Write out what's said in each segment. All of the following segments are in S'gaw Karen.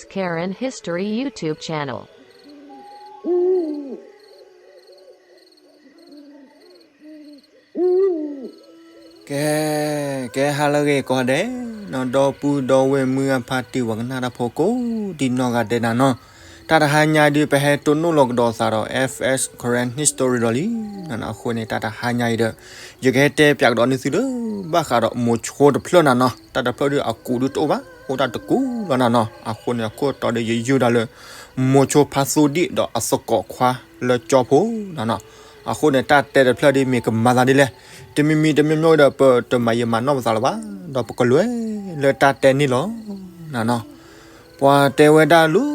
Karen History YouTube channel. ကဲ, ကဲဟါလၢအဂ့ၤကိးဂၤဒဲး, နီၢ်ဒီပုၢ်ဒီဝဲၢ်မုၢ်အဖါတံၢ်ဝဲကနၣ်တၢ်ဖိကိးဒံနီၢ်ဂၤဒဲးနၤနီၤ, တၢ်တဟါညါဒုး ပဟဲတိၢ်နီၣ်လီၤကဒီးသးဒီး F S Karen History ဒီးလံ, နနီၤအဃိန့ၣ် တၢ်တဟါညါအံၤဒီး ယကဟဲတဲပၠးကဒီးနသုလၢ ဘၣ်ဃးဒီးမိၤဆိတဖျၢၣ်နၤနီၤ, တၢ်တဖျၢၣ်ဒုးအကူးဒုးတအိၣ်ဘၣ်, အိၣ်ဒၣ်တကူးလီၤနၤနီၤ, အဃိန့ၣ် အခိၣ်တီဒီးယယုၢ်ဒၣ်လၢ မိၤဆိဖါသူဒံၣ်ဒီးအသကိးခွါလၢကၠီဖိနၤနီၤ, အဃိန့ၣ် တၢ်တဲတဖျၢၣ်ဒုးမ့ၢ်ကမၤသးဒ်လဲၣ်, တမံၤမံၤတမံၤမံၤဒီး ပတမၤယံာ်မၤနီၢ်ပသးလၢၤဘၣ်, ဒီးပကလဲၤလၢတၢ်တဲန့ၣ်လီၤနၤနီၤ. ပှၤတဲဝဲဒၣ်လၢ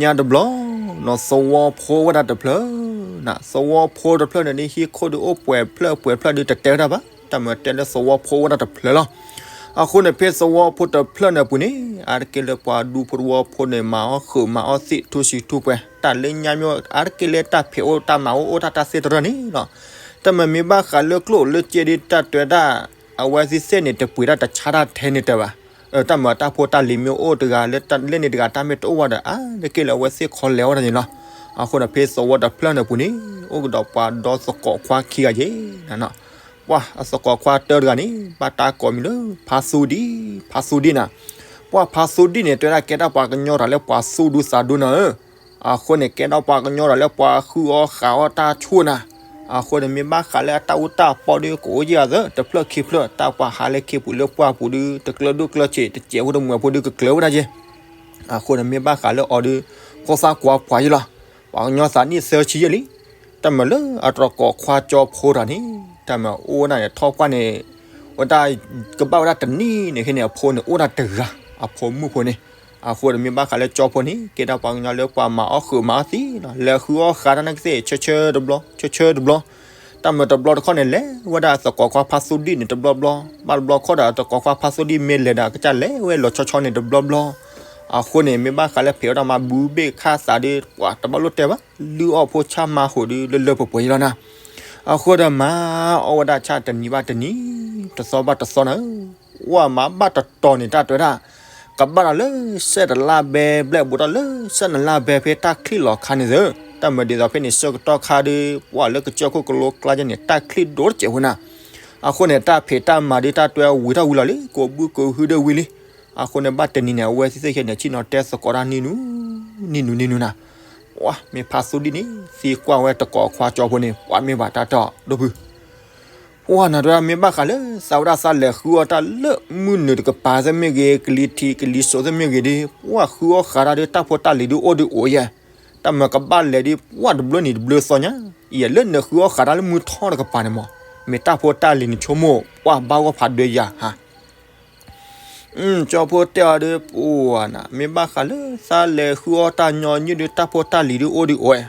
ညါတဘျီ, နီၤသဝီဖိဝဲဒၣ်တဖျၢၣ်နၤ, သဝီဖိတဖျၢၣ်န့ၣ်ဒ်ဟံၣ်ခိၣ်ဒုးအိၣ်ပှဲၤဖျၢၣ်ပှဲၤဖျၢၣ်ဒုးတတဲဝဲဒၣ်ဘၣ်, တၢ်မၤတဲလၢသဝီဖိဝဲဒၣ်တဖျၢၣ်လီၤ. အဃိန့ၣ် ဖဲသဝီဖိတဖျၢၣ်န့ၣ်အပူၤန့ၣ် အါတက့ၢ်လၢပှၤဒူဖိတဝီဖိန့ၣ် မၤအီၣ်ဃုာ်မၤအီၣ်သံးထူဆံးထူပှဲၤ, တၢ်လၢညါမ့ၢ်အါတက့ၢ်လၢတၢ်ဖံးအိၣ်တၢ်မၤအိၣ်အိၣ်တၢ်တၢ်သ့ၣ်တဖၣ်န့ၣ်လီၤ. တၢ်မၤမ့ၢ်ဘၣ်ဃးလၢကျိၣ်လၢစ့ဒ်တၢ်တဲဝဲဒၣ် အဝဲသ့ၣ်သ့ၣ်န့ၣ် တပှ့ၤတၢ်တဆါတၢ်ထဲန့ၣ်တဲဘၣ်, တၢ်မၤတၢ်ဖိတၢ်လံၤမ့ၢ်အိၣ်တဂၤလၢလ့ၣ်န့ၣ်တဂၤ တၢ်မ့ၢ်တအိၣ်ဝဲဒီး အါတက့ၢ်လၢအဝဲသ့ၣ်ခီလဲၤဝဲဒၣ်န့ၣ်လီၤ. အဃိန့ၣ် ဖဲသဝီတဖျၢၣ်န့ၣ်အပူၤန့ၣ် အိၣ်ကဒီးပှၤဒီသကိးခွါခံဂၤယဲၤနၤနီၤ, ပှၤအသကိးခွါတၢတဂၤန့ၣ် ဘၣ်တၢ်ကိးမံၤလၢ ဖါသူဒံၣ်, ဖါသူဒံၣ်နၤ, ပှၤဖါသူဒံၣ်န့ၣ် တဲဝဲဒၣ်ကဲဒၣ်ပှၤကညီတၢ်လၢပှၤသူၣ်ဒူသးဒူနၤဧၢ, အဃိန့ၣ် ကဲဒၣ်ပှၤကညီတၢ်လၢပှၤဃုအီၣ်ဃုအီတၢ်ဆိၣ်နၤ, အဃိန့ၣ် မ့ၢ်ဘၣ်ဃးလၢအတၢ်အူတၢ်ပီၢ်ဒုးကအိၣ်ယဲၢ်အသး တဖျၢၣ်ခံဖျၢၣ် တၢ်ပှၤဟးလၢခ့ပူၤလၢပှၢ်ပူၤဒုး တကျၢၤဒိၣ်ကျၢၤဆံး တစဲးဖိတမှဲၤဖိဒုးကကျၢၤဝဲဒၣ်ယဲၤ, အဃိန့ၣ် မ့ၢ်ဘၣ်ဃးလၢအီၤဒုး ဖိသၣ်ကွၢ်ပှၤယဲၤလီၤ, ပှၤကညီသးနံၣ်သၢဆံယဲၤလံ, တၢ်မၤလၢအသကိးခွါကၠီဖိတၢ်န့ၣ် တၢ်မၤအိၣ်ဝဲဒၣ်န့ၣ် ထီၣ်ပှၢ်န့ၣ် ဝဲဒၣ်ကဘၣ်ဝဲဒၣ်တနံၣ်န့ၣ် ခဲန့ၣ် အဖိန့ၣ်အိၣ်ဒၣ်တဂၤ, အဖိမုၣ်ဖိန့ၣ်, အဃိဒီးမ့ၢ်ဘၣ်ဃးလၢကၠီဖိန့ၣ် ကဲဒၣ်ပှၤကညီလၢပှၤမၤအီၣ်ဃုာ်မၤအီၣ်သံးလီၤ, လဲၤဃုအီၣ်ဃးတၢ်နာ်ကသ့ၣ် ဆၢဆၢတဘျီ ဆၢဆၢတဘျီ, တၢ်မၤတဘျီတခီၣ်န့ၣ် လဲၤဝဲဒၣ်သကိးခွါဖါသူဒံၣ်န့ၣ်တဘျီဘျီ, ဘၣ်တဘျီခီၣ်ဒီးသကိးခွါဖါသူဒံၣ်မ့ၢ်လဲၤဒီး ကစၢ်လဲၤဝဲလီၤဆီဆီန့ၣ်တဘျီဘျီ, အဃိန့ၣ် မ့ၢ်ဘၣ်ဃးလၢဖံးဝဲဒၣ်မၤဘုဘ့ၣ်ခၣ်သးဒုး ပှၤတဘၣ်လိၣ်တဲဘၣ်, လုၢ်အီၣ်ဖိဆၣ်မၤဟူးဒုးလၢလၢပှဲၤပှဲၤယဲၤလီၤနၤ, အဃိဒီးမၤအီၣ်ဝဲဒၣ်ဆၣ်တနံၤဘၣ်တနံၤ, တသီဘၣ်တသီနၤ ဝဲမၤဘၣ်တတီၤန့ၣ် တၢ်တဲဝဲဒၣ်, ကဘၣ်ဒီးလၢ စဲးတလါဘဲဘျဲၣ်ဘူးထီၣ်လၢ စဲးနလါဘဲဖဲတၢ်ချံၣ်လီၤခါန့ၣ်သ့, တၢ်မၤဒ်သိးဖဲန့ၣ် ဆၢကတီၢ်ခါဒုး ပှၤလၢကစၢၢ်ခိၣ်ကလိကျါယဲၤန့ၣ် တၢ်ချံၣ်ဒိၣ်တစဲးဖိနၤ, အဃိန့ၣ် တၢ်ဖံးတၢ်မၤဒုး တၢ်တဲဝဲဝံၤထီၣ်ဝံၤလီၤလံ ကိးဘုကိးဟုဒၣ်ဝံၤလံ, အဃိန့ၣ် ဘၣ်တနံၤန့ၣ် အဝဲသ့ၣ်သ့ၣ်ခဲန့ၣ် ဆ့ၣ်နီၤတဲသကိးတၢ်နံၤနူၤ, နံၤနူၤနံၤနူၤနၤ, ပှၤမ့ၢ်ဖါသူဒံၣ်န့ၣ် သံကွၢ်ဝဲသကိးခွါကၠီဖိန့ၣ် ပှၤမ့ၢ်ဘၣ်တၢ်တီဒီပုၢ် ပှၤနၤတဲဝဲဒၣ်မ့ၢ်ဘၣ်ဃးလၢ သးဝဲဒၣ်သးလဲၤဃုအီၣ်တၢ်လၢမုၢ်နုာ်တကပၤသ့ၣ်မ့ၢ်ဂ့ၤ, ကလံၤထံးကလံၤစိးသ့ၣ်မ့ၢ်ဂ့ၤဒီး ပှၤဃုအီၣ်ဃးတၢ်ဒီးတၢ်ဖိတၢ်လံၤဒုးအိၣ်ဒုးအိၣ်ယဲၤ, တၢ်မၤကဘၣ်လဲၤဒုး ပှၤတဘျီနံၤတဘျီသီညါ, ယဲၤလၢနဃုအီၣ်ဃးတၢ်လၢမုၢ်ထီၣ်တကပၤန့ၣ်မး, မ့ၢ်တၢ်ဖိတၢ်လံၤနဆိကမိၣ် ပှၤဘၣ်ဂီၢ်ဖးဒိၣ်ယၤဟါ ကၠီဖိတဲအီၤဒီး ပှၤနၤ မ့ၢ်ဘၣ်ဃးလၢ သးလဲၤဃုအီၣ်တၢ်ညီနုၢ်ဒီး တၢ်ဖိတၢ်လံၤဒုးအိၣ်ဒုးအိၣ်,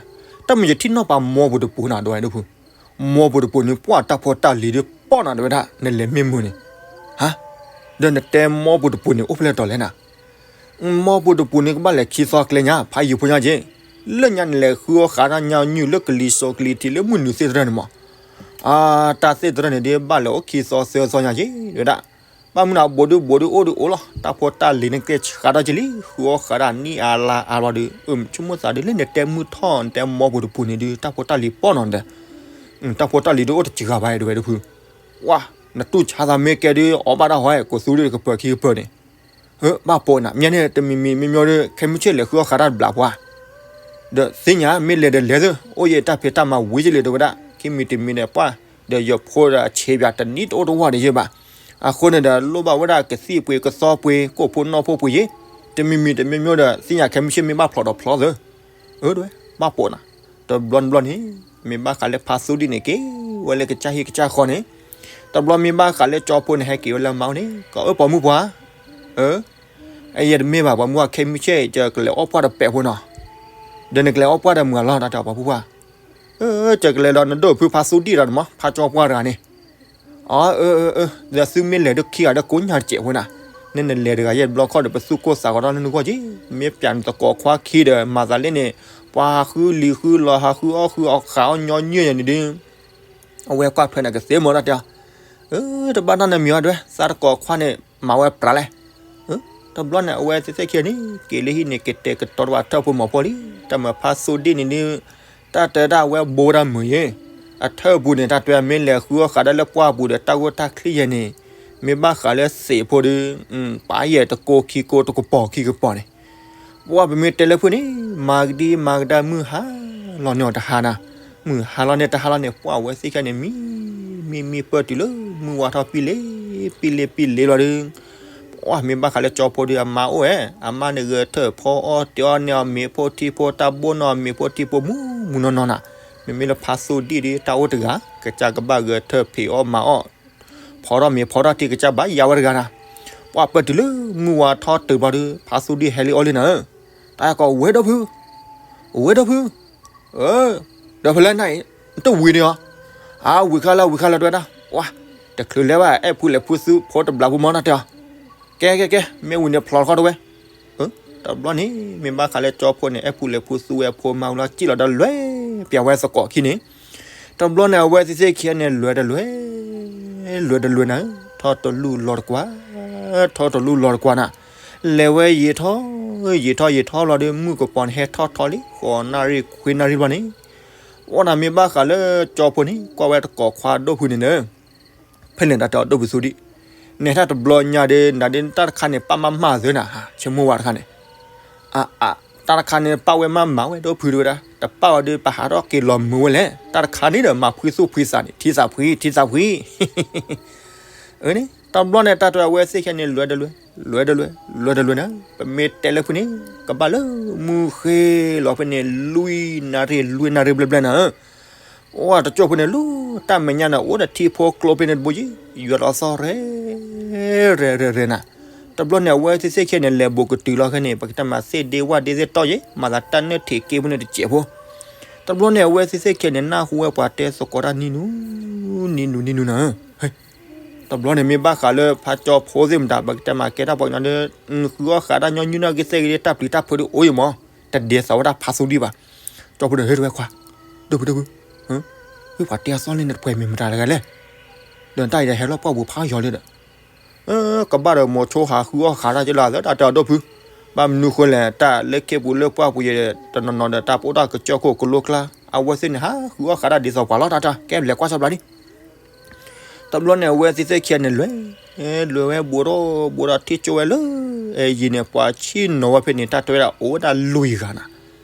တၢ်မ့ၢ်ယထံၣ်နီၢ်ပာ်မိၢ်ပူၤတပူၤနၤ ဒီးဝဲဒၣ်ဖု, မိၢ်ပူၤတပူၤန့ၣ် ပှၤတၢ်ဖိတၢ်လံၤဒုးပီၣ်နၤ ဒီးဝဲဒၣ် နလဲၤမ့ၢ်မုာ်န့ၣ်, ဟါ, ဒီးနတဲမိၢ်ပူၤတပူၤန့ၣ် အိၣ်ဖဲလဲၣ်တီၤလဲၣ်နၤ မိၢ်ပူၤတပူၤန့ၣ် ကဘၣ်လဲၤခံသီကျဲညါ ဖးယံၤဖိညါက့, လၢညါနလဲၤဃုအီၣ်ဃးတၢ်ညီနုၢ်လၢကလံၤစိးကလံၤထံးလၢမုၢ်နုာ်သ့ၣ်တဖၣ်န့ၣ်မး, အါ, တၢ်သ့ၣ်တဖၣ်န့ၣ်ဒုးဘၣ်လဲၤအိၣ်ခံသီသၢသီညါက့ ဒီးဝဲဒၣ်, ဘၣ်မနုၤအဘူးဒုးဘူးဒုးအိၣ်ဒုးအိၣ်လီၤ တၢ်ဖိတၢ်လံၤန့ၣ်ကဲဆှးထီၣ်က့လံ ဃုအီၣ်ဃးတၢ်နံၣ်အါလါအါဘျီဒီး အၢ ဆိကမိၣ်သးဒုးလၢနတဲမုၢ်ထီၣ် နတဲမိၢ်ပူၤတပူၤန့ၣ်ဒုး တၢ်ဖိတၢ်လံၤပီၣ်နီၤဒီး, တၢ်ဖိတၢ်လံၤဒုးအိၣ်တစှၤဘၣ် ဒီးဝဲဒၣ်ဖု, ဝါ, နတူၢ်ဆါသးမ့ၢ်ကဲဒုး အီၣ်ဘၣ်တၢ်ဟီ ကိးသူဒုးကပၢၤခံကပၢၤန့ၣ် ဘၣ်ပိာ်နၤ မ့ၢ်န့ၣ် တမံၤမံၤမ့ၢ်မ့ၢ်ဒီး ခဲမုၢ်ဆ့ၣ်လဲၤဃုအီၣ်ဃးတၢ်တဘျီပှၤ, ဒီးသ့ၣ်ညါ မ့ၢ်လဲၤဒီးလဲၤသ့, အိၣ်ယဲၢ်တၢ်ဖံးတၢ်မၤဝံၤက့လံ ဒီးဝဲဒၣ် ခံမံၤတမံၤန့ၣ် ပှၤ, ဒီးယဖိဒီးဆံးဘၣ်တနံၣ်တအိၣ်တဝီဒီးယဲၢ်ဘၣ်, အဃိန့ၣ်ဒီး လိၣ်ဘၣ်ဝဲဒၣ်ကသံၣ်ပှ့ၤကသီပှ့ၤ ကိၣ်ဖိနီၣ်ဖိပှ့ၤယဲၢ်, တမံၤမံၤတမ့ၢ်မ့ၢ်ဒီး သ့ၣ်ညါခဲမုၢ်ဆ့ၣ်မ့ၢ်ဘၣ်ဖျိးဒီးဖျိးသ့, အၢ ဘၣ်ပိာ်နၤ, တဘျီနဘျီန့ၣ်, မ့ၢ်ဘၣ်ဃးလၢဖါသူဒံၣ်န့ၣ်က့ၤဝဲလၢကစၢ်ဟံၣ်ကစၢ်ဃီန့ၣ်, တဘျီမ့ၢ်ဘၣ်ဃးလၢကၠီဖိန့ၣ် ဟဲက့ၤဝဲလၢမါအိၣ်န့ၣ် ကီးအၢပိာ်မုၣ်ပှၤ, အၢ, အယဲတမ့ၢ်ဘၣ် ပိာ်မုၣ်အခဲမုၢ်ဆ့ၣ် ယကလဲၤအီၣ်ပှၢ်ဒီးပဲာ်ဖိနီၤ, ဒီးနကလဲၤအီၣ်ပှၢ်ဒီးမုၢ်အလီၢ် တၢ်တဲပိာ်မုၣ်ပှၤ, အၢ, ယကလဲၤဒီးနဒိၣ်ဖုဖါသူဒံၣ်ဒီးမး ဖါကၠီပှၢ်တဂၤန့ၣ် အၢ, အၢ, အၢ, ဒီးသုမ့ၢ်လဲၤဒိၣ်ခံဂၤဒီးကိးညါတစဲးဖိနၤ, န့ၣ်နလဲၤတဂၤယဲၢ်တဘျီခီဒီး ပသူၣ်ကိၢ်သးဂီၤထီၣ်လၢနဂီၢ်က့, မ့ၢ်ပျးနသကိးခွါခံဒီး မၤသးလၢန့ၣ်, ပှၤဟးဃုလံၤဃုလီၤ ဟးဃုအီၣ်ဃုအီၣ်ဃးအီၣ်ညီနုၢ်ယဲၢ်န့ၣ်ဒီး, အဝဲကွၢ်ဖဲန့ၣ်ကသ့မၢ်တၢ်တဲ, အၢ, တဘၣ်တၢ်နမံၤအီၤဒွဲ သးသကိးခွါန့ၣ် မၤဝဲပြးလဲၣ်, အၢ တဘျီန့ၣ် အဝဲသ့ၣ်သ့ၣ်ခံဂၤန့ၣ် က့ၤလၢဟံၣ်န့ၣ် ကတဲာ်ကတီၤတဘၣ်ထၢၣ်ဖိမီၤဖိလံ. တၢ်မၤဖါသူဒံၣ်န့ၣ်ဒုး တၢ်တဲဒၣ်ဝဲဘိဝဲဒၣ်မုာ်ယ့ၣ်, အထၢၣ်ပူၤန့ၣ် တၢ်တဲမ့ၢ်လဲၤဃုအီၣ်ဃးဒၣ်လၢပှၢ်ပူၤဒီး တၢ်ဂိၢ်တၢ်ချံယဲၢ်န့ၣ် မ့ၢ်ဘၣ်ဃးလၢသ့းဖိဒီး ပာ်ယဲၢ်တကိးခံကိးတကပီၤခံကပီၤန့ၣ် ပှၢ်ပမ့ၢ်တဲလၢဖုန့ၣ် မၤကဒံမၤကဒါမုၢ်ဟါလီၤန့ၢ်အီၤတဟါနၤ, မုၢ်ဟါလီၤန့ၢ်တဟါလီၤန့ၣ် ပှၢ်ဝဲသ့ၣ်ခဲန့ၣ် မံ မံ မံပၢၢ်တုၤလၢမုၢ်ဝါထီၣ်ပံလ့ ပံလ့ ပံလ့လီၤဒီး ပှၢ်မ့ၢ်ဘၣ်ဃးလၢကၠီဖိဒီးအမါအိၣ်ဝဲ, အမါန့ၣ်ဂဲၤထၢၣ်ဖီအီၣ်တ့ၤအီၣ်န့ၢ်အီၤမ့ၤဖိထံဖိ တၢ်ဘိၣ်န့ၢ်အီၤမ့ၤဖိထံဖိမူမူနီၢ်နီၢ်နၤ, မ့မ့ၢ်လၢဖါသူဒံၣ်ဒီး တၢ်အိၣ်တဂၤ ကစၢ်ကဘၣ်ဂဲၤထၢၣ်ဖံးအီၣ်မၤအီၣ် ဖီထီၣ်မ့ၤဖီထီၣ်ထံကစၢ်ဘၣ်ယၤဝဲတဂၤနၤ, ပှၢ်ပၢၢ်တုၤလၢမုၢ်ဝါထီၣ်တုၤဘျီဒီး ဖါသူဒံၣ်ဟဲလံအီၤလံနၤဧၢ, တၢ်အဲၣ်ကိးဝဲဒီဖု, ဝဲဒီဖု, ဒီးဖဲလဲၣ်နၤအံၤ နတဝံၤန့ၣ်အီၤ, အဝံၤခါလၢဝံၤခါလၢတဝဲဒၣ်, ပှၢ် တချုးလဲၤဘၣ် အဲၣ်ဖုလဲၤဖုသူဖိတဘျးဖုမီၢ်နၤတဲအီၤ, ကဲကဲကဲ မ့ၢ်ဝံၤန့ၣ်ဖျိးတခီတဝဲ တဘျီန့ၣ် မ့ၢ်ဘၣ်ဃးလၢကၠီဖိန့ၣ် အဲၣ်ဖုလဲၤဖုသူဝဲအဖိမါဝံၤလီၤ စံၣ်လီၤဒီးလဲၤပျးဝဲသကိးခံန့ၣ်, တဘျီန့ၣ် အဝဲသ့ၣ်သ့ၣ်ခံဂၤန့ၣ်လဲၤတလဲၤ, လဲၤတလဲၤနၤဧၢ, ထီၣ်တလူၢ်လီၤတကွၢ်, ထီၣ်တလူၢ်လီၤတကွၢ်နၤ, လဲၤဝဲယံာ်ထီၣ်, ယံာ်ထီၣ်ယံာ်ထီၣ်လီၤဒီး မုၢ်ကပီၤန့ၣ်ဟဲထီၣ်ထီၣ်လံ ဃိးနၣ်ရံၣ်ခွံနၣ်ရံၣ်တဘျီန့ၣ်, အိၣ်နၤမ့ၢ်ဘၣ်ဃးလၢကၠီဖိန့ၣ် ကွၢ်ဝဲတကိးခွါဒိၣ်ဖုန့ၣ်နၤ ဖဲန့ၣ်တၢ်တဲအီၤဒိၣ်ဖုသူဒံၣ်, နဲၣ်တၢ်တဘျီညါဒီး နၤဒ်တၢ်တခါန့ၣ် ပာ်မၤမၤသုနၤ ဆိကမိၣ်ဝဲတခါန့ၣ်, အ အ တၢ်တခါန့ၣ် ပာ်ဝဲမၤမၤဝဲဒိၣ်ဖုတဝဲဒၣ်, တပာ်ဝဲဒီး ပဟးထီၣ်က့ၤလီၤမုာ်ဝဲလဲၣ်, တၢ်တခါန့ၣ်ဒီး မၤဖှံသူၣ်ဖှံသးန့ၣ် ထံသးဖှံ ထံသးဖှံ အန့ၣ် တဘျီန့ၣ် တၢ်တဲအဝဲသ့ၣ်ခဲန့ၣ် လဲၤတလဲၤ, လဲၤတလဲၤ, လဲၤတလဲၤနၤ, ပမ့ၢ်တဲလၢဖုန့ၣ် ကဘၣ်လၢမုၢ်ဃ့လီၤဖဲန့ၣ် လွံၢ်နၣ်ရံၣ် လွံၢ်နၣ်ရံၣ်ဘျဲၣ်ဘျဲၣ်နၤဧၢ, အိၣ်တကၠိၢ်ဖိန့ၣ် လၢတၢ်မဲာ်ညါန့ၣ် အိၣ်ဒီးထံဖိကျိဖဲန့ၣ်တဘိယံၤ ယွၤလီၤသီၣ်ရဲၣ် ရဲၣ် ရဲၣ် ရဲၣ်နၤ, တဘျီန့ၣ် အဝဲသ့ၣ်သ့ၣ်ခဲန့ၣ် လဲၤဘူးကတုၤလီၤခဲန့ၣ် ပကတဲမးသ့ၣ်ဒ့ဝၣ်ဒ့သ့ၣ်တီၢ်ယံၤ မၤသးတၢ်နၢၣ်ထံးက့ဖိန့ၣ်တစဲးဖိ, တဘျီန့ၣ် အဝဲသ့ၣ်သ့ၣ်ခဲန့ၣ် နၢ်ဟူဝဲပှၤတဲသကိးတၢ်နံၤနူ နံၤနူ နံၤနူနၤဧၢ တဘျီန့ၣ်မ့ၢ်ဘၣ်ဃးလၢဖါကၠီဖိသ့ၣ်မတၤ ပကတဲမးကဲတၢ်ပှၤကညီဒီး ဃုအီၣ်ဃးတၢ်ညီနုၢ်နီၢ်ဂံၢ်သဲၣ်ဂ့ၤ တၢ်ပျံၤတၢ်ဖုးဒ်အိၣ်ယံၤမး, တဒဲးသးဝဲဒၣ်ဖါသူဒံၣ်ဘၣ်, ကၠီဖိဒီးဟ့ၣ်တဝဲခွါ, ဒိၣ်ဖုဒိၣ်ဖု, ဟ့ၣ်ပှၤတဲအသီလံန့ၣ် တပှဲၤမ့ၢ်မတၤတဂၤလဲၣ်, ဒီးတၢ်အံၤဒီးဟဲလီၤပှၢ်ပူၤဖးယီၤလံဒီး ကဘၣ်ဒီးမိၤဆိဟးဃုအီၣ်ဃးတၢ်ကလၢအသး တၢ်တဲအီၤဒိၣ်ဖု, ဘၣ်မနုၤဃိလဲၣ် တၢ်လၢခ့ပူၤလၢပှၢ်ပူၤယဲ တနီၤနီၤဒီးတၢ်ပအိၣ်တၢ်ကစၢၢ်ခိၣ်ကလိကျါ အဝဲသ့ၣ်န့ၣ် ဟးဃုအီၣ်ဃးတၢ်ဒ်သိးပှၤလီၤ တၢ်တဲ ကဲလဲၤကွၢ်ဆီဘျီဒံး တဘျီန့ၣ် အဝဲသ့ၣ်သ့ၣ်ခံဂၤန့ၣ်လဲၤ, လဲၤဝဲဘူးထီၣ်ဘူးထီၣ်ထံၣ်ကၠိဝဲလၢ ယံၤန့ၣ် ပှၤဆံၣ်နီၤဝဲဖဲန့ၣ် တၢ်တဲဝဲဒၣ်အိၣ်ဝဲဒၣ်လွံၢ်ဂၤနၤ,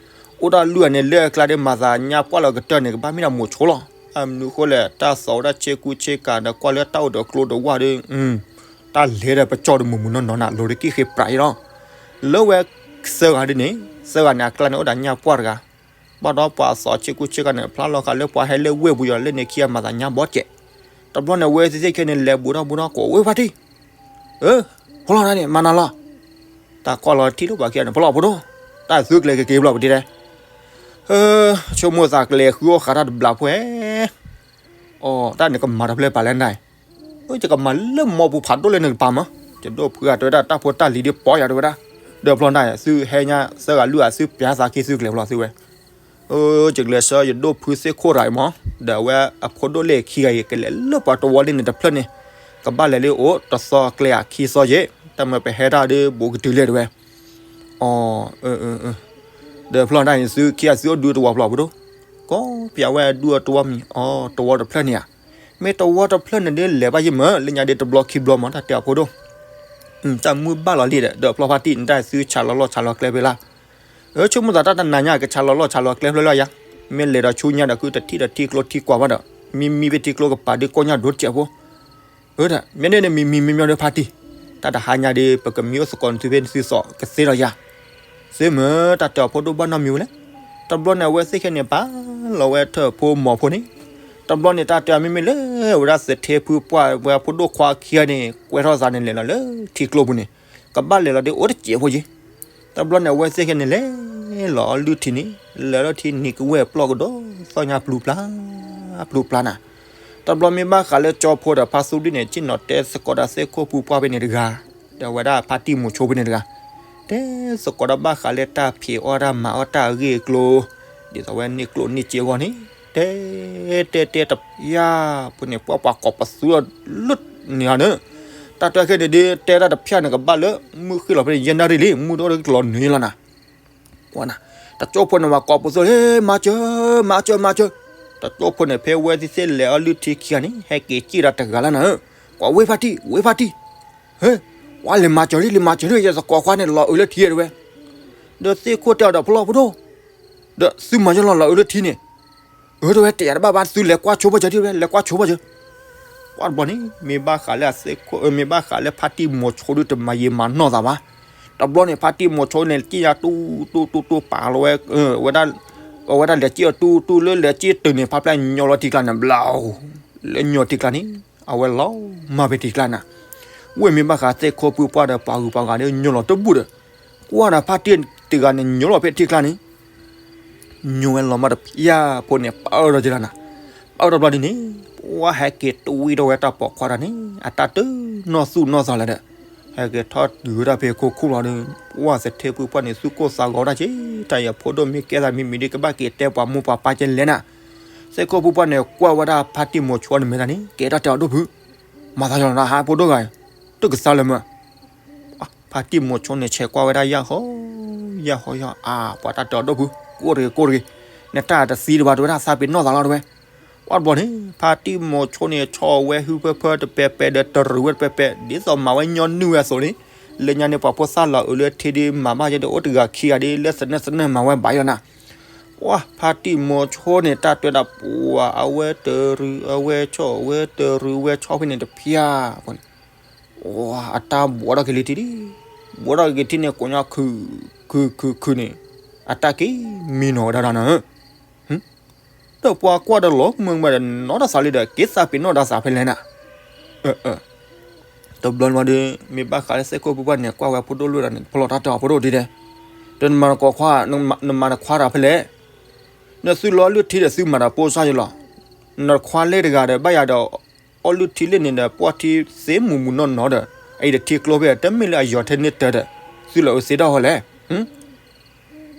အိၣ်ဒၣ်လွံၢ်ဂၤန့ၣ် လၢအကျါဒီးမၤသးညါပှၢ်လီၤကတၢၢ်န့ၣ် ကဘၣ်မ့ၢ်ဒၣ်မိၤဆိလီၤ, အမနုၤဃိလဲၣ် တၢ်သီဝဲဒၣ်ဆ့ကူဆ့ကၤဒီးကွၢ်လၢတၢ်အိၣ်ဒီးကျိဒီးဝၣ်ဒီး တၢ်လဲၤဒီးပကၠီဒီးမုၢ်မုၢ်နီၢ်နီၢ်နၤ လိၤတကံၢ်ဃ့ပြးအံၤလီၤ, လၢဝဲသၢဂၤဒ်န့ၣ် သၢဂၤန့ၣ် အကျါန့ၣ်အိၣ်ဒၣ်ညါပှၢ်တဂၤ ဘၣ်ဒီးပှၤသီဆ့ကူဆ့ကၤန့ၣ် ဖျါလီၤဃာ်လၢပှၤဟဲလၢဝ့ၢ်ပူၤယီၤလၢန့ၣ်ခံဂၤမၤသးညါဘီကဲး, တဘျီန့ၣ် အဝဲသ့ၣ်သ့ၣ်ခံဂၤန့ၣ် လဲၤဘူးထီၣ်ဘူးထီၣ်ကိးဝဲဖါတံၢ်, ဖိလီၤတၢ်န့ၣ် မၤနၤလီၤ, တၢ်ကွၢ်လီၤထံၣ်လၢပှၤခံဂၤန့ၣ် ဖိလီၤဖိဒိၣ်, တၢ်သုကျဲၤကက့ၤဘျီပတံၢ်တဲ ဆိကမိၣ်သးကလဲၤဃုအီၣ်ဃးတၢ်တဘျးဖဲ, အိ တၢ်န့ၣ်ကမၤတဖျၢၣ်ပာ်လဲၣ်နၤ, ယကမၤလၢမီပူၤဖးဒိၣ်လၢနကပၤမး, ယဒိၣ်ဖုဂၤတဲဝဲဒၣ်တၢ်ဖိတၢ်လံၤဒ်ပီယၤတဲဝဲဒၣ်, ဒီးဖျီနၤ သုဟဲညါသၢဂၤလွံၢ်ဂၤသုပျးသးခံသုကလဲၤဖျီသုဝဲ, ယကလဲၤဆှၢယဒိၣ်ဖုသ့ၣ်ခိၣ်တဂၤအံၤမး, ဒီးအဝဲအဖိဒိၣ်လၢခံဂၤအံၤ ကလဲၤလၢပှၤတဝီလၢန့ၣ်တဖျၢၣ်န့ၣ်, ကဘၣ်လဲၤလၢအိၣ်တသီကျဲအခံသီယဲၢ်, တၢ်မ့ၢ်ပဟဲတၢ်ဒီးဘူးကတုၤလဲၣ်တဲဝဲ အ ဒီးဖျီတၢ်န့ၣ် သုခံဂၤသုအိၣ်ဒူတဝီဖျီဖိဒိၣ်, ကိးပျးဝဲအဒူအတဝီမံၤ အတဝီတဖျၢၣ်န့ၣ်ဧါ, မ့ၢ်တဝီတဖျၢၣ်န့ၣ်ဒ်လဲၤဘၣ်ယံၤမး လၢညါဒ်တဘျီခံဘျီမး တၢ်တဲအီၤဖိဒိၣ်, တၢ်မုၢ်ဘၣ်လီၤလံဒီး ဒီးဖျီဖါတံၢ်န့ၣ် တၢ်သုဆးလီၤလီၢ်ဆးလီၤကျဲဖဲလၢ် ဆိကမိၣ်သးတၢ်တနၤညါကဆးလီၤလီၢ်ဆးလီၤကျဲဖျၢၣ်လၢယၤ, မ့ၢ်လဲၤဒီးဆူညါဒီး ကုတထံၣ်ဒီးထံကျိထံကွၢ်ဘၣ်ဒီး မံမံဖဲထံကျိကပၤဒ်ကိးညါဒိတစဲးဖိ မ့ၢ်န့ၣ်မံမံမံမံဒီးဖါတံၢ်, တၢ်တဟါညါဒီး ပကမံအိၣ်သကိးနသုဖဲနသုသီၣ်ကသ့ဒီးယၤ, သုမ့ၢ်တၢ်တဲအီၤဖိဒိၣ်ဘၣ်နီတမံၤဝဲလဲၣ်, တဘျီန့ၣ် အဝဲသ့ၣ်ခဲန့ၣ် ပာ်လီၤဝဲထၢၣ်ဖိမီၤဖိန့ၣ်, တဘျီန့ၣ် တၢ်တဲအီၤမ့မ့ၢ်လၢ ဝဲဒၣ်သထ့ဖုပှၢ်ဝဲဖိဒိၣ်ခွါခံဂၤန့ၣ် ကွဲထီၣ်သးန့ၣ်လဲၤလီၤလၢထံကျိပူၤန့ၣ်, ကဘၣ်လဲၤလီၤဒ်အိၣ်တစဲးဖိယံၤ တဘျီန့ၣ် အဝဲသ့ၣ်ခဲန့ၣ် လဲၤလီၤအီၤလုၢ်ထံန့ၣ်, လဲၤလီၤထံနံၤကဝဲၢ်ပျီၢ်ကဒီးသီၣ်ညါပျူၤပျါ, ပျူၤပျါနၤ, တဘျီမ့ၢ်ဘၣ်ဃးလၢကၠီဖိဒီးဖါသူဒံၣ်န့ၣ် ဆ့ၣ်နီၤတဲသကိးဒီးသ့ၣ်ခိၣ်ပူၤပှၢ်ဖဲန့ၣ်တဂၤ, ဒီးဝဲဒၣ်ဖါတံၢ်မိၤဆိဖဲန့ၣ်တဂၤ, တဲသကိးဒီးဘၣ်ဃးလၢတၢ်ဖံးအီၣ်တၢ်မၤအီၣ်တၢ်အဂ့ၢ်အကျိၤ, ဒ်သိးဝဲန့ၢ်ကျိၣ်န့ၢ်စ့အဂီၢ်န့ၣ်, တဲ တဲတဲတယၢ်, ဖဲန့ၣ်ပှၢ်ပှၤကိးပသူလၢန့ၣ်ဧါန့ၣ်, တ တၢ်တၢ်ခဲန့ၣ်ဒုး တဲတၢ်တဖျၢၣ်န့ၣ် ကဘၣ်လၢမုၢ်ဃ့ၢ်လီၤဖဲန့ၣ် ယဲၢ်နၣ်ရံၣ်လံ မုၢ်တအိၣ်တကလီၤနုာ်လီၤနၤ. ကွၢ်နၤ, တကၠိဖိန့ၣ် ပှၤကိးပိာ်သိလၢ မၤစၢၤ, မၤစၢၤ, မၤစၢၤ. တကၠိဖိန့ၣ် ဖဲဝဲသ့ၣ်သ့ၣ်လဲၤအီၣ်လုၢ်ထံခံဂၤန့ၣ် ဟဲက့ၤစံၣ်ဒီးတဂၤလၢနၤဧၢ, ကွၢ်ဝ့ၢ်ဖါတံၢ်, ဝ့ၢ်ဖါတံၢ်, ဟ့, ဝဲလဲၤမၤစၢၤလံ, လဲၤမၤစၢၤလံ, ယသကိးခွါန့ၣ် လီၤအုးလၢထံတဲဝဲ, ဒီးသ့ၣ်ခိၣ်တဲအီၤဒီး ဖိလီၤဖိဒိၣ်, ဒီးသုမၤယီၢ်လီၤလီၤအုးလၢထံန့ၣ်, အၢ တဲဝဲ တယာ်တဘၣ်ဘၣ် သုလဲၤကွၢ်ဆိဘၣ်စၢၤဒ်ဝဲ လဲၤကွၢ်ဆိဘၣ်စၢၤ. ကွၢ်တဘျီန့ၣ် မ့ၢ်ဘၣ်ဃးလၢအသ့ၣ်ခိၣ် မ့ၢ်ဘၣ်ဃးလၢဖါတံၢ်မိၤဆိဒုးတမၤယံာ်မၤနီၢ်သးဘၣ်. တဘျီန့ၣ် ဖါတံၢ်မိၤဆိန့ၣ် စံၣ်ညါတူၢ်တူၢ်တူၢ်တူၢ်ပာ်လီၤဝဲ, ဝဲဒၣ်, အဝဲဒၣ်လဲၤစံၣ်အီၤတူၢ်တူၢ်လၢလဲၤစံၣ်တုၤန့ၣ် ဖါပျဲၢ်ညီလီၤထံကျါန့ၣ် ဘျီ, လၢညီထံကျါန့ၣ် အဝဲလီၤမၢ်ဖဲထံကျါနၤ. ဝ့ၢ်မ့ၢ်ဘၣ်ဃးသ့ၣ်ခိၣ်ပုၢ်ပှၢ်ဒီးပှၤဂုၤပှၤဂၤဒီးညီလီၤတဘူၣ်ဒီး, ကွၢ်ဒီးဖါတံၢ်တဂၤန့ၣ် ညီလီၤဖဲထံကျါန့ၣ် ညီဝဲလီၤမၢ်တဖၠၣ်ဖိန့ၣ် ပၢၢ်ထီၣ်က့ၤလီၤနၤ. ပၢၢ်ထီၣ်တဘျီဒ်န့ၣ်, ပှၤဟဲက့ၤတွံၢ်ထီၣ်ဝဲတၢ်ပိာ်ခွါတၢ်န့ၣ် အတၢ်တနီၢ်သူၣ်နီၢ်သးလၢၤဒီး, ဟဲက့ၤထီၣ်တုၤဝဲဒၣ်ဖဲခိၣ်ခိၣ်လီၤဒီး, ပှၤသထ့ပုၢ်ပှၢ်န့ၣ် သူၣ်ကိၢ်သးဂီၤဒၣ်က့ၤ, တၢ်အံၤအဖိဒိၣ်မ့ၢ်ကဲသးမံၤမံၤဒီး ကဘၣ်က့ၤတဲပှၤမိၢ်ပှၤပၢ်ကဲလဲၣ်နၤ. သ့ၣ်ခိၣ်ပုၢ်ပှၢ်န့ၣ် ကွၢ်ဝဲဒၣ်ဖါတံၢ်မိၤဆိန့ၣ်မဲာ်သၣ်န့ၣ် ကဲတၢ်တဲအီၤဒိၣ်ဖုး, မၤသးလီၤနၤ ဟးဖိဒိၣ်ဂၤ, တကသါလၢၤမး ဖါတံၢ်မိၤဆိန့ၣ် ဆဲးကွၢ်ဝဲဒၣ်ယၢ်ဟီ, ယၢ်ဟီယၢ် အါ ပှၤတၢ်တဲအီၤဒိၣ်ဖုး, ကိၢ်တဂ့ၤ ကိၢ်တဂ့ၤ, နတၢ်တသံတဘၣ် တဲဝဲဒၣ် သးပ့ၤနီၣ်သးလီၤ တဲဝဲ. ပှၤတဘျီန့ၣ် ဖါတံၢ်မိၤဆိန့ၣ် ဆီၣ်ဝဲဟုဖၢဖၢတပဲာ်ပဲာ်ဒီးတရူးဝဲတပဲာ်ပဲာ် ဒ်သိးမၤဝဲညီနုၢ်ဝဲအသိးန့ၣ်, လၢညါန့ၣ် ပှၤဖိသၣ်လီၤအုးလၢထံဒုးမၤဘၣ်ယဲဒီး အိၣ်တဂၤခံဂၤဒ်လၢသနၢၣ်သနၢၣ်မၤဝဲဘၣ်ယီၤနၤ. ပှၤဖါတံၢ်မိၤဆိန့ၣ် တၢ်တဲဒၣ်ပှၤအဝဲတရူး အဝဲဆီၣ် အဝဲတရူး အဝဲဆီၣ်ဖဲန့ၣ်တဖၠၣ်ဖိန့ၣ် အတၢ်ဘှီထီၣ်က့ၤလံထံဒံး, ဘှီထီၣ်က့ၤထံန့ၣ် ကိးညီခု, ခု ခု ခုန့ၣ်, အတၢ်က့ၤမံနီၤဝဲဒၣ်နၤဧၢ, ဒီးပှၤကွၢ်ဒီးလီၤမုၢ်မးဒီး နီၢ်တၢ်သးလံဒီး က့ၤသးပ့ၤနီၣ်တၢ်သးဖဲလဲၣ်နၤ. တဘျီန့ၣ်ဒီး မ့ၢ်ဘၣ်ဃးလၢသ့ၣ်ခိၣ်ပုၢ်ပှၢ်န့ၣ် ကွၢ်ဝဲဖိဒိၣ်လွံၢ်ဒီးန့ၣ် ဖီလီၤတၢ်တဲအီၤဖိဒိၣ်ဒ်လဲၣ်, ဒီးနမၤနခွါ, နမၤနခွါတၢ်ဖဲလဲၣ်, ဒီးသုလီၤလုၢ်ထံဒီး သုမၤတၢ်ပိၢ်စၢ်ယလီၤ, နခွါလ့ၣ်တဂၤဒီး ဘၣ်ယၤဒီး အီၣ်လုၢ်ထံလ့ၣ်န့ၣ်ဒီး ပှၢ်ထံသ့မူးမူးနီၢ်နီၢ်ဒီး အအံၤဒီးထံကျိဖဲ တမ့ၢ်လၢအယီၤထဲန့ၣ်တၢ်ဒီး သုလီၤအုးသ့ထီၣ်ဟီလဲၣ်.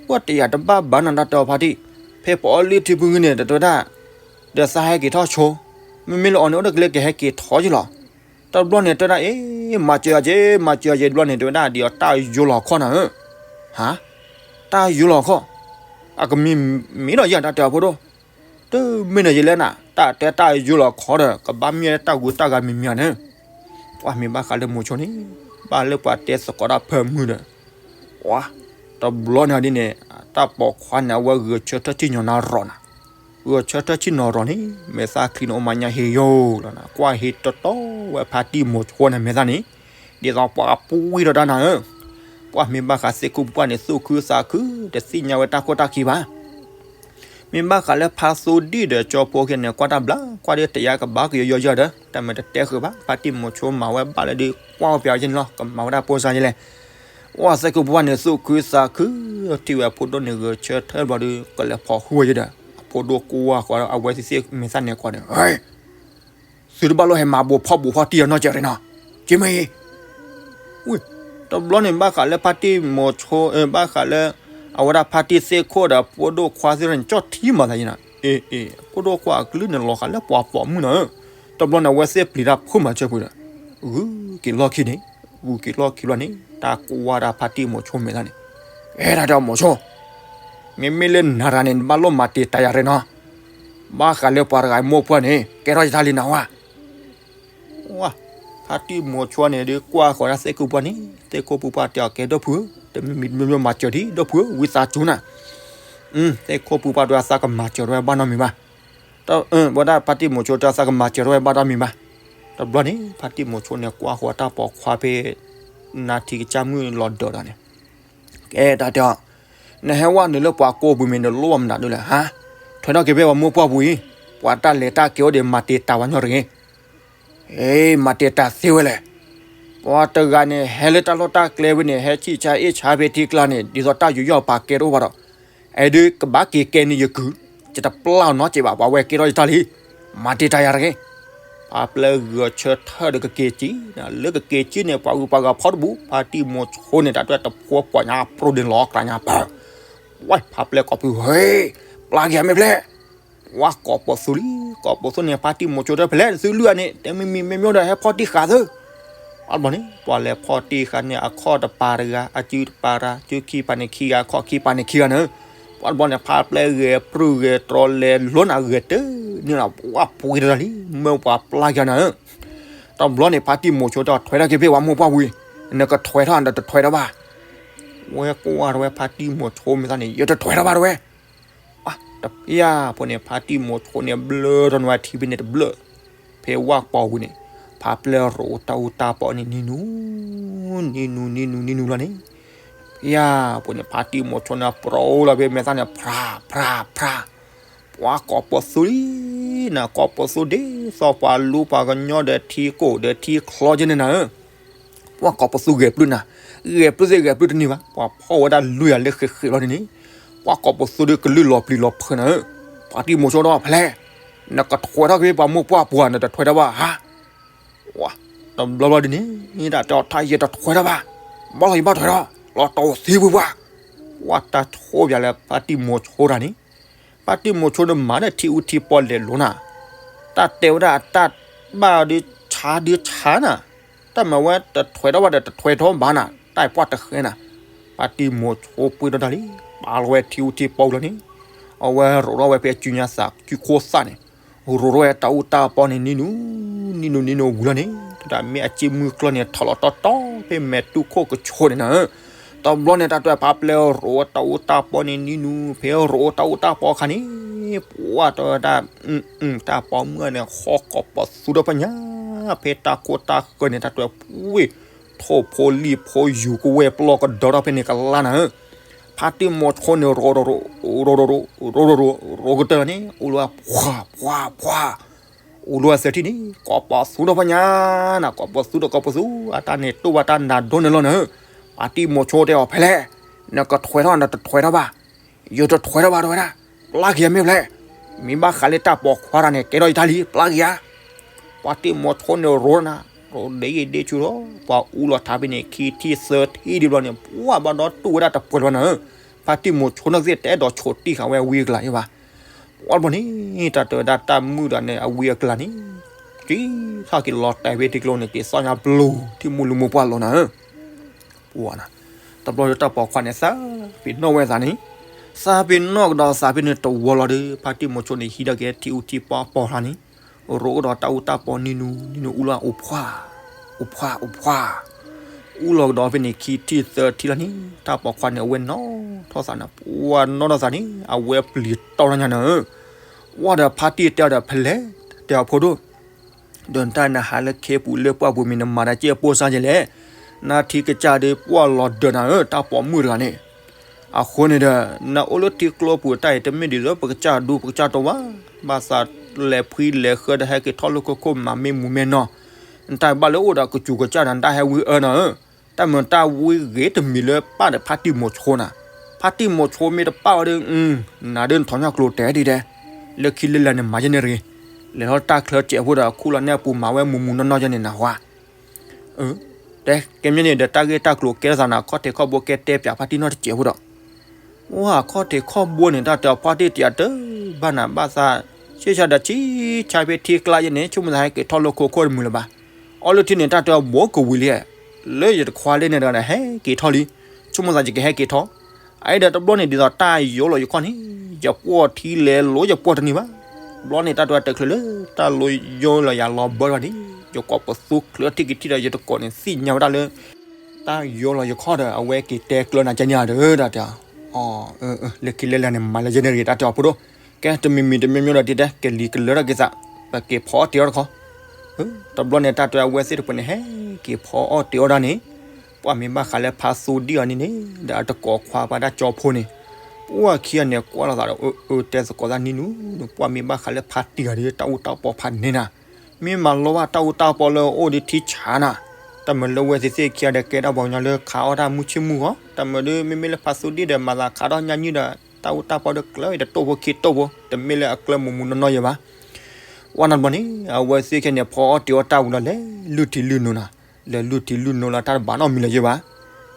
ပှၤတယာ်တဘၣ်ဘၣ်နၤတၢ်တဲအီၤဖါတံၢ်, ဖဲပအီၣ်လုၢ်ထံဖုဂုၢ်န့ၣ် တတဲဝဲဒၣ်, ဒီးသးဟဲက့ၤထီၣ်ဆိ, မ့မ့ၢ်လၢအီၤန့ၣ် အိၣ်တကလဲကဟဲက့ၤထီၣ်ယလီၤ. တဘျီန့ၣ်တဲဒၣ်အ့ၣ် မၤစၢၤယၤက့ၤ မၤစၢၤယၤက့ၤ တဘျီန့ၣ် တဲဝဲဒၣ်ဒ်အီၤတၢ်ယိလီၤခီၣ်နၤဧၢ, ဟါ, တၢ်ယိလီၤခီၣ်, အကမံၤမ့ၢ်ဒီးယၤတၢ်တဲအီၤဖိဒိၣ်, တမ့ၢ်ဒီးယလဲၣ်နၤ တၢ်တဲတၢ်ယိလီၤခီၣ်ဒီး ကဘၣ်မ့ၢ်တၢ်ဂူာ်တၢ်ဂၤမံၤမံၤန့ၣ်, ပှၤမ့ၢ်ဘၣ်ဃးလၢမိၤဆိန့ၣ်, ဘၣ်လၢပှၤတဲသကိးတၢ်ဖၢမုၢ်ဒီး, ပှၤ, တဘျီန့ၣ်ဒ်န့ၣ်, တၢ်ပိာ်ခွါန့ၣ် အဝဲဂဲၤဆၢထၢၣ်ထံၣ်ညီနၤရီၤနၤ, ဂဲၤဆၢထၢၣ်ထံၣ်နီၤရီၤန့ၣ် မဲာ်သၣ်ချံန့ၣ်အိၣ်မးညါဟ့ယိလီၤနၤ ကွၢ်ဟ့တတီဝဲဖါတံၢ်မိၤဆိန့ၣ်မဲာ်သၣ်န့ၣ်, ဒ်သိးပှၤပူၤဝံၤဒီးတၢ်နၤဧၢ, ပှၤမ့ၢ်ဘၣ်ဃးသ့ၣ်ခိၣ်ပှၢ်န့ၣ် သူၣ်ခုသးခု, တသ့ၣ်ညါဝဲတၢ်ခိၣ်တၢ်ခံဘၣ် မ့ၢ်ဘၣ်ဃးလၢဖါသိဒံၣ်ဒီးကၠီဖိခဲန့ၣ် ကွၢ်တၢ်ဘျါ, ကွၢ်ဒီးတယာ်ကဘၣ်ကယီယီဒီး တၢ်မ့ၢ်တတဲဃုာ်ဘၣ်, ဖါတံၢ်မိၤဆိမၤဝဲဘၣ်လၢဒုး ကွၢ်ဝဲပျးဝဲကန့ၣ်လီၤ, ကမၤဝဲဒၣ်ပိၢ်စၢ်ယလဲၣ်. ပှၤသ့ၣ်ခိၣ်ပှၢ်န့ၣ် သူၣ်ခုသးခု, ထံၣ်ဝဲအဖိဒိၣ်န့ၣ်ဂဲၤဆၢထၢၣ်ဘျီဒီး ကလဲၤဖီၣ်ဃုာ်ဝဲယဒီး အဖိဒိၣ်ကွၢ်ဃီဒီး အဝဲသ့ၣ်သ့ၣ်မဲာ်သၣ်န့ၣ်ကွၢ်ဒီး သုတဘၣ်လိၣ်ဟဲမၤဘိးဖီၣ်ဘိးဖီၣ်တံၢ်အနီၢ်ကဲးရ့နီၤ, က့မ့ၢ်အံၤ, ဝံၤ, တဘျီန့ၣ်ဘၣ်ဃးလၢဖါတံၢ်မိၤဆိ, ဘၣ်ဃးလၢ အဝဲဒၣ်ဖါတံၢ်သ့ၣ်ခိၣ်ဒီး ဖိဒိၣ်ခွါသ့ၣ်န့ၣ် ကၠီၣ်ထံမၤသးယံၤနီၤ, အ့ အ့ ဖိဒိၣ်ခွါအကလုၢ်န့ၣ်လီၤဃာ်လၢပှၤပိာ်မုၣ်နီၤဧၢ, တဘျီန့ၣ် အဝဲသ့ၣ်ပျံၤတၢ်ဖိမၤစၢၤပူၤဒီး ဂုၤက့ၤလီၢ်ခံန့ၣ်, ဂုၤက့ၤလီၢ်ခံဘျီန့ၣ် တၢ်ကွၢ်ဒၣ်ဖါတံၢ်မိၤဆိမဲာ်သၣ်န့ၣ်, အဲၣ်ဒၣ်တဲအီၤမိၤဆိ မ့မ့ၢ်လၢနၤတဂၤန့ၣ် နဘၣ်လိၣ်မၤတံာ်တာ်ယၤရ့နီၤ, ဘၣ်ဃးလၢပှၤတဂၤမိၢ်ပှၢ်န့ၣ် ကဲထီၣ်ယတၢ်လံနၤဝဲ, ဝါ, ဖါတံၢ်မိၤဆိန့ၣ်ဒုးကွၢ်ဃီၤဒၣ်သ့ၣ်ခိၣ်ပှၢ်န့ၣ်, သ့ၣ်ခိၣ်ပှၢ်တဲအီၤကဲဒိၣ်ဖုဧၢ, တမံၤမံၤမံၤမၤစၢၤဒံးဒိၣ်ဖုဧၢ, ဝံသးစူၤနၤ, သ့ၣ်ခိၣ်ပှၢ်တဲအီၤသးကမၤစၢၤဝဲဘၣ်နီတမံၤဘၣ်, ဝဲဒၣ်ဖါတံၢ်မိၤဆိတဲအီၤသးကမၤစၢၤဝဲဘၣ်နီတမံၤဘၣ်, တဘျီန့ၣ် ဖါတံၢ်မိၤဆိန့ၣ် ကွၢ်ဃီၤတၢ်ပိာ်ခွါဖဲ နါထံကစၢ်မုၢ်လီၤဒိးဒီးန့ၣ် ကဲတၢ်တဲအီၤ, နဟဲဝဲနုာ်လၢပှၤကိးပူၤမ့ၢ်နလိၣ်မနုၤဒ်လဲၣ်ဟါ, ထွဲထီၣ်က့ၤဖဲပှၤမိၢ်ပှၢ်ပူၤအံၤ, ပှၤတၢ်လဲၤတၢ်က့ၤအိၣ်ဒီးမၤတံာ်တာ်ဝဲညီတဂ့ၤ, အ့ မၤတံာ်တာ်သ့ဝဲလဲၣ်, ပှၤတဂၤန့ၣ် ဟဲလၢတၢ်လီၢ်တၢ်ကျဲဖဲန့ၣ် ဟဲဆံၣ်ဆါအ့ၣ်ဆါဖဲထံကျါန့ၣ် ဒ်သိးတၢ်ယူးယီၣ်ပာ်ကဲတအိၣ်ဘၣ်ဒီး, အဲဒုးကဘၣ်က့ၤကဲန့ၢ်ယကုၢ်, ယတပျၢ်အီၤနီတစဲးဘၣ် ပှၤဝဲကဲထီၣ်ယတၢ်လံ, မၤတံာ်တာ်ယၤတဂ့ၤ ဖါပျဲၢ်ဂဲၤဆၢထၢၣ်ဒီးကက့ၤကံ, လၢကက့ၤကံန့ၣ် ပှၤဂုၤပှၤဂၤဖီတဘူး, ဖါတံၢ်မိၤဆိန့ၣ် တၢ်တွဲတဖိပှၤညါပြိဒ့လီၤကျါညါပၢၢ်, ဝဲဖါပျဲၢ်ကိးဖု ဟ့, ပျၢ်က့ၤအမဲာ်ဖျဲၣ်, ဝဲကိးပိာ်သူလံ, ကိးပိာ်သူန့ၣ် ဖါတံၢ်မိၤဆိတဲဖဲလဲၣ် သုလုၢ်အန့ၣ် တမံၤမံၤမ့ၢ်မ့ၢ်ဒီးဟဲဖီၣ်တံၢ်ဃာ်သု, အဘျီန့ၣ် ပှၤလဲၤဖီၣ်တ့ၢ်ဃာ်န့ၢ်အခီၣ်တပၤတဂၤ အစုတပၤတဂၤ စုခံပၤန့ၣ်ခံဂၤ အခီၣ်ခံပၤန့ၣ်ခံဂၤန့ၣ်, ပှၤတဘျီန့ၣ် ဖါပျဲၢ်ဂဲၤပြုၢ်ဂဲၤတြီလဲၤလိန့ၣ် အဂဲၤတၢ်န့ၣ်လီၤ ပှၤပှ့ၤတၢ်လံ မၢပှၤပျၢ်က့ၤနၤဧၢ. တဘျီန့ၣ် ဖါတံၢ်မိၤဆိတဲအီၤ ထွဲထီၣ်က့ၤဖဲပှၤမိၢ်ပှၢ်ဝံၤ, နကထွဲထီၣ်နတထွဲထီၣ်ဘၣ်. ဝဲကွၢ်တဝဲဖါတံၢ်မိၤဆိမ့ၢ်သးန့ၣ် ယတထွဲထီၣ်ဘၣ်တဝဲ တဖျၢၣ်ဖိန့ၣ် ဖါတံၢ်မိၤဆိန့ၣ် ဘျၢထီၣ်နဝဲထံဖဲန့ၣ်တဘျၢၣ်, ဖဲဝၣ်ကပီၤဝံၤန့ၣ် ဖါပျဲၢ်ရိးတၢ်အူတၢ်ပီန့ၣ် နံၤနူၤ, နံၤနူၤ နံၤနူၤ နံၤနူၤလီၤန့ၣ်, ဖဲပှၤန့ၣ် ဖါတံၢ်မိၤဆိန့ၣ် ပြိလီၤဖဲမဲာ်သၣ်န့ၣ် ဖြး ဖြး ဖြး, ပှၤကိးပသူဒ်နၤ ကိးပသူဒ်သိးပှၤလူပှၤကညီဒီးထံကိၢ်ဒီးထံချီကဲန့ၣ်နၤဧၢ ပှၤကိးပသူဂဲၤပျုၢ်နၤ, ဂဲၤပျုၢ်သ့ၣ်ဂဲၤပျုၢ်တန့ၢ်ဘၣ်, ပှၤဖီၣ်ဝဲဒၣ်လွံၢ်ဂၤလၢဃဲးဃဲးလီၤန့ၣ်န့ၣ်, ပှၤကိးပသူဒီးကလုၢ်လီၤပျံၤလီၤဖုးနၤဧၢ, ဖါတံၢ်မိၤဆိဒီးဖဲလဲၣ်, နကထွဲထီၣ်က့ၤဖဲပှၤမိၢ်ပှၢ်ပူၤဧါ နတထွဲထီၣ်ဘၣ်ဧါ, တဘျီဘျီဒ်န့ၣ် တၢ်တဲအီၤထါယတထွဲထီၣ်ဘၣ်, ဘၣ်လီၤယဘၣ်ထွဲထီၣ် လီၤတီၤသံပှၤပှၢ်, ပှၤတၢ်ဆိပၠးလၢဖါတံၢ်မိၤဆိတၢ်န့ၣ်, ဖါတံၢ်မိၤဆိဒီးမၤဒီးထံအူထံပီလဲၤလိနၤ, တၢ်တဲဝဲဒၣ်အတၢ်ဘၣ်ဒုးဆါဒုးဆါနၤ, တၢ်မၤဝဲတထွဲထီၣ်ဘၣ်ဒီးတထွဲထီၣ်ဘၣ်နၤ, တၢ်အံၤပှၢ်တဃဲနၤ, ဖါတံၢ်မိၤဆိပှ့ၤထီၣ်တၢ်လံ, ပာ်လီၤဝဲထံအူထံပီဝံၤလီၤန့ၣ်, အဝဲရိးထီၣ်ဝဲဖဲစုညါသးစုခိၣ်သၣ်န့ၣ်, ရိးထီၣ်ဝဲတၢ်အူတၢ်ပီန့ၣ် နံၤနူၤ, နံၤနူၤ နံၤနူၤဝံၤလီၤန့ၣ်, တၢ်မ့ၢ်အစ့မုၢ်ကျီၢ်န့ၣ် ထီၣ်လီၤတီတီဖဲမဲာ်တူၢ်ခိၣ်ကဆိးန့ၣ်နၤဧၢ, တဘျီန့ၣ် တၢ်တဲဖါပျဲၢ်ရိးတၢ်အူတၢ်ပီန့ၣ် နံၤနူၤ, ဖဲရိးတၢ်အူတၢ်ပီအခါန့ၣ်, ပှၤတဲဝဲဒၣ် တၢ်ပိာ်မုၣ်န့ၣ် ဟီၣ်ကိးပသူဒီးဖဲညါ, ဖဲတၢ်ကိၢ်တၢ်ဃၢၤန့ၣ် တၢ်တဲပှ့ၤ, ထိၣ်ဖိလံၣ်ဖိယူၤကဝဲၢ်ပျီၢ်ကဒီးထီၣ်ဖဲန့ၣ်ကလါနၤဧၢ, ဖါတံၢ်မိၤဆိန့ၣ် ရိးရိးရိးရိးရိးရိးရိးရိးရိးရိးကတၢၢ်န့ၣ် အိၣ်လီၤဝဲပှၤပှၤပှၤ, အိၣ်လီၤဝဲသၢထံၣ်န့ၣ် ကိးပသူဒီးဖဲညါနၤ, ကိးပသူဒီးကိးပသူ, အတၢ်န့ၣ်တိၢ်ဘၣ်တၢ်နးဒိၣ်န့ၣ်လီၤနၤဧၢ, ဖါတံၢ်မိၤဆိတဲအီၤဖဲလဲၣ်, နကထွဲထီၣ်နတထွဲထီၣ်ဘၣ်, ယတထွဲထီၣ်ဘၣ်တဲဝဲဒၣ်, ပျၢ်က့ၤမ့ၢ်ဖဲလဲၣ်, မ့ၢ်ဘၣ်ဃးလၢတၢ်ပိာ်ခွါတၢ်န့ၣ် ကဲထီၣ်ယတၢ်လံ ပျၢ်က့ၤဧါ ပှၤတံၢ်မိၤဆိန့ၣ်ရိးနၤ, ရိးဒ့ယံာ်ဒ့ဆူၣ်ဒီး ပှၤအူလီၤထးဖဲန့ၣ် ခံထံၣ်သၢထံၣ်ဒံးဘျီန့ၣ် ပှၤဘၣ်ဒီတူၢ်ဝဲဒၣ်တပှဲၤလီၤနၤဧၢ, ဖါတံၢ်မိၤဆိန့ၣ်သ့ၣ်တအဲၣ်ဒိးဆိးတံၢ်ဃာ်ဝဲဝံအကလၤယဘၣ်, ပှၤဘျီန့ၣ် တၢ်တဲဝဲဒၣ်တၢ်မုာ်ဒီးန့ၣ် အဝံအကလၤန့ၣ် က့ၤထီၣ်က့ၤလီၤတဲာ်ဖဲထံကျိန့ၣ် က့ၤသီၣ်ညါဘျိထံမိၢ်လူၤမိၢ်ပှၢ်လီၤနၤဧၢ ပှၤနၤ, တဘျီဒီးတၢ်ပိာ်ခွါန့ၣ် သးပ့ၤနီၣ်ဝဲသးန့ၣ်, သးပ့ၤနီၣ်ကဒီးသးဖဲန့ၣ်တဝီလီၤဒီး ဖါတံၢ်မိၤဆိန့ၣ် ဟံးထီၣ်က့ၤထံအူထံပီပိာ်လီၤန့ၣ်, ရိးကဒီးတၢ်အူတၢ်ပီနံၤနူၤ နံၤနူၤအူလီၤအိၣ်ဖှၣ်, အိၣ်ဖှၣ် အိၣ်ဖှၣ်, အူလီၤကဒီးဖဲန့ၣ် ခံထံၣ်သၢထံၣ်လီၤန့ၣ် တၢ်ပိာ်ခွါန့ၣ် အဝဲနီၣ်ထီၣ်သးန့ၣ် ပှၤနီၣ်ထီၣ်သးန့ၣ် အဝဲပျံၤတီၢ်ထီၣ်ညါနၤဧၢ, ပှၤဒီးဖါတံၢ်တဲအီၤဒီးဖဲလဲၣ်, တဲအီၤဖိဒိၣ် ဒီးတၢ်နဟးလၢခ့ပူၤလၢပှၢ်ပူၤမ့ၢ် နမၤတၢ်ကဲပိၢ်စါယဲလဲၣ်, နထံကစၢ်ဒီးပှၢ်လီၤဒၢးနၤဧၢ တၢ်ပိာ်မုၣ်တဂၤန့ၣ်, အဃိန့ၣ်ဒီး နအိၣ်လၢထံကျိပူၤတၢ်အံၤ တမ့ၢ်ဒ်သိးပကစၢ်ဒူပကစၢ်တီၤဘၣ်, ဘၣ်သးလဲၤဖှံလဲၤဃၢဒီးဟဲက့ၤထီၣ်လၢခိခိၣ်မၤမ့ၢ်မူမ့ၢ်နီၢ်, နတၢ်ဘၣ်လၢအိၣ်ဒီးကစူၤကစၢ်ဒီး နတၢ်ဟဲဝံအၢနၤဧၢ, တၢ်မုာ်တၢ်ဝံဂ့ၤတမံၤလၢပၢ်ဒီးဖါတံၢ်မိၤဆိနၤ, ဖါတံၢ်မိၤဆိမ့ၢ်တပၢ်ဝဲဒီး နၤဒ်နထီၣ်ညၣ်ကျိၤတဲဒ်ဒဲး, လၢခံလၢလဲၤန့ၣ်မၤယဲန့ၣ်တဂ့ၤ, လဲၤထီၣ်တၢ်ချၢစဲးဖိဒီး ခူၣ်လီၤန့ၢ်အပူၤမၤဝဲမူမူနီၢ်နီၢ်ယဲန့ၣ်နၢ်ဟူဧါ တဲကဲမ့ၢ်န့ၣ်ဒီး တၢ်ဂ့ၢ်တၢ်ကျိၤကဲထီၣ်သးနၤ ခီၣ်ထံးခီၣ်ဘိကဲတဲပၠးဖါတံၢ်နီၢ်တစဲးဖိဒီး, ဝါ ခီၣ်ထံးခီၣ်ဘိန့ၣ် တၢ်တဲအီၤဖါတံၢ်တယၤတဘၣ်နၤ ဘၣ်သး ဆ့ၣ်ဆါဒီးဆံၣ်ဆါဖဲထံကျါယဲန့ၣ် ဆိကမိၣ်သးဟဲက့ၤထီၣ်လၢခိခိၣ်တမုာ်လၢၤဘၣ်, အီၣ်လၢထံန့ၣ် တၢ်တဲအီၤဘိကဝံၤလံ, လၢယတခွါလၢန့ၣ်ဒီး ဟဲက့ၤထီၣ်လံ, ဆိကမိၣ်သးယကဟဲက့ၤထီၣ် အအံၤဒီးတဘျီန့ၣ် ဒ်သိးတၢ်ယိးလီၤယခီၣ်န့ၣ် ယပှီၢ်ထံလဲၤလိၤယပှီၢ်တန့ၢ်ဘၣ်. ဘျီန့ၣ် တၢ်တဲဝဲတချုးလၢ တၢ်လိၤယိးလီၤယၤလီၤဘၢဘၣ်န့ၣ် ယကိးပသူချုးထံၣ်က့ၤထံၣ်ဒီး ယတကိးန့ၣ်သ့ၣ်ညါဝဲဒၣ်လၢ တၢ်ယိးလီၤယခီၣ်ဒီး အဝဲက့ၤတဲကျၢနၤကဲန့ၣ်ဧါဒီး တၢ်တဲအီၤ လၢခံလၢလဲၤန့ၣ် မၤလၢယဲန့ၣ်တဂ့ၤ တၢ်တဲအီၤဖိဒိၣ်, ကဲတမံၤမံၤတမံၤမံၤဒီး တံၤတဲ ကလံၤကလၢထီၣ်က့ၤသး ပက့ၤဖီအီၣ်တ့ၤအီၣ်တခီ တဘျီန့ၣ် တၢ်တဲအဝဲသ့ၣ်တဖၣ်န့ၣ် ဟဲက့ၤဖီအီၣ်တ့ၤအီၣ်ဒၣ်န့ၣ် ပှၤမ့ၢ်ဘၣ်ဃးလၢဖါသူဒံၣ်အီၤန့ၣ်န့ၣ် ဒီးအတကိးခွါပှၤတၢ်ကၠီဖိန့ၣ် ပှၤခံဂၤန့ၣ် ကွၢ်လိာ်သးဒီး အၢ အၢ တဲသကိးသးနံၤနူၤ ပှၤမ့ၢ်ဘၣ်ဃးလၢဖါတံၢ်ဂၤဒီး တၢ်အူတၢ်ပီဖးန့ၢ်နၤ, မ့ၢ်မၤလိဘၣ်တၢ်အူတၢ်ပီလၢအိၣ်ဒီးထံဆးနၤ, တၢ်မၤလၢဝဲသ့ၣ်သ့ၣ်ခံဂၤဒီး ကဲဒၣ်ပှၤကညီလၢခးအီၣ်တၢ်မုၢ်ဆ့ၣ်မုၢ်ဂီၤ, တၢ်မၤဒီး မ့မ့ၢ်လၢဖါသူဒံၣ်ဒီး မၤသးခးထီၣ်ညါနံၣ်ဒီး တၢ်အူတၢ်ပီဒီးကျၢၤတတိၢ်ဖိခံတိၢ်ဖိ တမ့ၢ်လၢအကျၢၤမူးမူးနီၢ်နီၢ်ယဲဘၣ်. ဝဲနီတဘျီန့ၣ် အဝဲသ့ၣ်ခဲန့ၣ် ဖီအီၣ်တ့ၤအီၣ်တၢ်ဝံၤလီၤ လဲၤလုၢ်ထံလုၢ်နိနၤ, လဲၤလုၢ်ထံလုၢ်နိလီၤ တၢ်တဘၣ်နီတမံၤလၢၤယဲဘၣ်.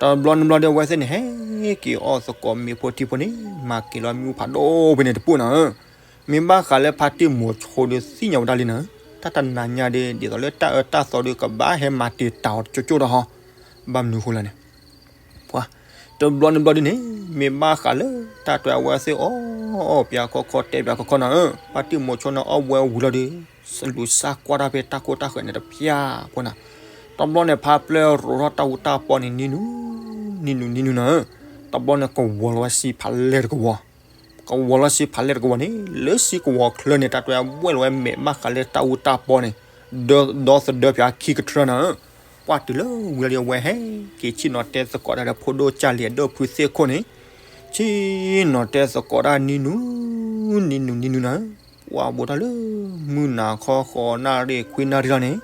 တဘျီနဘျီဒီး အဝဲသ့ၣ်န့ၣ် ဟဲက့ၤအီၣ်သကိးမ့ၤဖိထံဖိန့ၣ် မၤက့ၤလီၤမ့ၣ်အူဖးဒိၣ်ဖဲန့ၣ်တပူၤနၤဧၢ, မ့ၢ်ဘၣ်ဃးလၢဖါတံၢ်မိၤဆိဒီးသ့ၣ်ညါဝဲဒၣ်လံနၤဧၢ တၢ်တနၤညါဒီး ဒ်သိးလၢတၢ်အၢတၢ်သီဒီး ကဘၣ်ဟဲမၤတံာ်တာ်အီၤတကၠိကၠိဒီးဟီ, ဘၣ်မနုၤဃိလဲၣ်န့ၣ် ပှၤ တဘျီန့ၣ်ဘျီဒ်န့ၣ် မ့ၢ်ဘၣ်ဃးလၢတၢ်တွဲအဝဲသ့ၣ်အီၣ် အီၣ်ပၠးခီခီတဲပၠးခီခီနၤဧၢ, ဖါတံၢ်မိၤဆိန့ၣ်အီၣ်ဝဲဝံၤလီၤဒီး စလူၤစၢ်ကွၢ်တၢ်ဖဲတၢ်ကိၢ်တၢ်ဃဲးန့ၣ်တပျၢ်ဖိနၤ, တဘျီန့ၣ် ဖါပျဲရိးထီၣ်တၢ်အူတၢ်ပီန့ၣ် နံၤနုၤ နံၤနုၤ နံၤနုၤနၤဧၢ, တဘျီန့ၣ်ကဝီၤလီၤဝဲဆံဖးလဲၢ်တကဝီၤ ကဝီၤလီၤဆံဖးလဲၢ်တကဝီၤန့ၣ် လၢဆံကဝီၤချၢန့ၣ် တၢ်တွဲအဝဲၢ်လီၤဝဲ မဲာ်ဘၣ်ဃးလၢတၢ်အူတၢ်ပီန့ၣ် ဒီသဒၢပၠးခံကထြၢနၤဧၢ, ပှၢ်တုၤလၢဝံၤလီၤဒီး အဝဲဟဲက့ၤဆ့ၣ်နီၤတဲသကိးတၢ်ဒီး ဖိဒိၣ်ကၢ်လံၤအဒိၣ်ဖုသ့ၣ်ခိၣ်န့ၣ် ဆ့ၣ်နီၤတဲသကိးတၢ် နံၤနုၤ နံၤနုၤ နံၤနုၤနၤဧၢ, ပှၢ်ဘိးထီၣ်လၢ မုၢ်နၤခီဃိးနၣ်ရံၣ်ခွံနၣ်ရံၣ်လီၤန့ၣ်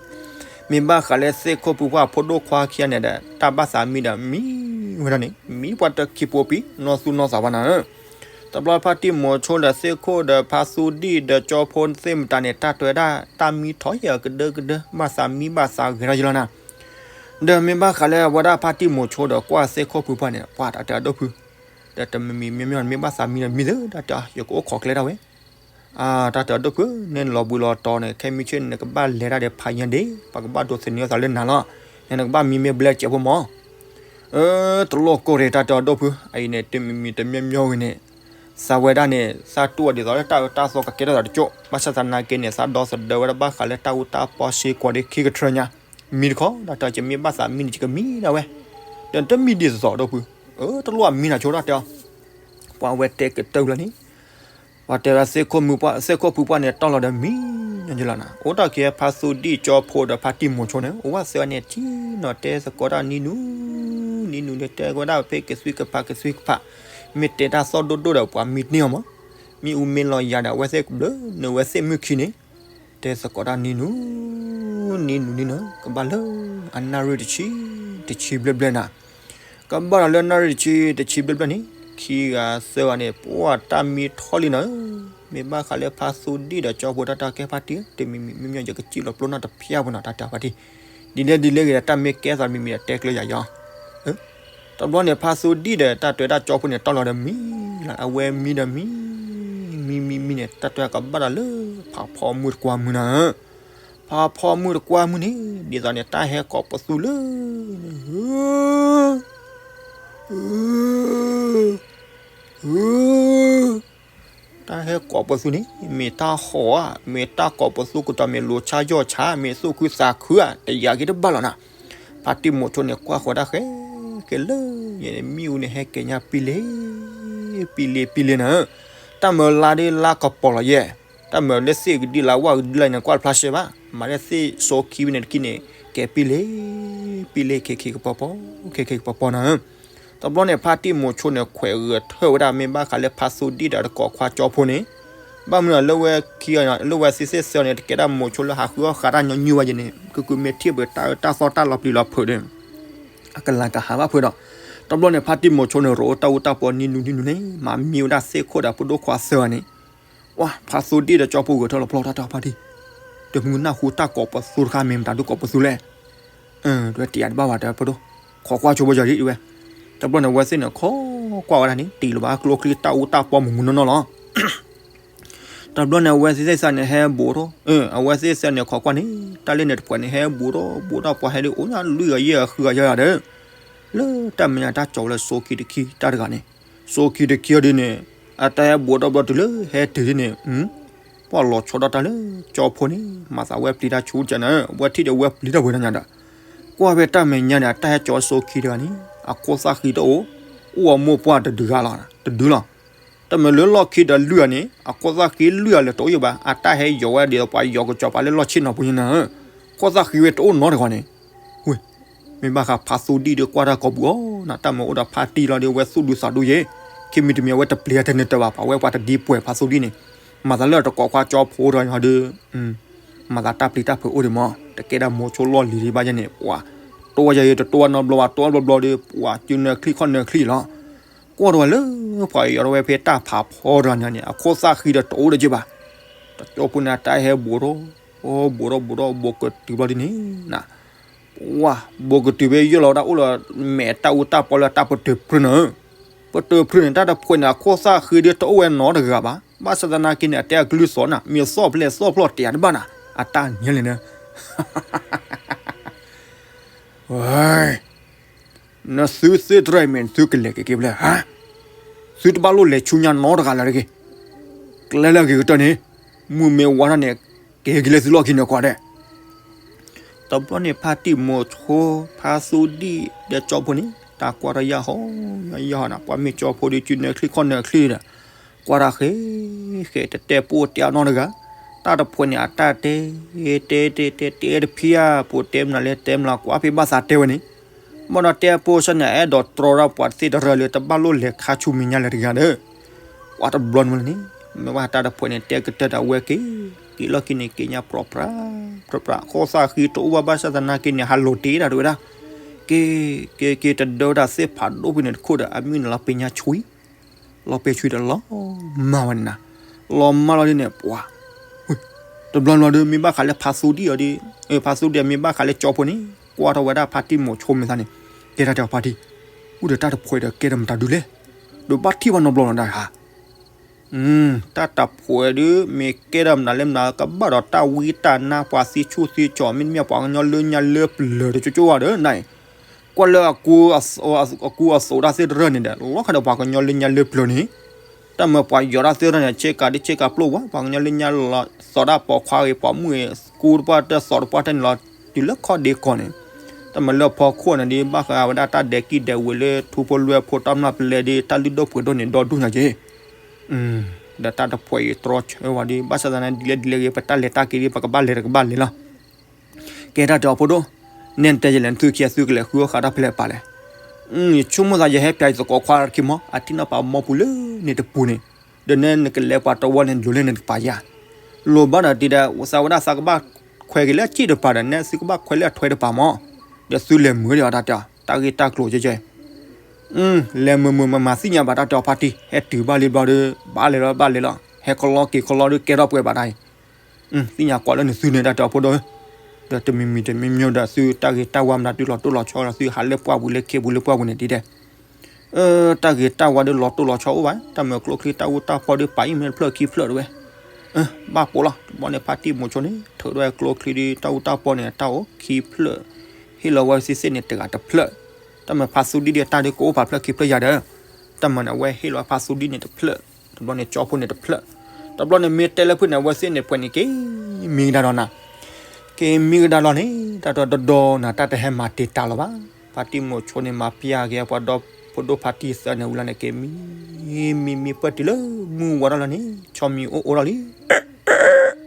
မ့ၢ်ဘၣ်ဃးလၢသ့ၣ်ခိၣ်ဖုပှၢ်ဖိဒိၣ်ခွါခံဂၤန့ၣ်ဒီး တၢ်ဘၣ်သးမံဒီးမံဝဲဒၣ်န့ၣ် မံပှၤတခံပူၤပံၤ နီၢ်သူၣ်နီၢ်သးဘၣ်နၤဧၢ, တဘျီဖါတံၢ်မိၤဆိဒီးသ့ၣ်ခိၣ်ဒီးဖါသူဒံၣ်ဒီးကၠီဖိသ့ၣ်မတၤန့ၣ် တၢ်တွဲဒၣ်တၢ်မံထီၣ်ယဲၢ်ကဒၢကဒၢ ဘၣ်သးမံဘၣ်သးဂဲၤထီၣ်ယလီၤနၤ, ဒီးမ့ၢ်ဘၣ်ဃးလၢအဝဲဒၣ်ဖါတံၢ်မိၤဆိဒီးကွၢ်သ့ၣ်ခိၣ်ဖုပှၢ်န့ၣ် ပှၢ်တၢ်တဲအဒိၣ်ဖု ဒီးတမံၤမံၤမ့မ့ၢ် မ့ၢ်ဘၣ်သးမံဒီးမံသ့ တၢ်တဲ ယကအိၣ်ခိးကျဲဒၣ်ဝဲ တၢ်တဲအဒိၣ်ဖု နလီၤဘှံးလီၤတီၤန့ၣ် ခဲမုၢ်ဆ့ၣ်န့ၣ် နကဘၣ်လဲၤတၢ်ဒီးဖးယံၤဒ့ ပှၤကဘၣ်ဒိးသန့ၤအသးလၢနၤလီၤ, နကဘၣ်မံမ့ၢ်ဘျဲၣ်စဲးဖိမၢ်, တလိၣ်ကိၢ်ရ့ၣ် တၢ်တဲအဒိၣ်ဖု အအံၤန့ၣ် တမံၤမံၤတမံၤမံၤဂ့ၤန့ၣ် သးဝဲဒၣ်န့ၣ် သးတူၢ်အီၤဒ်သိးလၢတၢ်အၢတၢ်သီကကဲထီၣ်သးတကၠိၢ် ဘၣ်ဆၣ်သနာ်က့န့ၣ် သးဒီသဒၢဝဲဒၣ်ဘၣ်ဃးလၢတၢ်အူတၢ်ပီစ့ၢ်ကီးဒီးခံကထြၢညါ, မံတခီ တၢ်တဲ ယမ့ၢ်ဘၣ်သးမံန့ၣ် ယကမံဒၣ်ဝဲ, ဒီးတမံၤဒ်သိးသိးအဒိၣ်ဖု တလိၣ်အမံနၤဆိ တၢ်တဲအီၤ ပှၤဝဲတဲကတၢၢ်လီၤန့ၣ် ပှၤတဲဝဲသ့ၣ်ခိၣ်မုၢ်ပှၢ် သ့ၣ်ခိၣ်ဖုပှၢ်န့ၣ် တီၢ်လီၤဒီးမံညီညီလီၤနၤ, အိၣ်တ့ၢ်က့ၤဖါသူဒံၣ်ကၠီဖိဒီးဖါတံၢ်မိၤဆိန့ၣ် အိၣ်ဝဲသ့ၣ်ဝဲန့ၣ် ထံၣ်နီၤတဲသကိးတၢ်နံၤနုၤ နံၤနုၤန့ၣ် တဲဝဲဒၣ်ဖဲကသွံကဖးကသွံကဖး, မ့ၢ်တဲတၢ်သီၣ်ဒိၣ်ဒိၣ်ဒီးပှၤမံတန့ၢ်အီၤမး, မ့ၣ်အူမ့ၢ်လီၤယၤဒီး အဝဲသ့ၣ်ကဘျုးနုာ်ဝဲသ့ၣ်မုၢ်ခံန့ၣ် တဲသကိးတၢ်နံၤနုၤ နံၤနုၤနံၤနုၤ ကဘၣ်လၢအနၣ်ရံၣ်တဆံ တဆံဘျဲၣ်ဘျဲၣ်နၤ, ကဘၣ်ဒီးလၢနၣ်ရံၣ်တဆံ တဆံဘျဲၣ်ဘျဲၣ်န့ၣ် ခံဂၤသၢဂၤန့ၣ် ပှၤတၢ်မံထီၣ်လံနၤဧၢ, မ့ၢ်ဘၣ်ဃးလၢဖါသူဒံၣ်ဒီးကၠီဖိတၢ်တၢ်ကဲဖါတံၢ် တမံၤမံၤမ့မ့ၢ် ယကစံၣ်လီၤပျိနၢ်တဖျၢၣ်ဖိနၤ တၢ်တဲဖါတံၢ်, ဒ်လဲၣ်ဒ်လဲၣ်ဂ့ၤဒီး တၢ်မ့ၢ်ကဲသးတမံၤမံၤဒီးတဲကျၢၤယၤယီၤ တဘျီန့ၣ် ဖါသူဒံၣ်ဒီးတၢ်တွဲတၢ်ကၠီဖိန့ၣ် တီၢ်လီၤဒီးမံလီၤ အဝဲမံဒီးမံ မံမံမံန့ၣ် တၢ်တွဲကဘၣ်ဒီးလၢ ဖးဖီမုၢ်တကွၢ်မုၢ်နၤ, ဖးဖီမုၢ်တကွၢ်မုၢ်န့ၣ် ဒ်သိးန့ၣ် တၢ်ဟဲကိးပသူလၢ တၢ်ဟဲကိးပသူန့ၣ် မ့ၢ်တၢ်ဟီၣ်ဧါ မ့ၢ်တၢ်ကိးပသူကတီၢ် မ့ၢ်လိၤဆါယီၢ်ဆါ မ့ၢ်သူၣ်ခုသးခုဧါ တယာ်က့ၤတဘၣ်လီၤနၤ, ဖါတံၢ်မိၤဆိန့ၣ် ကွၢ်ဃီၤတၢ်ဃဲက့ၤလၢ ယဲန့ၣ် မ့ၣ်အူန့ၣ် ဟဲက့ၤညါပံလ့ ပံလ့ပံလ့နၤဧၢ, တၢ်မၢလါဒ်လါကပီၤလီၤယဲၢ်, တၢ်မၢလၢသ့ၣ်ကဒံလါဝၣ်ကဒံလါန့ၣ် ကွၢ်တဖျါရှဲဘၣ်, မၤလၢသ့ၣ်စိခံဝဲန့ၣ်တက့ၢ်န့ၣ် ကဲပံလ့ ပံလ့ ခ့ခ့ကပီၤပီၤ ခ့ခ့ကပီၤပီၤနၤဧၢ, တဘျီန့ၣ် ဖါတံၢ်မိၤဆိန့ၣ် ခွဲးဂဲၤထၢၣ်ဝဲဒၣ် မ့ၢ်ဘၣ်ဃးလၢဖါသူဒံၣ်ဒီးတကိးခွါကၠီဖိန့ၣ်, ဘၣ်မနုၤလၢဝဲခံဂၤ လၢဝဲသ့ၣ်သ့ၣ်သၢန့ၣ် တကဲဒၣ်မိၤဆိလၢဟးဃုအီၣ်ဃးတၢ်ညီနုၢ်ဝဲယဲန့ၣ် ကကုၤမ့ၢ်ထံၣ်ဘၣ်တၢ်အၢတၢ်သီတၢ်လီၤပျံၤလီၤဖုးဒီး အကလၤကဟးဘၣ်ဖုးဒီး, တဘျီန့ၣ် ဖါတံၢ်မိၤဆိန့ၣ် ရိးအိၣ်တၢ်အူတၢ်ပီနံၤနုၤနံၤနုၤန့ၣ် မၤမံဝဲဒၣ်သ့ၣ်ခိၣ်ဒီးဖိဒိၣ်ခွါသၢဂၤန့ၣ်, ဝါ ဖါသူဒံၣ်ဒီးကၠီဖိဂဲၤထၢၣ်လီၤပျီတၢ်တၢ်ဖါတံၢ်, တမုၢ်နၢ်ဟူတၢ်ကိးပသူတခါ မ့ၢ်မတၤဒုးကိးပသူလဲၣ် တဲဝဲ တယာ်တဘၣ်ဘၣ် တဲဖိဒိၣ်, ခိးကွၢ်ဆိဘၣ်ယီၤဒံး တဲဝဲ, တဘျီန့ၣ် အဝဲသ့ၣ်န့ၣ် ခိးကွၢ်ဝဲဒၣ်န့ၣ် တံၢ်လီၤဘၣ်ကျိချံတၢ်အူတၢ်ပီမုၢ်မုၢ်နီၢ်နီၢ်လီၤ. တဘျီန့ၣ် အဝဲသ့ၣ်သၢန့ၣ် ဟဲဘူးထီၣ်, အဝဲသ့ၣ်သၢန့ၣ် ခိးကွၢ်န့ၣ် တၢ်လၢန့ၣ်တပှဲၤန့ၣ် ဟဲဘူးထီၣ်ဘူးထီၣ်ပှၤဟဲဒ်အိၣ်ညါလွံၢ်ဂၤယဲၢ်ဂၤဃုဂၤယဲၢ်ဂၤဒီး လၢတၢ်မဲာ်ညါတၢ်ကၠီဝဲလၢစိခံတခံတၢ်တဂၤန့ၣ်, စိခံတခံအီၤဒ်န့ၣ်, အတၢ်ဟဲဘူးထီၣ်ဘျီတုၤလၢဟဲတုၤဒ်န့ၣ်, ပှၤလီၤဆီဒၣ်တၢ်လၢကၠီဖိန့ၣ် မၤသးဝဲပျံၤတၢ်ဆူကဲနၤ, ဝဲထံၣ်ဒီးဝဲပျံၤတၢ်ဝဲဒၣ်ညါဒီး, ကွၢ်ဖဲတၢ်မဲာ်ညါန့ၣ် အတၢ်ဟဲကၠီစိခံတဂၤန့ၣ် အခိၣ်သၣ်ဃံတအိၣ်, အိၣ်အမိၢ်ပှၢ်တဒုဂၤလီၤ, တဒုလီၤ. တမ့ၢ်လၢလီၢ်ခံဒီးလွံၢ်ဂၤန့ၣ် အခိၣ်သၣ်ဃံလွံၢ်ဂၤလၢတအိၣ်ယိာ်ဘၣ်, အတၢ်ဟဲယီၤဝဲဒ်သိးပှၤယီၤကစီၤပၤလၢလီၢ်ဆ့ၣ်နီၤပူၤညါန့ၣ်, ခိၣ်သၣ်ဃံဝဲတအိၣ်နီတဂၤန့ၣ် ဝ့ၢ်, မ့ၢ်ဘၣ်ဃးဖါသူဒံၣ်ဒီးကွၢ်တၢ်ကိးပူၤအီၤနၤ, တၢ်မၢအိၣ်ဒီးဖါတံၢ်လီၤဒီး ဝဲသူၣ်ဒူသးဒူယဲၢ်, ခံမံၤတမံၤအဝဲတပျံၤတၢ်တန့ၢ်တၢ်ဘၣ်, ပှၤဝဲပှၤတဒ်ပှဲၤဖါသူဒံၣ်န့ၣ်, မၤသးလၢတကိးခွါကၠီဖိတဂၤန့ၣ်ဒီး, မၤသးတၢ်ပျံၤတၢ်ဖုးအိၣ်ဒံးမး, တကဲဒၣ်မိၤဆိလီၢ်လံၤဒံးဘၣ်ယဲၢ်န့ၣ်, ပှၤ, တိဝဲယဲၢ်တတိဝဲနီတဘျီဘၣ်, တိဝဲဘျီဘျီဒီး ပှၤစုနၢချံၣ်ခီၣ်နၢချံၣ်လီၤ. ကွၢ်တဝဲလၢ ပှၤယီၤတဝဲဖဲတၢ်ဖးဖီတဂၤန့ၣ်န့ၣ် အခိၣ်သၣ်ဃံဒီးတအိၣ်ဒီးက့ဘၣ်, တကၠီဖိန့ၣ် တၢ်ဟဲဘူးထီၣ်, ဘူးထီၣ်ဘူးထီၣ်ဘူးကတုၤဘျီဒ်န့ၣ်, ပှၤ, ဘူးကတုၤဖဲယိၣ်လီၤဝဲဒၣ်အိၣ်လီၤမဲာ်တၢ်အူတၢ်ပီလၢတၢ်ပတုာ်ဖုးန့ၣ်, ပတုာ်ဖုးန့ၣ် တၢ်တဖှဲးန့ၣ် အခိၣ်သၣ်ဃံဒီးတအိၣ်ဝဲနီတဂၤဘၣ်, ဘၣ်ဆၣ်သနာ်က့န့ၣ် အတဲအကလုၢ်သီၣ်နၤ, မ့ၢ်သီၣ်ဖျဲၣ်သီၣ်ဖျီၣ်တဲတဘၣ်နၤ အတၢ်န့ၣ်လဲၣ်နၢ, နသုသ့ၣ်တရၢအံၤမ့ၢ်သုကလဲၤက့ၤက့ၤဖဲလဲၣ်ဧါ, သုတဘၣ်လိၣ်လဲၤဆူညါနီတဂၤလၢၤတဂ့ၤ, ကျဲလၢအဂ့ၤကတၢၢ်န့ၣ်, မုၢ်မ့ၢ်ဝါထီၣ်န့ၣ် က့ၤက့ၤလၢသုလီၢ်ခံန့ၣ်ကွၢ်ဒဲး. တဘျီန့ၣ် ဖါတံၢ်မိၤဆိ ဖါသူဒံၣ်ဒီးကၠီဖိန့ၣ် တၢ်ကွၢ်ထီၣ်ယၢ်ဟီယၢ်ဟီန့ၣ်, ပှၤမ့ၢ်ကၠီဖိဒီး စုနၢချံခီၣ်နၢချံဒီး ကွၢ်တၢ်ဃဲဃဲ တတဲပိၢ်တဲအနီတဂၤ, တၢ်တဖှဲးန့ၣ် အတၢ်တဲ တဲတဲတဲတဲတဖံဧါ, ပှၤတဲမနုၤလဲၣ် တဲမနုၤ ကွၢ်ဖဲဘၣ်သးတဲဝဲန့ၣ်, ဘၣ်ဒီးတဲပိၢ်ဆၢန့ၣ် အဲၣ်ဒိးတြီဒၣ်ပှၤသ့ၣ်တရၢလၢ တဘၣ်လိၣ်လဲၤခါဆူမဲာ်ညါလၢၤတဂၤဒီး, ကွၢ်တဘျီန့ၣ်လၢန့ၣ်, မ့ၢ်ဘၣ်တၢ်တဖှဲးန့ၣ် တဲကတၢၢ်တၢ်ဝဲက့ၤ, က့ၤလီၢ်ခံန့ၣ် က့ၤညါပြီပြး ပြီပြး ဃိသၣ်ဃံတအိၣ်ဘၣ် ဘၣ်ဆၣ်သနာ်က့န့ၣ် ဟးလိၤတ့ၢ်တၢ်တဝဲဒၣ်, က့ၤ က့ၤက့ၤတဒၢဝဲဒၣ်သ့ၣ်ဖးဒိၣ်ဖဲန့ၣ်တခိၣ်ဒီး အမုၢ်န့ၣ်လီၤပ့ၤညါဆွံ လီၤပ့ၤဆွံဒီးလီၤမၢ်ဝဲန့ၣ်နၤ, လီၤမၢ်လီၤဒ်န့ၣ် ပှၤ တဘျီဘျီဒီး မ့ၢ်ဘၣ်ဃးလၢဖါသူဒံၣ်အီၤဒီး, ဖါသူဒံၣ်အမ့ၢ်ဘၣ်ဃးလၢကၠီဖိန့ၣ် ကွၢ်ထီၣ်ဝဲဒၣ်ဖါတံၢ်မိၤဆိမဲာ်သးန့ၣ်, ကဲတၢ်တဲအီၤဖါတံၢ်, အိၣ်ဒီးတၢ်တဖှဲးဒီးကဲထီၣ်မတၤဒုလဲၣ်, ဒီးဘၣ်ထံၣ်ဘၣ်နီတဘျီနီၤတၢ်ဧါ တၢ်တဖှဲးဒီး မ့ၢ်ကဲထီၣ်မနုၤလဲၣ်မနုၤ ကဘၣ်ဒီးတၢ်ဝံတၢ်နါ ပှၤသံဆူၣ်သံကၠီၤ မ့တမ့ၢ်ပှၤကညီလၢညါလၢပျၢၤတကၠိကၠိဘၣ်ဒီးနၤအံၤ, ကွၢ်လၢအကူအသိးတၢ်သ့ၣ်တရၢန့ၣ်ဒီး လီၤခါဒီးပှၤကညီလၢညါလၢပျၢၤန့ၣ်, တၢ်မၢပှၤယီၤတၢ်သ့ၣ်တရၢန့ၣ် ဆ့ကၤဒ်ဆ့ကၤပျိၢ်ဝါ ပှၤကညီလၢညါလီၤသီၣ်ဒၣ်ပိာ်ခွါဂ့ၤ ပိာ်မုၣ်ဂ့ၤ ကူတပှၢ်တၢၢ်သီၣ်တပှၢ်တၢၢ်န့ၣ်လီၤ တုၤလၢခီၣ်ဒ့ကီၢ်န့ၣ်, တၢ်မၢလၢဖီခိၣ်န့ၣ်ဒီး ဘၣ်ဃးဝဲဒၣ်တၢ်ဒဲးကံၢ်ဒဲးဝ့ၤလၢထူဖိလွဲဖိတၢ်မျၢ်ပလဲဒီး တၢ်လုၢ်ဒိၣ်ပှ့ၤဒိၣ်န့ၣ်ဒီဒူၣ်ညါက့ၤ ဒီးတၢ်တဖှဲးအံၤတြီဆၢဝဲဒီး ဘၣ်ဆၣ်သနာ်က့ ဒ်လဲၣ်ဒ်လဲၣ်ဂ့ၤ ပတၢ်လဲၤတၢ်က့ၤဒီး ပကဘၣ်လဲၤတကဘၣ်လဲၤလီၤ. ကဲတၢ်တဲအီၤဖိဒိၣ်, နဲၣ်တဲယလဲၣ် နသုခံဂၤသုကလဲၤဃုအီၣ်ဃာ်တၢ်ဖဲလဲၣ်ပာ်လဲၣ်. ယဆိကမိၣ်သးယဟဲပၠးယသကိးခွါတခံမီၤ အထံၣ်နီၤပာ်မီပူၤလၢန့ၣ်တပူၤန့ၣ်, ဒီးနဲနကလဲၤပှၤတဝီန့ၣ် လိၤလၢန့ၣ်တကပၤယၤ, လိၤဘၣ်ဒီးတံၤဒီး သးဝဲဒၣ်သးကဘၣ်ခွဲးက့ၤလၢအစ့ၣ်တပၤဒီး နဲသုကဘၣ်ခွဲးလၢအထွဲတပၤမီၤ, ဒီးသုလဲၤမုာ်ဒီးအီၤတၢ်တဲအီၤ တၢ်ဂ့ၢ်တၢ်ကျိၤကဲကဲ လဲၤမုာ်မုာ်မးမးသ့ၣ်ညါဘၣ်တၢ်တဲအီၤဖါတံၢ် ဟဲတုၤဘၣ်လံဘျီဒီး ဘၣ်လဲၤလီၤဘၣ်လဲၤလီၤ ဟဲကလီက့ၤကလီဒီးကဲထီၣ်ပှဲၤဘၣ်တၢ်အံၤ, သ့ၣ်ညါကွၢ်လၢနသုန့ၣ်တၢ်တဲအီၤဖိဒိၣ်ဧၢ, ဒီးတမံၤမံၤတမံၤမံၤဒီးသုတၢ်ဂ့ၤတၢ်ဝါမတၤဒုးလီၤတိၢ်လီၤဆီဒီး သုဟးလၢပှၢ်ပူၤလၢခ့ပူၤလၢပှၢ်ပူၤန့ၣ်ဒ်ဒဲး တၢ်ဂ့ၤတၢ်ဝါဒီးလီၤတိၢ်လီၤဆီအိၣ်ဘၣ်, တၢ်မၢကျိချံတၢ်အူတၢ်ပီဒီးပာ်အံၤမ့ၢ်တဖျၢၣ်ခံဖျၢၣ်တဝဲ, ဘၣ်ပိာ်လီၤ. တဘျီန့ၣ်ဖါတံၢ်မိၤဆိန့ၣ် ထုးဒီးကျိချံဒီးတၢ်အူတၢ်ပီန့ၣ် တၢ်အိၣ်ခံဖျၢၣ်, ဟ့ၣ်လီၤဝဲသ့ၣ်သ့ၣ်န့ၣ်တဂၤတဖျၢၣ်, တၢ်မၢဖါသူဒံၣ်ဒီးတၢ်ဒုးကအိၣ်ဖးဖျၢၣ်ခံဖျၢၣ်ယၤဒီး, တၢ်မၢန့ၣ်အဝဲဟ့ၣ်လီၤဖါသူဒံၣ်န့ၣ်တဖျၢၣ်, တဘျီန့ၣ်ကၠီဖိန့ၣ်တဖျၢၣ်, တဘျီန့ၣ်မ့ၢ်တဲလၢဖုၣ်န့ၣ် အဝဲသ့ၣ်န့ၣ်ပှဲၤန့ၣ်က့ၤမံကဒါဒီးနၤ က့ၤမံကဒါလီၤန့ၣ် တၢ်တဒီဒီနၤ တၢ်တဟဲမၤတ့ၢ်တၢ်လီၤဘၣ်. ဖါတံၢ်မိၤဆိန့ၣ် မၤပျၢ်က့ၤပှၤဒီဖိဒိၣ်ဖါတံၢ်သၢန့ၣ်ဝံၤလီၤန့ၣ် က့ၤမံ မံမံပၢၢ်တုၤလၢမုၢ်ဝါထီၣ်လီၤန့ၣ် ဆီမံၤအိၣ်အိၣ်ထီၣ်လံ.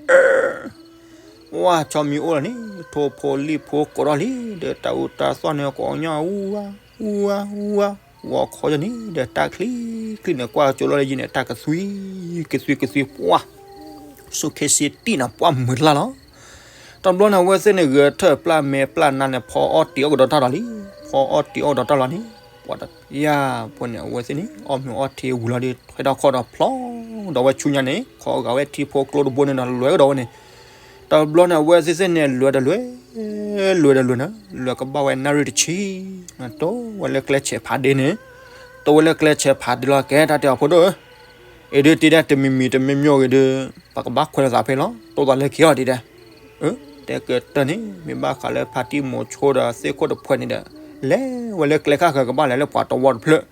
ဝါဆီမံၤအိၣ်လီၤန့ၣ် ထိၣ်ဖိလံၣ်ဖိကိးထီၣ်လံ ဒီးတၢ်အူတၢ်သီၣ်န့ၣ် ကိးညီ အူဝါ အူဝါ အူဝါ ဂီၤခီယဲန့ၣ် ဒီးတၢ်ချံချံန့ၣ် ကွၢ်ကၠိလီၤလၢယံၤန့ၣ် တၢ်ကသွံ ကသွံ ကသွံ ပှၢ် ဆူၣ်ခ့စ့တံၢ်နၤ ပှၢ်မုာ်တလၢ်လီၤ. တဘျီန့ၣ် အဝဲသ့ၣ်န့ၣ် ဂဲၤထၢၣ်ပျၢ်မဲာ်ပျၢ်နါန့ၣ် ဖီအီၣ်တ့ၤအီၣ်ကဒီးတၢ်ဒီးလံ. ဖီအီၣ်တ့ၤအီၣ်ကဒီးတၢ်လီၤန့ၣ် ပှၤတယၢ်ဖိန့ၣ် အဝဲသ့ၣ်န့ၣ် အီၣ်မ့ၤအီၣ်ထံဝံၤလီၤဒီး ထွဲထီၣ်ခီၣ်ဒီးဖျီဒီးဝဲဆူညါန့ၣ် ခီဂာ်ဝဲထံဖိကျိတဘိန့ၣ်ဒီး လဲၤကဒီးဝဲန့ၣ် တဘျီန့ၣ် အဝဲသ့ၣ်သ့ၣ်န့ၣ် လဲၤဒီးလဲၤ လဲၤဒီးလဲၤန့ၣ် လဲၤကဘၣ်ဝဲနၣ်ရံၣ်တဆံ တိၢ်ဝဲလၢကျဲဆဲးဖးဒ့န့ၣ် တိၢ်ဝဲလၢကျဲဆဲးဖးဒ့လီၤ ကဲတၢ်တဲအီၤဖိဒိၣ်ဧၢ အံၤဒုးတံၤဒဲး တမံၤမံၤတမံၤမံၤဂ့ၤဒုး ပကဘၣ်ခွဲးလိာ်သးဖဲလီၤ တိၢ်သးလၢခံအီၤတံၤဒဲး တဲကတၢၢ်န့ၣ် မ့ၢ်ဘၣ်ဃးလၢဖါတံၢ်မိၤဆိဒီးသ့ၣ်ခိၣ်တဖှဲးန့ၣ်ဒီး လဲၤဝဲလၢကျဲခါဃၢၤကဘၣ်လဲၤလၢပှၤတဝီတဖျၢၣ်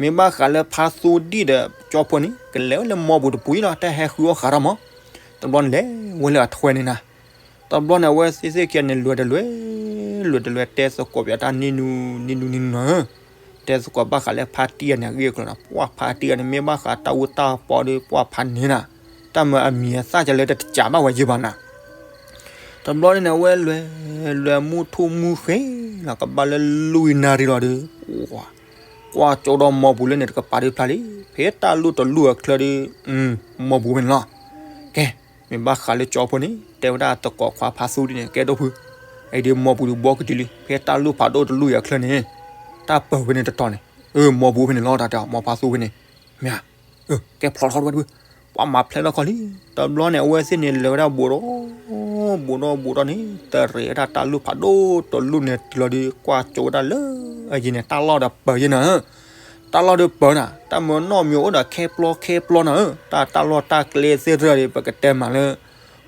မ့ၢ်ဘၣ်ဃးလၢဖါသူဒံၣ်ဒီးကၠီဖိန့ၣ် ကလဲၤဝဲလၢမီပူၤတပူၤလီၤ တၢ်ဟဲဃုအီၣ်ဃာ်ထီၣ်မး တဘျီန့ၣ်လဲၤဝဲလၢအထွဲန့ၣ်နၤ တဘျီန့ၣ် အဝဲသ့ၣ်သ့ၣ်ခံဂၤန့ၣ် လဲၤဒီးလဲၤ လဲၤဒီးလဲၤ တဲသကိးပၠးတၢ်နံၤနူနံၤနူနံၤနူနီၤဧၢ တဲသကိးဘၣ်ဃးလၢဖါတံၢ်ဂၤန့ၣ် အဂ့ၢ်အကျိၤနီၤ ပှၢ်ဖါတံၢ်ဂၤန့ၣ် မ့ၢ်ဘၣ်ဃးတၢ်အူတၢ်ပီဒီး ပှၢ်ဖးန့ၣ်နၤ တၢ်မၢအမံၤအသၣ်ကလဲၤတကးဘၣ်ဝဲယံၤဘၣ်နၤ တဘျီန့ၣ်န့ၣ် အဝဲလဲၤ လဲၤမူထူၣ်မူဃ့လီၤ ကဘၣ်လၢလွံၢ်နၣ်ရံၣ်လီၤဒီး ကွၢ်ကၠိဒီးမီပူၤလၢန့ၣ်တကပၤဒုးဖျါလံ ဖဲတၢ်လူၢ်တလူၢ်အချၢဒီး မီပူၤဖဲန့ၣ်လီၤ ကဲ မ့ၢ်ဘၣ်ဃးလၢကၠီဖိန့ၣ် တဲဝဲဒၣ်သကိးခွါဖါသူဒံၣ်န့ၣ် ကဲဒိၣ်ဖု အံၤဒုးမီပူၤဒုးဘှီကတုၤလံ ဖဲတၢ်လူၢ်ဖးဒိၣ်တလူၢ်အံၤအချၢန့ၣ် တၢ်ပၢၤဝဲန့ၣ်တတီၤန့ၣ် မီပူၤဖဲန့ၣ်လီၤ တၢ်တဲအီၤ မီဖါသူဖဲန့ၣ် မ့ၢ်ဧါ ကဲဖျိးထီၣ်တဝဲတဖု ပှၤမၤဖျဲးထီၣ်ခီလံ တဘျီန့ၣ် အဝဲသ့ၣ်န့ၣ် လဲၤဝဲဒၣ်ဘူးဒီး ဘူးဒီးဘူးဒီးန့ၣ် တရံးဝဲဒၣ်တၢ်လူၢ်ဖးဒိၣ်တလူၢ်န့ၣ်တုၤလီၤဒီး ကွၢ်ကၠိဝဲဒၣ်လၢအယံၤန့ၣ် တၢ်လီၢ်ဒီးပၢၤယဲနၤဧၢ တၢ်လီၢ်ဒီးပၢၤနၤ တၢ်မၢနီၣ်မံၤအိၣ်ဒီးခဲပျီခဲပျီနၤဧၢ တၢ်တၢ်လီၢ်တၢ်ကျဲသ့ၣ်တဖၣ်ဒီး ပကတဲမးလၢ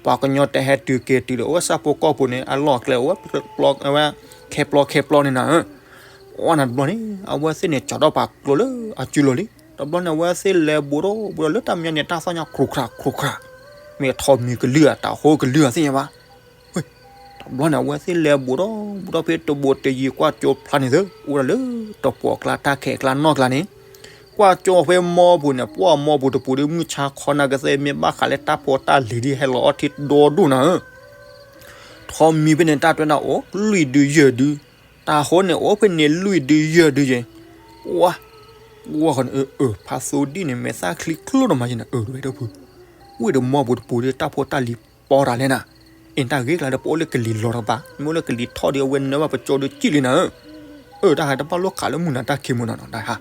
ပ ပှၤကညီတဟဲတုၤက့ၤတုၤဒီး အိၣ်ဝဲဆၣ်ဖိကီၢ်ဖိန့ၣ် အလီၢ်အကျဲအိၣ်ဝဲ ဝဲ ခဲပျီခဲပျီန့ၣ်နၤဧၢ. အဝဲန့ၣ်တဘျီန့ၣ် အဝဲသ့ၣ်န့ၣ် ကၠီၤထီၣ်ပာ်ကျိလၢအစုလိၤလံ. တဘျီန့ၣ် အဝဲသ့ၣ်လဲၤဘူးထီၣ်ဘူးထီၣ်လၢတၢ်မဲာ်ညါန့ၣ် တၢ်သီၣ်ညါ ခြူးခြး ခြူးခြး, မ့ၢ်ထီးမံၤကလုၢ်ဧါ တၤဟိကလုၢ်ဧါသ့ၣ်ညါဘၣ်. တဘျီန့ၣ် အဝဲသ့ၣ်လဲၤဘူးထီၣ်ဘူးထီၣ်ဖဲ တဘိးတယံၤ ကွၢ်ကၠိဖျါန့ၣ်သၢ အိၣ်ဒၣ်လၢတပှီၢ်ကျါ တၢ်ခဲးကျါနီၢ်ကျါန့ၣ်, ကွၢ်ကၠိဖဲမီပူၤန့ၣ် ပှၢ်မီပူၤတပူၤဒီး မုၢ်ဆါခီနၤကသ့ မ့ၢ်ဘၣ်ဃးလၢတၢ်ဖိတၢ်လံၤဒ် ဟဲလီၤအီထံဒီဒူၣ်နၤဧၢ. ထီးမံၤဖဲန့ၣ် တၢ်တွဲဒၣ်အိၣ်လွံၢ်ဒုယဲၢ်ဒု, တၤဟိန့ၣ်အိၣ်ဖဲန့ၣ်လွံၢ်ဒုယဲၢ်ဒုယဲၢ်, ဝါ ဝါဃီန့ၣ် အၢ ဖါသူဒံၣ်န့ၣ် မဲာ်သၣ်ချံကျိဒီးမၤယဲၢ်နၤ အၢ တဝဲဒၣ်ဖု, ဝ့ၢ်ဒီးမီပူၤတပူၤဒီး တၢ်ဖိတၢ်လံၤပီတၢ်လဲၣ်နၤ, အ့ၣ် တၢ်ဂ့ၢ်ကျါဒီး ပအိၣ်လၢကလံၤလီၤတကပၤ, မ့ၢ်အိၣ်လၢကလံၤထီၣ်ဒီး အဝဲနၢဘၣ်ပကၠိဒီးကံၣ်လံနၤဧၢ. အၢ တၢ်ဟးတဘၣ်လိၣ်ခးလၢမုၢ်နၤတၢ်ခံးမုၢ်နီၤနီၤ တၢ်ဟး,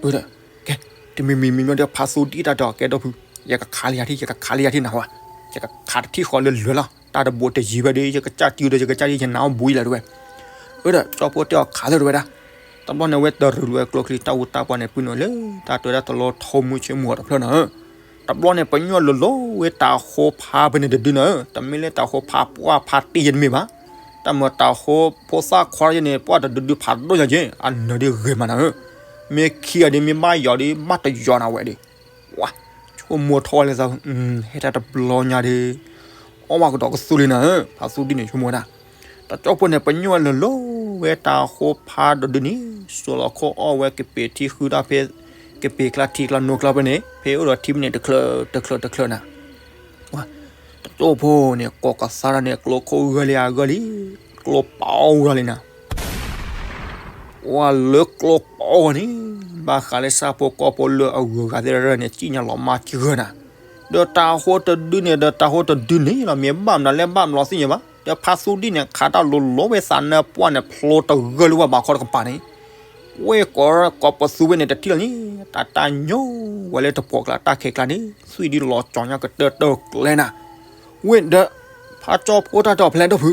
အၢ ကဲ, တမံၤမံၤမံၤမံၤဒီး ဖါသူဒံၣ်တၢ်ဒီး ကဲဒၣ်ဖု, ယကခးလံယၤထံၣ် ယကခးလံယၤထံၣ်နၤဟါ, ယကခးတထံၣ်ဃီလၢလွဲၤလီၤ, တၢ်တဘိးတယံၤဖဲဒီး ယကစၢ်စုဒီး ယကစၢ်ယနၤအိၣ်ဘှံးလၢတဝဲ, အၢ ဒီးကၠီဖိတဲအီၤခးသၢတဝဲဒၣ်. တဘျီန့ၣ် အဝဲတရူးလီၤဝဲကျိချံ တၢ်အူတၢ်ပှၤန့ၣ် ပုၢ်နီၣ်လၢ တၢ်တဲဒၣ်တလီၤထိးမုၢ်ဆ့မုၢ်ဂီၤတဖျၢၣ်နၤဧၢ. တဘျီန့ၣ် ပညိၣ်လီၤလီၤဝဲတၤဟိဖါဖဲန့ၣ်တဒုနၤဧၢ, တမ့ၢ်လၢတၤဟိဖါပှၢ်ဖါတ့ၢ်ယဲၢ်တမ့ၢ်ဘၣ်, တၢ်မ့ၢ်တၤဟိဖိသၣ်ခွါယဲၢ်န့ၣ် ပှၢ်တဒုဒုဖးဒိၣ်ညါက့, အနၢၤဒ်ဂ့ၤမးနၤဧၢ, မ့ၢ်ခံဂၤဒ်မ့ၢ်ဘၣ်ယီၤဒ် ဘၣ်တယီၤနၤဝဲဒီး ဝါ, ဆိကမိၣ်ထီၣ်ဝဲလၢသး, ဟဲတၢ်တဘျီညါဒီး, အီၣ်ဘၣ်ကဒီးကသူလံနၤဧၢ, ဖါသူဒံၣ်န့ၣ် ဆိကမိၣ်ဝဲဒၣ်. တကၠီဖိန့ၣ် ပညိၣ်လီၤလီၤဝဲတၤဟိဖါတဒုန့ၣ် စိာ်လီၤခိၣ်အီၣ်ဝဲကပ့ၤထံဃုတၢ်ဖဲ, ကပ့ၤကျါထံကျါနိကျါဖဲန့ၣ် ဖဲအိၣ်ဒီးထံဖဲန့ၣ် တချၢတချၢတချၢနၤ တကၠိဖိန့ၣ် ကိးကသါတၢ်န့ၣ် ကျိခိၣ်ဂၢၢ်လံအဂၢၢ်လံ, ကျိပာ်အီၣ်ဝဲလံနၤ, ဝဲလၢကျိပာ်အီၣ်ဝဲန့ၣ်, ဘၣ်ဃးလၢဆၣ်ဖိကီၢ်ဖိလၢအဂုၤအဂၤသ့ၣ်တဖၣ်န့ၣ် စံၣ်ညီၣ်လီၤမၢ်ကဂၢၢ်နၤ, ဒီးတၤဟိတဒုန့ၣ် ဒီးတၤဟိတဒုန့ၣ်လီၤ မ့ၢ်ဘၣ်မနုၤလဲၣ်ဘၣ်မနုၤသ့ၣ်ညါဘၣ်, ဒီးဖါသူဒံၣ်န့ၣ် ခးတၢ်လီၤလီၤဝဲသးနၢပှၢ်န့ၣ် ဖျိတဂၢၢ်လၢပှၤဘးခီတကပၤန့ၣ် ဝ့ၢ်ကိးကိးပသူဝဲန့ၣ်တထံၣ်လီၤန့ၣ်, တၢ်တၢ်ညိဝဲလၢတပှီၢ်ကျါတၢ်ခဲကျါန့ၣ် သွံၣ်ဒ်လီၤကၠီၤညါကတၢၢ်တၢၢ်ကျဲနၤ, ဝ့ၢ်ဒီး ဖါကၠီဖိတၢ်ဒီးဖဲလဲၣ်ဒီးဖု,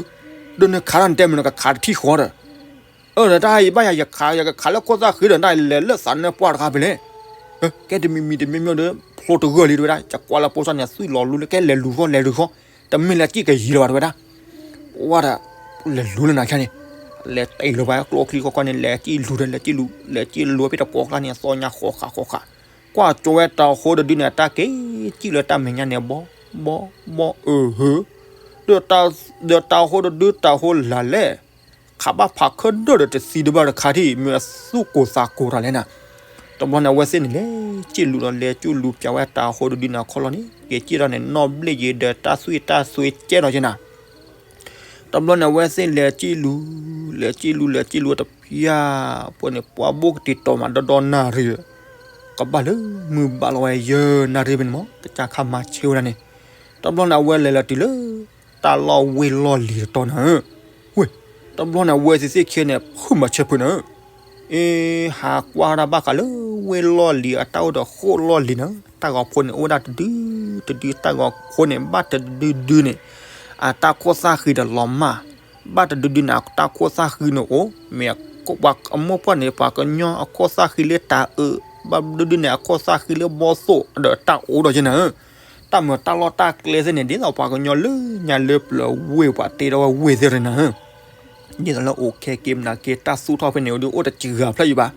ဒီးနခးတၢ်နတဲမ့ၢ်နကခးတထံၣ်ဃီဒီး, အၢ ဒီးတၢ်အံၤဘၣ်ယၤ ယခး ယကခးလၢခိၣ်သၣ်ဃံဒီး တၢ်လဲၤလၢသးနၢပှၢ်တခါဖဲလဲၣ်, ကဲတမံၤမံၤတမံၤမံၤဒီး ဖျိတဂၢၢ်လံတဝဲဒၣ်, ယကွၢ်လၢပိစၢ်န့ၣ် သွံၣ်လီၤလူလၢကဲလဲၤလူၤဃီ လဲၤလူၤဃီ, တမ့ၢ်လၢကံၣ်ကယံၤလၢၤဘၣ်တဝဲဒၣ် ဝဲဒီး လဲၤလူၤလၢနၤခဲန့ၣ်, လဲၤတ့ၢ်လၢၤဘၣ်ကျိချံဃီဃီန့ၣ် လဲၤကံၣ်လူၤဒီး လဲၤကံၣ်လူၤ လဲၤကံၣ်လူၤဖဲတပှီၢ်ကျါန့ၣ် အသီညါဃီဃးဃီဃး, ကွၢ်ကၠိဝဲတၤဟိတဒုန့ၣ် အတၢ်က့ၤကံၣ်လၢတၢ်မဲာ်ညါန့ၣ် ဘီ ဘီ ဘီ အၢ ဟၢ ဒီးတၤဟိတဒုတၤဟိလၢ်လဲၣ်, ခးဘၣ်ဖးခၢၣ်ဒၢၣ်ဒီးတသံတဘၣ်တခါထံၣ် မ့ၢ်အသူၣ်ကိၢ်သးကိၢ်တၢ်လဲၣ်နၤ, တဘျီန့ၣ် အဝဲသ့ၣ်န့ၣ် လဲၤကံၣ်လူၤဒီး လဲၤကံၣ်လူၤပၠးဝဲတၤဟိတဒုန့ၣ်အခီၣ်လီၢ်န့ၣ် က့ၤကံၣ်ထီၣ်န့ၣ် နီၣ်ဘျ့ၣ်ယံၤဒီးတၢ်သွံၣ်တၢ်သွဲကဲထီၣ်က့နၤ တဘျီန့ၣ် အဝဲသ့ၣ်လဲၤကံၣ်လူၤ လဲၤကံၣ်လူၤ လဲၤကံၣ်လူၤတဖျၢၣ် ဖဲန့ၣ် ပှၢ်ဘိၣ်ကတံၤတီၤမးဒီဒီနၣ်ရံၣ်, ကဘၣ်လၢမုၢ်ဘၣ်လီၤဝဲယဲၢ်နၣ်ရံၣ်ဖဲန့ၣ်မး ကစၢ်ခါမၤဆ့ဝဲဒၣ်န့ၣ်, တဘျီန့ၣ် အဝဲလဲၤလီၤတုၤလၢ တၢ်လီၢ်ဝ့ၢ်လီၢ်လံၤတတီၤနၤဧၢ, ဝ့ၢ်, တဘျီန့ၣ် အဝဲသ့ၣ်သ့ၣ်ခံန့ၣ် ဖုၣ်မၤဆၢဖုၣ်နၤဧၢ အ့ ဟးကွၢ်ဒၣ်ဘၣ်ဃးလၢဝ့ၢ်လီၢ်လံၤအတၢ်အိၣ်ဒီးဃိၣ်လီၢ်လံၤန့ၣ် တၢ်ဂီၤဖိန့ၣ် အိၣ်ဝဲဒၣ်တဒု, တဒု တၢ်ဂီၤဖိန့ၣ် ဘၣ်တဒုဒုန့ၣ် အတၢ်ခိၣ်သၣ်ဃံဒီးလီၤမၢ်, ဘၣ်တဒုဒုန့ၣ် အတၢ်ခိၣ်သၣ်ဃံန့ၣ်အိၣ်, မ့ၢ်အမိၢ်ပှၢ်န့ၣ် ပှၤကညီအခိၣ်သၣ်ဃံလၢတၤအၢ, ဘၣ်တဒုဒုန့ၣ် အခိၣ်သၣ်ဃံလၢဘီသိၣ်ဒီးတၢ်အိၣ်ဒီးက့နၤဧၢ, တၢ်မၤတၢ်လီၢ်တၢ်ကျဲသ့ၣ်န့ၣ် ဒ်သိးပှၤကညီလၢညါလၢပျၢၤဝ့ၢ်ပှၤတ့ထီၣ်ဝဲဝ့ၢ်သ့ၣ်တနၤဧၢ ဒ်သိးလၢအိၣ်ခဲက့ၤမနုၤက့ၤ တၢ်သူၣ်ထီၣ်ဖဲန့ၣ် အိၣ်ဒုးအိၣ်တစှၤဖျၢၣ်အံၤဘၣ်,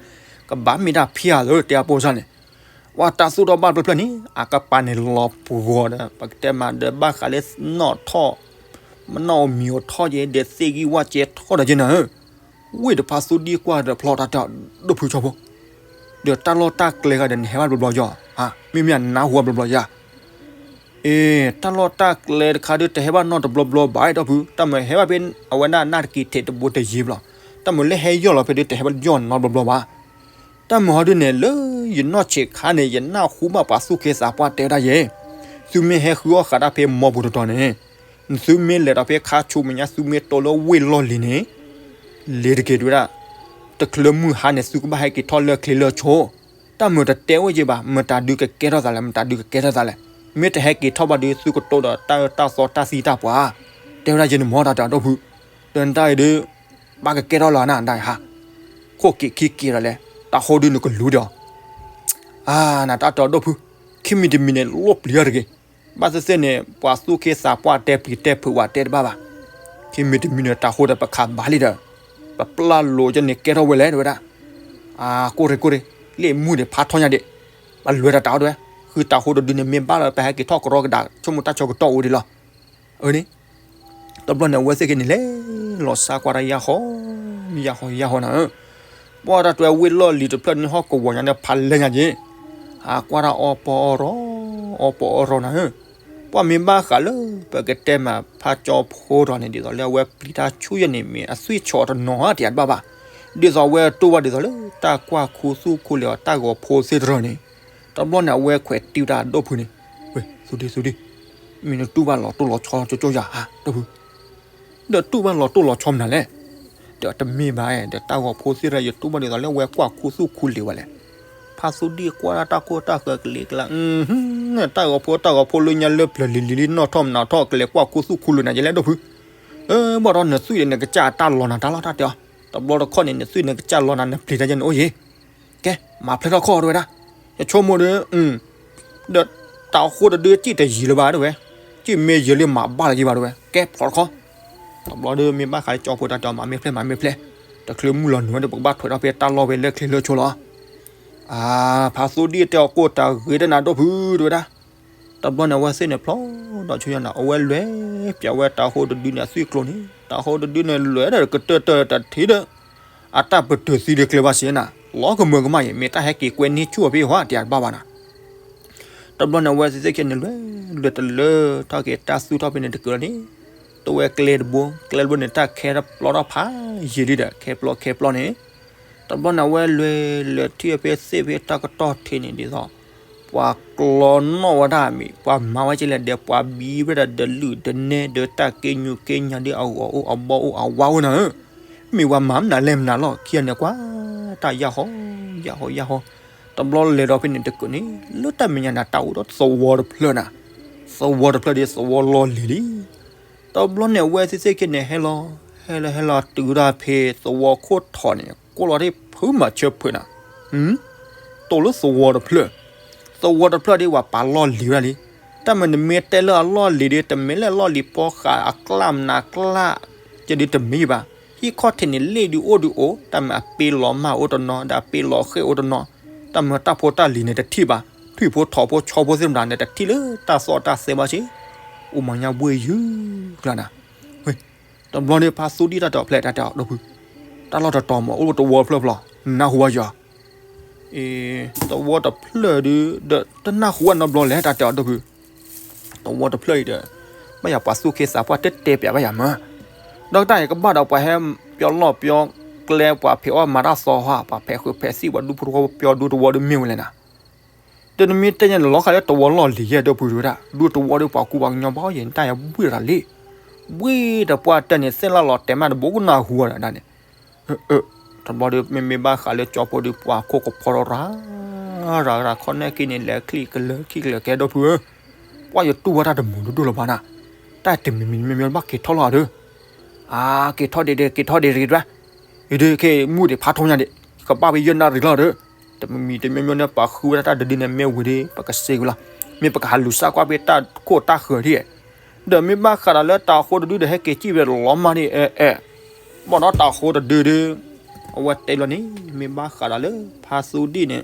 ကဘၣ်မ့ၢ်တၢ်ဖံးဧါလၢတဲအပိစၢ်န့ၣ်, ဝဲတၢ်သူၣ်ထီၣ်ဘၣ်တဖျၢၣ်ဖျၢၣ်န့ၣ် အကပၤန့ၣ်လီၤပှီၤဒီး ပကတဲမးဒီးဘၣ်ဃးလၢနီၣ်ထီၣ်, မနီၣ်အိၣ်မံၤအိၣ်ထီၣ်က့ၤ ဒီးသ့ၣ်ဂံၢ်ဝၣ်ကဲထီၣ်ဒီးက့နၤဧၢ, ဝ့ၢ်ဒီးဖါသူဒံကွၢ်ဒီးဖျီတၢ်တၢ်ဒိၣ်ဖုကၠီဖိ, ဒီးတၢ်လီၢ်တၢ်ကျဲဂၤဒီးနဟဲဘၣ်တဘျီဘျီယါ, မ့မ့ၢ်အနၢ်ဟူဘၣ်တဘျီဘျီယါ အ့ တၢ်လီၢ်တၢ်ကျဲတခါဒုး တဟဲဘၣ်နီတဘျီဘျီဘၣ် အဲၣ်ဒိးဖု, တၢ်မၤဟဲဘၣ်ဖဲအဝဲဒၣ်နၢ်တက့ၤထဲးတဘိတယံၤဘျီ, တၢ်မၤလၢဟဲယီၢ်လီၤဖဲဒုး တဟဲဘၣ်ယီၢ်နီတဘျီဘျီဘၣ်. တၢ်မၤဟီဒုးန့ၣ် လၢယနီၢ်ဆံးခါန့ၣ် ယနၢ်ဟူဘၣ်ပှၤသူၣ်က့သးပှၢ်တဲဝဲဒၣ်ယဲ, သုမ့ၢ်ဟဲဃုအီၣ်ဃးတၢ်ဖဲမီပူၤတတီၤန့ၣ်, သုမ့ၢ်လဲၤဒီးဖဲခါဆူမဲာ်ညါ သုမ့ၢ်တိၢ်လၢဝ့ၢ်လီၢ်လံၤန့ၣ် လ့ၤတက့ၤတဝဲဒၣ်, တချုးမုၢ်ဟါန့ၣ် သုကဘၣ်ဟဲက့ၤထီၣ်လၢချ့လၢဆိ, တၢ်မၤတတဲဝဲက့ၤဘၣ် မတၤဒုးကကဲထီၣ်သးလဲၣ် မတၤဒုးကကဲထီၣ်သးလဲၣ်, မ့ၢ်တဟဲက့ၤထီၣ်ဘၣ်ဒုး သုကတိၢ်ဒီးတၢ်အၢတၢ်သီတၢ်သံတၢ်ပှၤ, တဲဝဲဒၣ်ယဲန့ၣ်မ့ၢ်တၢ်တၢ်ဒိၣ်ဖု, ဒီးနတၢ်အံၤဒုး ဘၣ်ကကဲထီၣ်လၢၤနၤဒၣ်ဟါ, ခိၣ်က့ၤခံက့ၤဒီးလဲၣ် တၢ်ဟိဒုးနကလူၤဒီး အါ နတၢ်တၢ်ဒိၣ်ဖု, ခံမံၤတမံၤန့ၣ် လိၣ်ပျံၤအီၤတဂ့ၤ, ဘၣ်သ့ၣ်သ့ၣ်န့ၣ် ပှၤသူၣ်က့သးပှၢ်တဲပျံၤတဲဖုးဝဲတဲတဘၣ်ဘၣ်. ခံမံၤတမံၤန့ၣ် တၢ်ဃိဒီးပခးဘၣ်လံဒီး ပပျၢ်လိာ်ကန့ၣ်ကဲထီၣ်ဝဲလဲၣ် တဲဝဲဒၣ်. အ ကိၢ်ရ့ၣ်ကိၢ်ရ့ၣ်, လ့ၣ်မုၢ်န့ၣ်ဖးထီညါဒံး, ပလွဲၤတၢ်တၢ်အီၣ်တဲဝဲ, ဃုတၢ်ဃိတဒုန့ၣ်မ့ၢ်ဘၣ်လီၤ ပဟဲက့ၤထီၣ်ကရီကဒး ဆိကမိၣ်တၢ်ဆၢကတီၢ်အိၣ်ဒံးလီၤ. အန့ၣ် တဘျီန့ၣ် အဝဲသ့ၣ်က့န့ၣ်လဲၤ လီၤစၢ်ကွၢ်တၢ်ယၢ်ဟီ, ယၢ်ဟီယၢ်ဟီနၤဧၢ, ပှၢ်တၢ်တွဲဝ့ၢ်လီၢ်လံၤတဖျၢၣ်န့ၣ်ဟီၣ်ကဝီၤညါန့ၣ်ဖးလဲညါက့ၤ, အကွၢ်တၢ်အီၣ်ပီအီၣ်ရီ, အီၣ်ပီအီၣ်ရီနၤဧၢ, ပှၢ်မ့ၢ်ဘၣ်ဃးလၢ ပကတဲမးဖးကၠီဖိထီၣ်န့ၣ် ဒ်သိးလၢအဝဲပျံၤတၢ်ဆူၣ်ယဲၢ်န့ၣ် မ့ၢ်အသွံၣ်ဆီတနီၤဧါ တယၤတဘၣ်ဘၣ်, ဒ်သိးအဝဲတူၢ်ဘၣ်ဒ်သိးလၢ တၢ်ကွၢ်ခူသူၣ်ခူလံၤအီၤတၢ်ဂီၤဖိသ့ၣ်တဖၣ်န့ၣ်, တဘျီန့ၣ် အဝဲခွဲးတံၢ်တၢ်အဒိၣ်ဖုန့ၣ်, ဝဲ သူဒံ သူဒံ, မ့ၢ်နတူၢ်ဘၣ်လီၤတိၢ်လီၤဆီကၠီကၠီယၤဧါ ဒိၣ်ဖု, ဒီးတူၢ်ဘၣ်လီၤတိၢ်လီၤဆီမနုၤလဲၣ်, ဒီးတမ့ၢ်ဘၣ်, ဒီးတၢ်ဂီၤဖိသ့ၣ်တဖၣ် ယတူၢ်ဘၣ်ဒ်သိးလၢအဝဲကွၢ်ခူသူၣ်ခူလံၤဝဲလဲၣ်, ဖါသူဒံၣ်ကွၢ်တၢ်ခိၣ်တၢ်ဃၢၤကလံၤကလါ, တၢ်ဂီၤဖိတၢ်ဂီၤဖိလၢညါလၢပျၢၤလံၤလံၤလံၤနီၢ်ထီၣ်မနုၤထီၣ် ကလဲၤကွၢ်ခူသူၣ်ခူလံၤနၤယဲလဲၣ် ဒိၣ်ဖု, ဘၣ်ဒီးနသွံၣ်ဒီးနကစၢ်အတၢ်လီၤနၤတၢ်လီၤတၢ်တဲအီၤ, တဘျီတခီၣ်န့ၣ် နသွံၣ်နကစၢ်လီၤနၤ နပျံၤတၢ်ယဲၢ်န့ၣ်အိၣ်ယံၤ, ကဲ မၤဖျဲၣ်ထီၣ်ခီၣ်တဲဝဲဒၣ်, ယဆိကမိၣ်ဒီး ဒီးတၢ်ဃိတဒုစံၣ်တယံၤလၢၤဘၣ်တဲဝဲ, စံၣ်မ့ၢ်ယံၤလၢမၤဘၣ်လၢၤယံၤဘၣ်တဲဝဲ, ကဲဖျိးတခီ, တဘျီဒီးမ့ၢ်ဘၣ်ဃးလၢကၠီဖိတၢ်တဲအီၤ မၤမ့ၢ်ဖျဲၣ်မၤမ့ၢ်ဖျဲၣ်, တချုးမုၢ်လီၤနုာ်ဝဲဒီး ပကဘၣ်ထွဲးထီၣ်ဖဲတၢ်လီၢ်ဖဲလၢချ့လၢဆိလီၤ. အ ဖါသူဒံၣ်တဲအီၤ ကိၢ်တၢ်ဂ့ၤတနၤဒိၣ်ဖုတဲဝဲဒၣ်, တဘျီန့ၣ် အဝဲသ့ၣ်န့ၣ်ဖျိးဒီးဆူညါနၤ အဝဲလဲၤပၠးဝဲတၢ်ဃိတဒုန့ၣ်အသွံၣ်ကျိၤန့ၣ် တၢ်ဃိတဒုန့ၣ်လဲၤဒီးကတၢၢ်တၢၢ်တထံၣ်ဒီး အတၢ်ပတုာ်သံဒ်ကျဲဘၣ်စ့ၢ်နၤ လီၤကမၢကမၣ်အံၤ မ့ၢ်တၢ်ဟဲက့ၤကွဲန့ၢ်ဆူၣ်အီၤဖဲအံၤဟီ တယၤတဘၣ်ဘၣ်နၤ. တဘျီန့ၣ် အဝဲသ့ၣ်သ့ၣ်ခဲန့ၣ် လဲၤလဲၤတလၢထီၣ်က့ၤတၢ်သူၣ်ထီၣ်ဖဲန့ၣ်တကၢၢ်လီၤန့ၣ်, တဝဲကျဲတဘိ ကျဲတဘိန့ၣ် တၢ်ခဲတပျီထီၣ်ဖးယံာ်လံဒီး ခဲပျီခဲပျီန့ၣ် တဘျီန့ၣ် အဝဲလဲၤလဲၤထံၣ်ဖဲသ့ၣ်ဖဲတၢ်ကတီၢ်ထံးန့ၣ်ဒ်သိး ပှၤကျီနီၣ်ဝဲဒၣ်မ့ၢ် ပှၤမၤဝဲကလဲၣ်ဒီး ပှၤဘံဝဲဒၣ်ဒီးလုၢ်ဒီးနဲဒီးတၢ်က့ညူက့ညါဒီးအဂီၤအိၣ်အဘီအိၣ်အဝါအိၣ်နၤဧၢ, မ့ၢ်ပှၤမၤမနုၤလဲၣ်မနုၤလီၤ ခံဂၤန့ၣ်ကွၢ် တၢ်ယၢ်ဟီ ယၢ်ဟီ ယၢ်ဟီ, တဘျီလဲၤဒီးဖဲန့ၣ်တကၢၢ်န့ၣ် လၢတၢ်မဲာ်ညါနၤတၢ်အိၣ်ဒီးသဝီတဖျၢၣ်နၤ, သဝီတဖျၢၣ်ဒီးသဝီလီၢ်လံၤလံ တဘျီန့ၣ် အဝဲသ့ၣ်သ့ၣ်ခဲန့ၣ် ဟဲလီၤ ဟဲလီၤ ဟဲလီၤတုၤဒၣ်ဖဲသဝီခိၣ်ထီၣ်န့ၣ် ကိးလီၤဒ်ဖုမၤဆၢဖုနၤ, တိၢ်လၢသဝီတဖျၢၣ်, သဝီတဖျၢၣ်ဒ်ပှၤပာ်လီၢ်လံၤဝဲဒၣ်လံ, တၢ်မ့ၢ်နမ့ၢ်တဲလၢအလီၢ်လံၤဒီး တမ့ၢ်လၢအလီၢ်လံၤပီဃာ်အကျၣ်မနၤကျၣ်, ကဲဒ်တမ့ၢ်ဘၣ်, ဟံၣ်ခီၣ်ထံးန့ၣ် လ့ၣ်ဒုးအိၣ်ဒုးအိၣ် တၢ်မ့ၢ်အပ့လီၤမၢ်အိၣ်တနီၤ ဒီးအပ့လီၤဃဲၣ်အိၣ်တနီၤ, တၢ်မ့ၢ်တၢ်ဖိတၢ်လံၤန့ၣ်တထံၣ်ဘၣ်, ထွံၣ်ဖိထိးဖိဆီဖိသ့ၣ်မတၤန့ၣ် တထံၣ်လၢတၢ်သီၣ်တၢ်သဲဘၣ်စ့ၢ်, အိၣ်မၤညါဘှ့ၣ်ယုၢ်ကျါနၤ, တဘျီန့ၣ်ဖါသူဒံၣ်တၢ်တဲအီၤဖျဲၣ်တၢ်တဲအီၤဒိၣ်ဖု, တၢ်လီၢ်တတီၤမ့ၢ်အိၣ်သဝီတဖျၢၣ်ဖျီ, နနၢ်ဟူဝဲယီၤ အ့ သဝီတဖျၢၣ်ဒုး ဒီးတနၢ်ဟူဝဲနီတဘျီလဲၣ် တၢ်တဲအီၤဒိၣ်ဖု, သဝီတဖျၢၣ်အံၤဒီး ဘၣ်ယၤပှၤသူၣ်က့သးပှၢ်တဲတဲပျးဘၣ်ယၤမး, ဒီးတၢ်အံၤကဘၣ်ဒီးပှၤဟဲပျီလီၢ်ပျီကျဲ ပှၤဖံးအီၣ်မၤတၢ်သီဟီ ပှၤဖဲးဃုာ်ဖဲးစံၣ်ပှၤဒူဖိထဝီပျီဒူသဝီဒုးမ့ၢ်ဝဲလဲၣ်နၤ တနမ့ၢ်တဲညါန့ၣ် လီၤဃာ်လၢသဝီလီၢ်လံၤယဲၢ်ဒိၣ်ဖုတဲဝဲဒၣ် ဒူသဝီဒီးပှၤကူပှၤကညီဘၣ်အီၤယဲၢ် နတၢ်ယဘှ့ၣ်တၢ်လံ, ဘှ့ၣ်တပှၢ်တၢၢ်န့ၣ် သ့ၣ်လၢလီၤတဲာ်မးတဘိကနၢ်ဟူဝဲဒၣ်န့ၣ်, တဘျီဒီး မ့မ့ၢ်ဘၣ်ဃးလၢကၠီဖိဒီးပှၤခိၣ်ကဖီထီၣ်ရၤ ရၤရၤခီန့ၣ်က့န့ၣ် လဲၤချံၣ်ကလၢာ်ခံကလၢာ်ကဲဒိၣ်ဖုဧၢ, ပှၢ်ယတူၢ်ဝဲတၢ်တမုာ်ဒိၣ်ဒိၣ်လၢၤဘၣ်နၤ, တၢ်တမံၤမံၤမံၤမံၤဘၣ်က့ၤထီၣ်လီၤဒီး အါ က့ၤထီၣ်ဒံးဒံး က့ၤထီၣ်ဒံးဒံးဒံး, အံၤဒုးခဲမူၢ်ဒံးဖးထီညါဒံး, ကဘၣ်ဖဲယဲၢ်နၣ်ရံၣ်လီၤဒီး, တမံၤမံၤတမံၤမံၤန့ၣ် ပှၤဃုဝဲဒၣ်တၢ်တဒုန့ၣ် မ့ၢ်ဝံၤဒီး ပကစ့ကွံာ်လီၤ, မ့ၢ်ပကဟးလူၤစၢ်ကွၢ်ဖဲတၢ်ခိၣ်တၢ်ဃၢၤဒံး, ဒီးမ့ၢ်ဘၣ်ဃးဒီးလၢတၢ်ဃိတဒုဒီး ဟဲက့ၤစံၣ်ဝဲလီၤမၢ်ဒံး အဲ အဲ ဘၣ်ဒီးတၢ်ဃိတဒုဒီး အဝဲတဲလီၤန့ၣ် မ့ၢ်ဘၣ်ဃးဒီးလၢဖါသူဒံၣ်န့ၣ်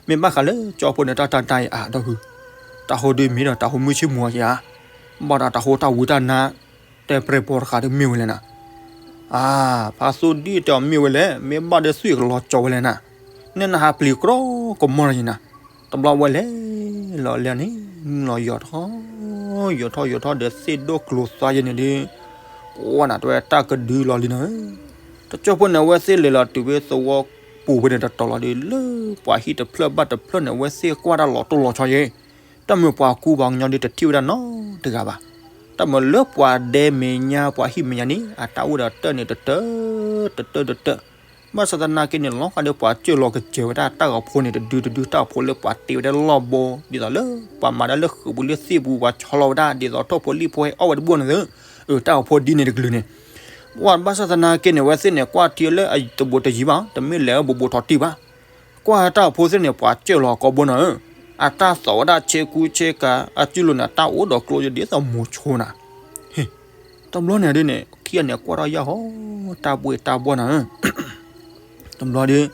မ့ၢ်ဘၣ်ဃးလၢကၠီဖိန့ၣ် တၢ်တၢ်တၢ်အံၤအါဒီးဖု, တၢ်ဃိဒုမ့ၢ်ဒီးတၢ်ဃိမုၢ်ဆ့ၣ်မူၤအါက့ၤဧါ, ဘၣ်ဒီးတၢ်ဃိတၢ်ဝံတၢ်နါ တဲပြဲၢ်ပီတဃာ်ဒီးမ့ၢ်ဝဲလဲၣ်နၤ, အါ ဖါသူဒံၣ်တဲအီၤမ့ၢ်ဝဲလဲၣ်, မ့ၢ်ဘၣ်ဒီးသွံၣ်ကလီၤကၠီဝဲလဲၣ်နၤ, နဲနဟးပျံၤကြီကမီၤလီၤယံၤနၤ, တဘျီဝဲလဲၤလီၤလဲၤန့ၣ် လီၤယီၤထီၣ် ယီၤထီၣ်ယီၤထီၣ်ဒီးသ့ၣ်ဒိၣ်ကျိၤသွါယဲန့ၣ်ဒီး ဝဲနၤတဝဲတၢ်ကဒုလီၤလံနၤဧၢ, တကၠီဖိန့ၣ် အဝဲသ့ၣ်လဲၤလီၤတုၤဖဲသဝီပူၤဖဲန့ၣ်တတီၤလီၤဒီး လၢပှၤဟံၣ်တဖျၢၣ်ဘၣ်တဖျၢၣ်န့ၣ် အဝဲသ့ၣ်ကွၢ်တၢ်လီၤတိၢ်လီၤဆီယဲ တၢ်မ့ၢ်ပှၤကူပှၤကညီဒီးတထံၣ်ဝဲဒၣ်နီတဂၤဘၣ်, တၢ်မ့ၢ်လၢပှၤဒဲမဲာ်ညါပှၤဟံၣ်မဲာ်ညါန့ၣ် အတၢ်အိၣ်ဒီးတၢၢ်န့ၣ်တတၢၢ် တတၢၢ်တတၢၢ်, ဘၣ်ဆၣ်သနာ်က့န့ၣ် လီၤဃာ်ဒီးပှၤစၢၢ်လီၤကစၢၢ်ဝဲဒၣ်တၢ်ဂီၤဖိန့ၣ်တဒုတဒု တၢ်ဂီၤဖိလၢပှၤတ့ဝဲဒၣ်လီၢ်ဘိ ဒ်သိးလၢပှၤမၤတၢ်လၢဃုာ်ပူၤလၢသ့ၣ်ပူၤ ပှၤဆီလီၤဝဲဒၣ် ဒ်သိးထိၣ်ဖိလံၣ်ဖိဟဲအီၣ်ဝဲတဘိန့ၣ်သ့ တၢ်ဂီၤဖိဒ်န့ၣ်တကလုာ်န့ၣ် ပှၤဘၣ်ဆၣ်သနာ်က့န့ၣ် အဝဲသ့ၣ်န့ၣ် ကွၢ်ထံလၢအတဘူးတယံၤဘၣ် တမ့ၢ်လဲၤဘိးဘိးထီၣ်တံၢ်ဘၣ်, ကွၢ်တၢ်ဂီၤဖိသ့ၣ်န့ၣ် ပှၤစၢၢ်လီၤကိးဘိနၤဧၢ, အတၢ်သီၣ်ဝဲဒၣ်ဆ့ကူဆ့ကၤ အစုလိၤန့ၣ် တၢ်အိၣ်ဒီးကျိယဒ်သိးမိၤဆိနၤ. တဘျီန့ၣ်ဒ်န့ၣ် ခံဂၤန့ၣ်ကွၢ်ထီၣ်ယၢ်ဟီ တၢ်ဘှ့ၣ်တၢ်ဘှီနၤဧၢ. တဘျီဒီး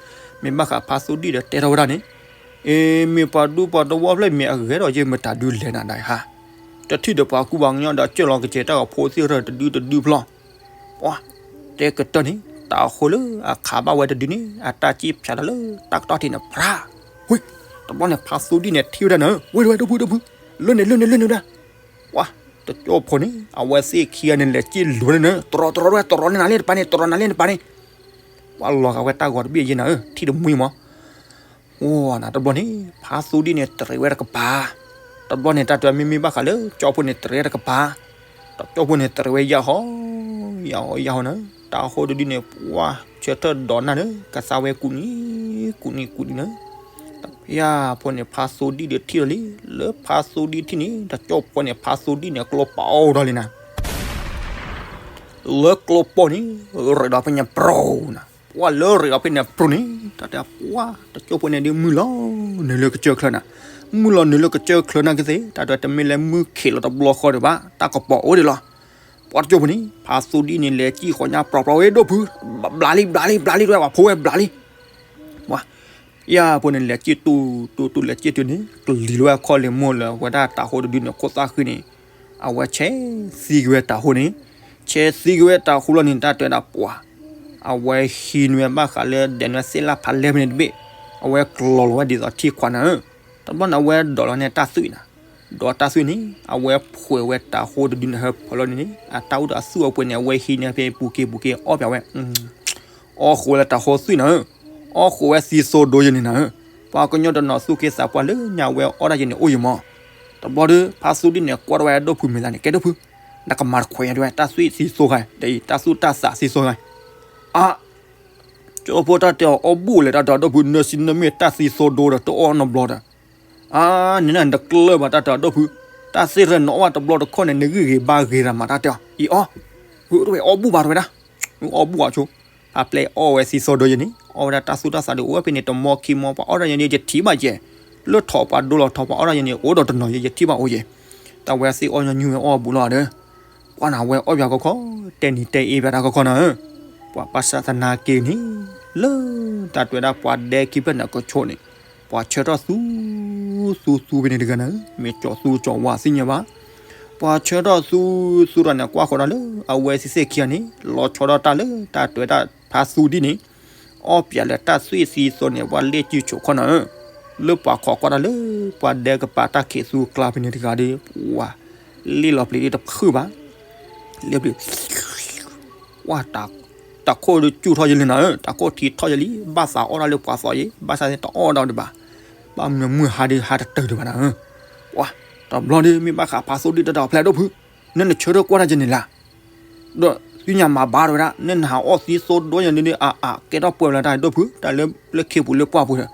မ့ၢ်ဘၣ်ဃးဖါသူဒံၣ်ဒီးတဲထီၣ်ဝဲဒၣ်န့ၣ်, အ့ မ့ၢ်ပှၤဒူပှၤတဝီဖျၢၣ်မ့ၢ်အဂဲၤဒီး ယမ့ၢ်တၢ်ဒုးလဲၤနၤဒၣ်ဟါ, တထံၣ်ဒီးပှၤကူပှၤကညီဒီး ကၠၢ်လီၤကစဲၤတၢ်ဂီၤဖိသ့ၣ်ရၢၢ်တဒုတဒုဖျီ, ပှၤတဲကတၢၢ်န့ၣ် တၢ်အဃိလၢအခးဘၣ်ဝဲတဒုန့ၣ် အတၢ်စံၣ်ဖျါထီၣ်လၢတၢ်ကတီၢ်ထံးန့ၣ် ဖြး, ဝ့ၢ်, တဘျီန့ၣ် ဖါသူဒံၣ်န့ၣ်ထံၣ်ဝဲဒၣ်န့ၣ် ဝ့ၢ်ဝဲဒိၣ်ဖုဒိၣ်ဖု, လၢန့ၣ်လၢန့ၣ်လၢန့ၣ်ဝဲဒၣ်, ပှၤတကၠိဖိန့ၣ် အဝဲသ့ၣ်ခံဂၤန့ၣ် လဲၤစံၣ်လိၤန့ၣ် တရီတရီဝဲ တရီန့ၣ်နၤလၢတပၤန့ၣ် တရီနၤလၢတပၤန့ၣ်, ပှၤလီၤဂာ်ဝဲတၢ်ဂီၤတဘ့ၣ်ယဲနၤဧၢ ထံၣ်တမှံမး အိၣ်နၤတဘျီန့ၣ် ဖါသူဒံၣ်န့ၣ်တရံးဝဲတကပၤ, တဘျီန့ၣ် တၢ်တဲမ့မ့ၢ်ဘၣ်ဃးလၢကၠိဖိန့ၣ်တရံးတကပၤ, ဒီးကၠိဖိန့ၣ်တရံးဝဲယၢ်ဟီ, ယၢ်ဟီယၢ်ဟီန့ၣ် တၢ်ဟီတဒုန့ၣ် ပှၤဆၢထၢၣ်ဒိးနၢ်န့ၣ် ကသါဝဲကူနံၤ, ကူနံၤကူနံၤန့ၣ်, တပျၢ်ဖိန့ၣ် ဖါသူဒံၣ်ဒီးထံၣ်လီၤလံ, လၢဖါသူဒံၣ်ထံၣ်န့ၣ် တၠိဖိန့ၣ် ဖါသူဒံၣ်န့ၣ် ကျိပိာ်ဒီးလံနၤ လၢကျိပိာ်န့ၣ် ရံးဒီးဖဲန့ၣ်ပြိနၤ, ပှၤလၢရံးဒီးဖဲန့ၣ်ပြိန့ၣ် တၢ်တဲပှၤတကၠိဖိန့ၣ်ဒ်မုၢ်လီၤနုာ်လၢကစၢၢ်ချၢနၤ, မုၢ်လီၤနုာ်လၢကစၢၢ်ချၢနၤကသ့ၣ် တၢ်တဲတမ့ၢ်လၢမုၢ်ခံးလီၤတဘျီဃီဒံးဘၣ် တၢ်ကပီၤအိၣ်ဒံးလီၤ, ပှၤတကၠိဖိန့ၣ် ဖါသူဒံၣ်န့ၣ် လဲၤစံၣ်ဃီညါပြိပြိဝဲဒိၣ်ဖု, ဘျးလံ ဘျးလံ ဘျးလံ တဝဲပှၤဖိဝဲဘျးလံ, ပှၤ ယၢ်ဖိန့ၣ် လဲၤစံၣ်တူတူတူ လဲၤစံၣ်တုၤန့ၣ် ကလံၤလီၤဝဲခီၣ်လံၤမိၢ်လၢဝဲဒၣ်တၤဟိတဒုန့ၣ် ခိၣ်သၣ်ဃံန့ၣ်, အဝဲဆဲးသံက့ၤဝဲတၤဟိန့ၣ်, ဆဲးသံက့ၤဝဲတၤဟိလီၤန့ၣ် တၢ်တဲဝဲဒၣ်ပှၤ, အဝဲဟံးန့ၢ်ဝဲဘၣ်ဃးလၢဒဲးန့ၣ်သ့ၣ်လၢဖးလဲၢ်ဖဲန့ၣ်တဘ့ၣ်, အဝဲကျီၤလီၤဝဲဒ်သိးထံခွးနၤဧၢ, တဘျီန့ၣ် အဝဲဒိးလီၤန့ၢ်တၢ်သွံၣ်နၤ, ဒိးတၢ်သွံၣ်န့ၣ် အဝဲဖှဲးဝဲတၤဟိတဒုန့ၣ်ဟၢဖၢလီၤန့ၣ်, အတၢ်အူတၢ်အသွံၣ်အပှ့ၤန့ၣ် အဝဲဟံးန့ၢ်ဖဲပူၤက့ၤပူၤက့ၤအီၣ်ပၠးဝဲ အီၣ်ဃိးဝဲလၢတၤဟိသွံၣ်နၤဧၢ, အီၣ်ဃိးဝဲသံသိဒိယဲန့ၣ်နၤဧၢ, ပှၤကညီတနီၤသူၣ်က့သးပှၢ်လၢညါဝဲအီၣ်ဒၣ်ယဲန့ၣ်အိၣ်ယဲမး, တဘျီဒီး ဖါသူဒံၣ်န့ၣ် ကွၢ်ထီၣ်ဝဲဒိၣ်ဖုမဲာ်သးန့ၣ် ကဲဒိၣ်ဖု, နကမၤတခွဲးညါဒ်ဝဲ တၢ်သွံၣ်သံသိဂၤ ဒီးအံၤ တၢ်သူၣ်တၢ်သးသံသိဂၤ, အါ ကၠိဖိတၢ်တဲအီၤအီၣ်ဘူၣ်လဲၣ် တၢ်တဲအီၤဒိၣ်ဖု နၢစံနမ့ၢ်တၢ်သံသိဒိဒီးတအီၣ်နီတဘျီဒီး, အါ နနတကျၢၢ်ဘၣ် တၢ်တဲအီၤဒိၣ်ဖု, တၢ်သ့ၣ်ရဲၣ်နအီၣ်ဘၣ်တဘျီတခီၣ်န့ၣ် နဂံၢ်ဂ့ၤဘါဂ့ၤတၢ်မး တၢ်တဲအီၤ အံၤအီၣ်, ဝဲအီၣ်ဘူၣ်ဘၣ်တဝဲဒၣ်, အီၣ်ဘူၣ်အီၤဆိ, ဖါပျဲအီၣ်ဝဲသံသိဒိယဲန့ၣ် အီၣ်ဝဲဒၣ်တၢ်သူၣ်တၢ်သးဒီးအိၣ်ဝဲဖဲန့ၣ် တမီခံမီ ပှၤအီၣ်ဒၣ်ယဲန့ၣ် ယထံၣ်ဘၣ်ယဲ, လၢထီၣ်ပှၤဒိလီၤထီၣ်ပှၤအီၣ်ဒၣ်ယဲန့ၣ် အိၣ်ဒီးတနီၤယဲ ယထံၣ်ဘၣ်အိၣ်ယဲ, တၢ်ဝဲသ့ၣ်အီၣ်ညီနုၢ်ဝဲအီၣ်အဘူးလီၤဒီး ပှၤနၤဝဲအီၣ်ပၠးကီခီ, တဲနံၤတဲအ့ပၠးတၢ်ကီခီနၤဧၢ, ပှၤဘၣ်ဆၣ်သနာ်က့န့ၣ်, လၢတၢ်တဲဝဲဒၣ်ပှၤဒဲခံဖျၢၣ်န့ၣ်ကဆိးန့ၣ်, ပှၤဆၢထီၣ်သူ, သူသူဖဲန့ၣ်တဂၤနၤဧၢ, မ့ၢ်ကၠီသူကၠီဝါသ့ၣ်ညါဘၣ်, ပှၤဆၢထီၣ်သူသူဒီးန့ၣ် ကွၢ်ဃီၤဒီးလၢအဝဲသ့ၣ်သ့ၣ်ခံဂၤန့ၣ် လီၤဆီဒၣ်တၢ်လၢတၢ်တဲဝဲဒၣ်ဖါသူဒံၣ်န့ၣ် အီၣ်ပၠးလၢတၢ်သွံၣ်သံသိန့ၣ် ပှၤလ့ၣ်စုဆိးခီနၤဧၢ, လၢပှၤခိးကွၢ်တၢ်လၢ ပှၤဒဲကပၤတၢ်ခံးသူကျါဖဲန့ၣ်တဂၤဒီး ပှၤလ့ၣ်လီၤပျံၤဒ်တဖုဘၣ်, လ့ၣ်ပျံၤ, ဝါ, တၢ်ခိၣ်ဒုးစူၢ်ထီၣ်ယဲလံနၤဧၢ, တၢ်ခိၣ်ထံထီၣ်ယဲလံ, ဘၣ်သးအီၣ်ဒၣ်လၢပှၤသီယဲ, ဘၣ်ဆၣ်သ့ၣ်တအီၣ်ဒၣ်ဒံးဘၣ်, ဘၣ်မနုၤမုၢ်ဟါဒုးဟါတတၢၢ်ဒံးဘၣ်နၤဧၢ, ဝါ, တဘျီဒီး မ့ၢ်ဘၣ်ဃးဖါသူဒံၣ်တၢ်ဒီးဖျဲၣ်ဒိၣ်ဖု, နနဆၢထၢၣ်ကွၢ်တၢ်ယဲန့ၣ်လၢ ဒီးသုညါမၤဘၣ်တဝဲဒၣ် နနဟးအီၣ်သံသိဒိယဲန့ၣ်ဒီး အါအါ ကဲထီၣ်ပှဲၤလၢတၢ်ဒိၣ်ဖု တၢ်လၢလၢခ့ပူၤလၢပှၢ်ပူၤဒီး,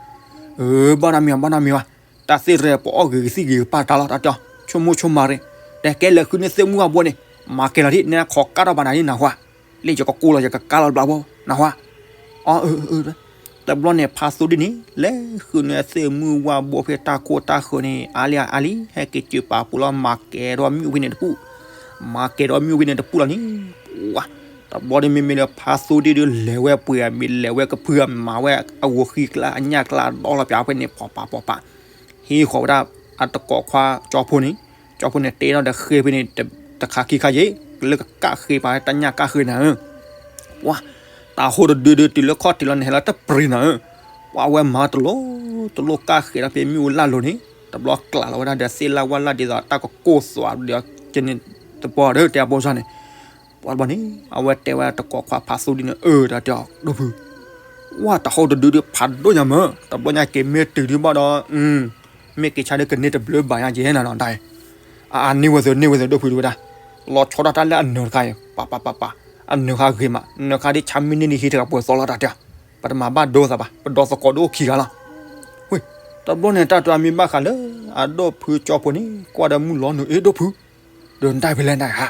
အၢ ဘၣ်နီတမံၤဘၣ် ဘၣ်နီတမံၤဘၣ်, တၢ်သ့ၣ်ရဲၣ်ပအီၣ်ဂ့ၤကသံၣ်ဂ့ၤကပၢ်တၢ်လီၤ တၢ်တဲအီၤ, ဆိကမိၣ်ဆိကမးရ့ၣ်, တဲကဲလၢာ်ဃုန့ၢ်သ့ၣ်မုၢ်ဝၣ်ဘိန့ၣ်, မၤကဲၤလီၤဒ် နခိးကၣ်ထီၣ်ဘၣ်နၤဒ်နၢ်ဟူဧါ, လၢယကကိၢ်လီၤ ယကကါလီၤဘျးဘိ နၢ်ဟူဧါ, အၢ တဘျီန့ၣ် ဖါသူဒံၣ်န့ၣ် လဲၤဃုန့ၢ်သ့ၣ်မုၢ်ဝၣ်ဘိဖဲတၢ်ခိၣ်တၢ်ဃၢၤန့ၣ် အါလံအါလံ ဟဲက့ၤစၢၤပာ်ပူၤလီၤ မၤကဲၤထီၣ်မ့ၣ်အူဖဲန့ၣ်တပူၤ, မၤကဲၤထီၣ်မ့ၣ်အူဖဲန့ၣ်တပူၤလီၤန့ၣ်, ဝါ, တဘျီဒ်မ့မ့ၢ်လၢဖါသူဒံၣ်ဒုး လဲၤဝဲပှ့ၤအမံၤ လဲၤဝဲကဖုအမၤဝဲအဂီၤဃံကျါအညၣ်ကျါဒီလီၤပၠးဖဲန့ၣ် ဖီၣ်ပာ်ဖီၣ်ပာ်, ဟံးဃီၤဝဲဒၣ်အတကိးခွါကၠီဖိန့ၣ်, ကၠီဖိန့ၣ်တဲထီၣ်ဒီးဃ့ဖဲန့ၣ် တခါခံခါယဲၢ်, လၢကကၣ်ဃ့ပာ်ဝဲတၢ်ညၣ်ကၣ်ဃ့နၤဧၢ, ဝါ, တၤဟိတဒုဒုးတုၤလၢခီၣ်ထံးလီၤန့ၣ် ဟဲလီၤတပျ့ၤနၤဧၢ, ပှၤဝဲမၤတလိၣ်တလိၣ်ကၣ်ဃ့ဒီးဖဲမ့ၣ်အူလၢ်လိၤန့ၣ် တဘျီကျးလီၤဝဲဒၣ်ဒီးသ့ၣ်လၢ်ဝၣ်လၢ်ဒ်သိးတၢ်ကကိၢ်သွးဒီး ကန့ၣ်တပီၤဒီးတဲအပိစၢ်န့ၣ်, ပှၤတဘျီန့ၣ် အဝဲတဲဝဲတကိးခွါဖါသူဒံၣ်န့ၣ် အၢ တၢ်တဲအီၤဒိၣ်ဖု, ဝါ တၤဟိတဒုဒုးဖးဒိၣ်ညါမၢ် တဘျီညါက့ၤမ့ၢ်တုၤဒုးဘၣ်ဒီး မ့ၢ်က့ၤဆါဒုးကန့ၢ်တဘျုးဘၣ်ညါက့ၤနၤနီၤတၢ်အံၤ, အအါန့ၢ်ဝဲသုန့ၢ်ဝဲသုဒိၣ်ဖုဒုးဝဲဒၣ်, လီၤဆီဒၣ်တၢ်လၢအနၢၤတခါအံၤ ပၢ်ပၢ်ပၢ်ပၢ်, အနၢၤခါဂ့ၤမး နၢၤခါဒ်ဆါမ့ၢ်န့ၢ်ဒ်ဟံးတဂၤပှဲၤသီလီၤ တၢ်တဲအီၤ, ပတမၤဘၣ်ဒိသးဘၣ် ပဒီသကိးဒိၣ်ခံဂၤလီၤ, ဝ့ၢ်, တဘျီန့ၣ် တၢ်တဲအီၤမ့ၢ်ဘၣ်ဃးလၢ အဒိၣ်ဖုကၠီဖိန့ၣ် ကွၢ်ဒီးမုၢ်လီၤနုာ်အ့ဒိၣ်ဖု ဒီးနတၢ်ဖဲလဲၣ်နတၢ်ဧါ,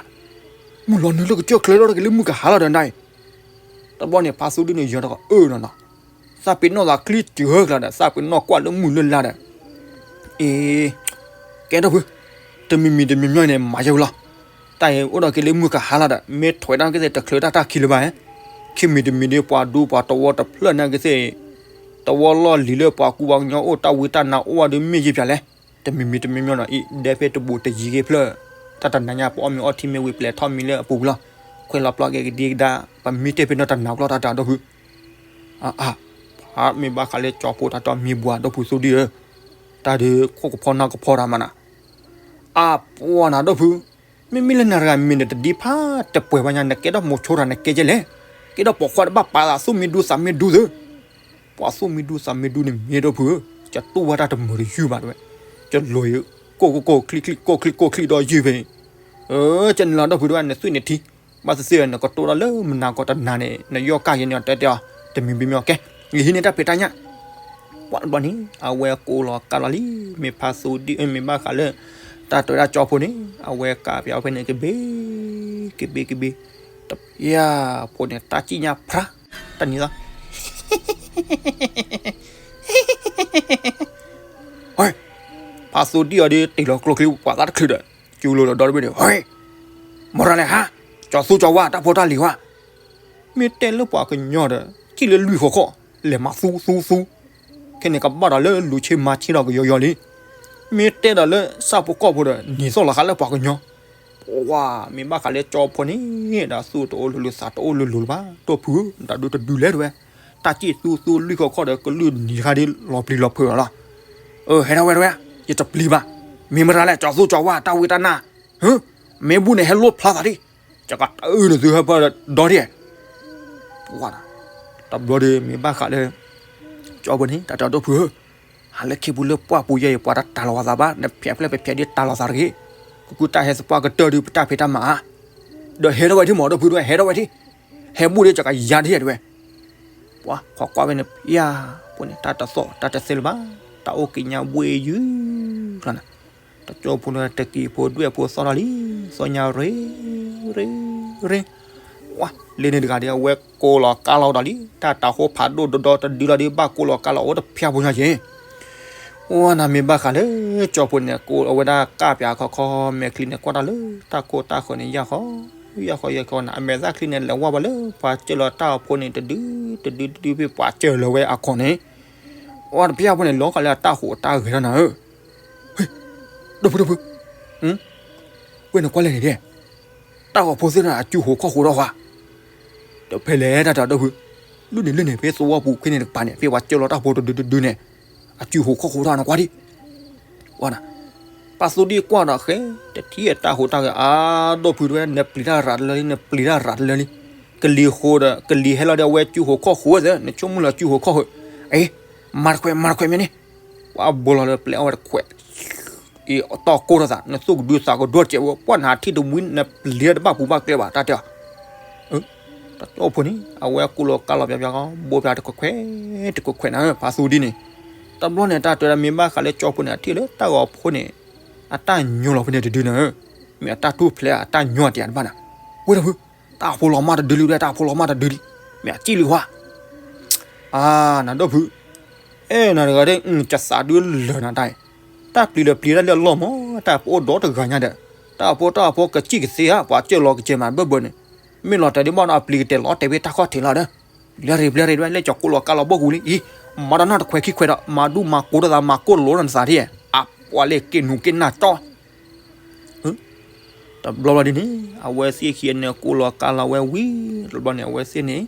မုၢ်လီၤနုာ်လၢကစၢၢ်ချၢဒီးတက့ၤလၢမုၢ်ကဟါလီၤဒီးနတၢ်အံၤ, တဘျီန့ၣ် ဖါသူဒုန့ၣ်ယီၤတကအၢနီၤနီၤ, သးပ့ၤနီၣ်သးချံစၢၤကျါဒီး သးပ့ၤနီၣ်ကွၢ်လၢမုၢ်လၢလါဒီး, က အ့, ကဲဒီပုၢ်, တမံၤမံၤတမံၤမံၤန့ၣ် မၤယဲဝံၤလီၤ. တၢ်အံၤအိၣ်ဒီးက့ၤလၢမုၢ်ကဟါလီၤဒီး မ့ၢ်ထွဲးတၢ်ကသ့ၣ်တချုးတၢ်တၢ်ခံလၢၤဘၣ်ဧါ. ခံမံၤတမံၤဒီး ပှၤဒူပှၤတဝီတဖျၢၣ်န့ၣ်ကသ့ၣ်, တဝီလီၢ်လံၤလၢပှၤကူပှၤကညီအိၣ် တၢ်ဝံတၢ်နါအိၣ်ဝဲဒီး မ့ၢ်ယံာ်ပၠးလဲၣ်. တမံၤမံၤတမံၤမံၤနီၤ အံၤဒဲဖဲတဘူးတယံၤက့ၤဖျၢၣ်, တၢ်တနၤညါ ပအီၣ်မ့ၤအီထံမ့ၢ်ဝံၤ ပလဲၤထီၣ်မံလၢအပူၤလီၤ. ခွဲးလီၤပျီက့ၤကဒံကဒါ, ပမ့ၢ်တဲဖဲနီတနၤကျီၢ်တၢ်တၢ်ဒီပုၢ် အါအါ, မ့ၢ်ဘၣ်ဃးလၢကၠီဖိတၢ်တီမံၤဘှၤဒီပုၢ်သိဒံၣ်ဧၢ, တၢ်ဒုးခိၣ်ကဖီနၢ်ကဖီတၢ်မးနၤ, အါပှၤနၤဒီပုၢ်, မ့မ့ၢ်လၢနၤတဂၤမံၤန့ၣ် တဒံဖးတပှဲၤဘၣ်ညါ နကဲထီၣ်မိၤဆိတၢ်နကဲကဲလဲၣ်, ကဲထီၣ်ပိာ်ခွါတဘၣ်ပာ်သးသူၣ်မံဒူသးမံဒူသု ပှၤသူၣ်မံဒူသးမံဒူန့ၣ်မ့ၢ်ဒီပုၢ်ဧၢ, ကတူၢ်ဘၣ်တၢ်တမုာ်တယုၢ်ဘၣ်တဲဝဲ, ကလိၤယၤ, ကိၢ်ကိၢ်ကိၢ်ချံချံ ကိၢ်ချံကိၢ်ချံဒီးယုၢ်ဖဲအံၤ, ကနုာ်လီၤဒီပုၢ်တဲဝဲ နသွံၣ်န့ၣ်ထံ, ဘၣ်သ့ၣ်သ့ၣ်နကတိၢ်ဒီးလၢမနၤကီးတနၤန့ၣ် နယီၢ်ကၢ်ယဲန့ၣ်တဲတဲအီၤ, တမံၤမံၤမံၤအီၤကဲ, ယဟံးန့ၢ်တၢ်ဖံးတၢ်ညၣ် ပှၤတဘျီန့ၣ် အဝဲကိးလီၤကါလီၤလံ, မ့ၢ်ဖးသူဒံၣ် မ့ၢ်ဘၣ်ဃးလၢ တၢ်တဲဝဲဒၣ်ကၠီဖိန့ၣ် အဝဲကးပၠးအီၤဖဲန့ၣ် ကဘ့ၣ် ကဘ့ၣ် ကဘ့ၣ်, တဖၣ်ဖိန့ၣ် တၢ်စံၣ်ညါဖြါ, တၢ်နံၤသီ ဖးသူဒံၣ်အီၤဒီး တ့ၢ်လီၤကျိချံပှၤသးတချုးဒီး ကၠူလိၤလီၤဒီတဘ့ၣ်န့ၣ် ဟဲ, မတၤလဲၣ်ဟါ, ကၠီသူကၠီဝါ တၢ်ဖိတၢ်လံၤဝါ မ့ၢ်တဲလၢပှၤကညီဒီး စံၣ်လၢလွံၢ်ဃီခီၣ် လဲၤမၤသူသူသူ, ခဲန့ၣ်ကဘၣ်ဒီးလၢလူၤဆ့မၤဆ့ဒီးကယီယီလံ, မ့ၢ်တဲဒီးလၢဆၣ်ဖိကီၢ်ဖိဒီး နံၤသီၣ်လီၤဃာ်လၢပှၤကညီ, ပှၤမ့ၢ်ဘၣ်ဃးလၢကၠီဖိန့ၣ် ဒီးသူၣ်တအိၣ်လၢၤလၢၤသးတအိၣ်လၢၤလၢၤလၢၤဘၣ် ဒီပုၢ်ဧၢ, တၢ်ဒုးတဒုးလဲၣ်တဲဝဲ, တၢ်စံၣ်သူသူလွံၢ်ဃီခီၣ်ဒီး ကလုၢ်နံၤတခါဒ်လီၤပျံၤလီၤဖုးလီၤလီၤ, အၢ ဟဲထီၣ်ဝဲတဲဝဲ, ယတပျံၤဘၣ်, မ့ၢ်မတၤလဲၣ် ကၠီသူကၠီဝါ တၢ်ဝံတၢ်နါ, ဟၢ, မ့ၢ်ဘူၣ်န့ၣ်ဟဲလိၣ်ဖျါသးဒံး, ယကတအုၣ်န့ၢ်သုဟဲပၢၢ်ဒီဒံး, ပှၤ, တဘျီဒီးမ့ၢ်ဘၣ်ဃးလၢ ကၠီဖိန့ၣ် တၢ်တဲဒီပုၢ်ဧၢ, ဟးလၢခ့ပူၤလၢပှၢ်ပူၤယဲအံၤ ပှၤတတၢ်လီၤသးဘၣ် နဖျဲးဖျဲးပဖျဲးဒ်တၢ်လီၤသးတဂ့ၤ, ကကူတၢ်ဟဲသပှၢ်ကတၢၢ်ဒီးပတၢ်ဖံးတၢ်မၤဧါ, ဒီးဟဲထီၣ်ဝဲဒံးမး ဒီပုၢ်တဲဝဲ ဟဲထီၣ်ဝဲဒံး, ဟဲဘူၣ်ဒီးကကယၤဒံးတဲဝဲ, ပှၤ ခိးကွၢ်ဝဲန့ၣ် ဖံယၤ, ပှၤန့ၣ် တၢ်တသီၣ် တၢ်တသ့လၢၤဘၣ်, တၢ်အိၣ်က့ၤညါဘှ့ၣ်ယုၢ်လီၤနၤ, တကၠီဖိန့ၣ် တကံၢ်ဖိဒွဲၣ်ဖိသီၣ်ထီၣ်လံ, သီၣ်ညါရ့, ရ့, ရ့, ပှၤ လၢန့ၣ်တဂၤဒီး အဝဲကိးလီၤကါလီၤဒီးလံ, တၢ်တၤဟိဖးဒိၣ်ဒီဒီတဒုလီၤဒီး ဘၣ်ကိးလီၤကါလီၤအိၣ်တဖၠၣ်ဖိညါက့ၤ ဝဲနၤမ့ၢ်ဘၣ်ဃးလၢ ကၠီဖိန့ၣ် ကိးအဝဲဒၣ်ကၢ်ပၠးခီခီ မဲာ်ချံန့ၣ် ကွၢ်တၢ်လၢ တၢ်ခိၣ်တၢ်ဃၢၤန့ၣ် ယၢ်ဃီ, ယၢ်ဃီယဲၢ်ဃီနၤ, အမဲာ်သၣ်ချံန့ၣ် လဲၤဝါဘၣ်လၢ ပှၤစၢၢ်လီၤတၢ်အီၤဖိန့ၣ် တဒု တဒု တဒု ဖဲပှၤစၢၢ်လီၤဝဲအခီၣ်န့ၣ်, ဝဲတဖၠၣ်ဖိန့ၣ် လီၤဃာ်လၢအတၢ်ဟူးတၢ်ဂဲၤထီၣ်နၤဧၢ, ဟ့ၣ်, ဒီပုၢ် ဒီပုၢ်, ဝဲန့ၣ်ကွၢ်လဲၣ်န့ၣ်ဒဲး တၢ်ဂီၤဖိသ့ၣ်တဖၣ်န့ၣ် အစုဟိးခီၣ်ဟိးထီၣ်ဃီ, ဒီးဖဲလဲၣ်တၢ်တၢ်ဒီပုၢ်, လုၢ်န့ၣ်လုၢ်န့ၣ် ဖဲသဝီပူၤခဲန့ၣ်တကပၤန့ၣ် ဖဲပှၤစၢၢ်လီၤတၢ်ဖိတဒုတဒုန့ၣ်, အစုဟိးခီၣ်ဟိးထီၣ်နကွၢ်ဒံး, ဝဲနၤ, ပၢ်သူဒံၣ်ကွၢ်ဒီးဃဲ, တထံၣ်အတၢ်ဟူးတၢ်ဂဲၤ အါ ဒီပုၢ်တဲဝဲ နပျံၤတၢ်ရၤတလၢလံ နပျံၤတၢ်ရၤတလၢလံ, ကလံၤဟိးဒီး ကလံၤဟဲလီၤဒီးအဝဲစုဟိးခီၣ်ဟိးဝဲသ့ၣ် နဆိကမိၣ်လၢစုဟိးခီၣ်ဟိး, အ့, မၤတခွဲး မၤတခွဲးမ့ၢ်န့ၣ်, ပှၤဘိလီၤလၢပျဲအီၣ်ဝဲတခွဲး အံၤ တီၢ်ကိၢ်ထီၣ်သး နသူၣ်ကဒုသးကဒိၣ်တစဲးဝဲ ပှၢ်နၤထံၣ်တဝံၤ နပျံၤတၢ်တဘၣ်ပူၤဘၣ်ကျဲဘၣ် တၢ်တဲအီၤ, တၠီဖိန့ၣ် အဝဲကိးလီၤကါလီၤပၠးပၠးဃီ ဘိပၠးတခွဲးခွဲး တခွဲးခွဲးနၤ ပၢ်သူဒံၣ်န့ၣ်, တဘျီန့ၣ် တၢ်တဲဝဲဒၣ် မ့ၢ်ဘၣ်ဃးလၢကၠီဖိန့ၣ် အထံၣ်လၢတၢ်ဂီၤဖိန့ၣ် အတၢ်ညိလီၤဖဲန့ၣ်တဒုန့ၣ်, မ့ၢ်အတၢ်ထူၣ်ဖျဲးအတၢ်ညိအတယၤတဘၣ်နၤ, ဝဲဒီပုၢ်, တၢ်ဖိလီၤမၢ်တဒုလံ တၢ်ဖိလီၤမၢ်တဒုလံ, မ့ၢ်အစံၣ်လံဟါ အါ နဒီပုၢ်, အဲၣ် နတဂၤဒ် ကသးဒုလၢာ်နၤတၢ်အံၤ, တၢ်ပျံၤလၢပျံၤတၢ်လၢအလီၢ်မး တၢ်ပအိၣ်ဒီတဂၤညါဒီး, တၢ်ဖိတၢ်ဖိကစံၣ်ကသ့ဧါ ပှၤစၢၢ်လီၤကစဲးမးဘၢၣ်ဘၢၣ်န့ၣ်, မ့ၢ်လီၤတဲာ်ဒ်ဘၣ်နီၤ အပျံၤကတဲာ်လီၤတဲာ်ဖဲတၢ်ခီၣ်ထံးလီၤဒီး, ဘျဲၣ်ရ့ၣ်ဘျဲၣ်ရ့ၣ်ဒ် လၢကၠီၤကိးလီၤကါလီၤဘီၣ်ကူလံအံၤ, မၤဒီးနီၢ်တခွဲးခံခွဲးဒီး မၤဒူမၤကိးတသး မၤကိးလိာ်နသးထံၣ်, အပှၤလၢက့ၤနူၤက့ၤနၢ်ကၠီ တဘျီဘျီဒ်န့ၣ် အဝဲသ့ၣ်ခံဂၤန့ၣ် ကိးလီၤကါလီၤဝဲဝံၤ တဘျီန့ၣ် အဝဲသ့ၣ်န့ၣ်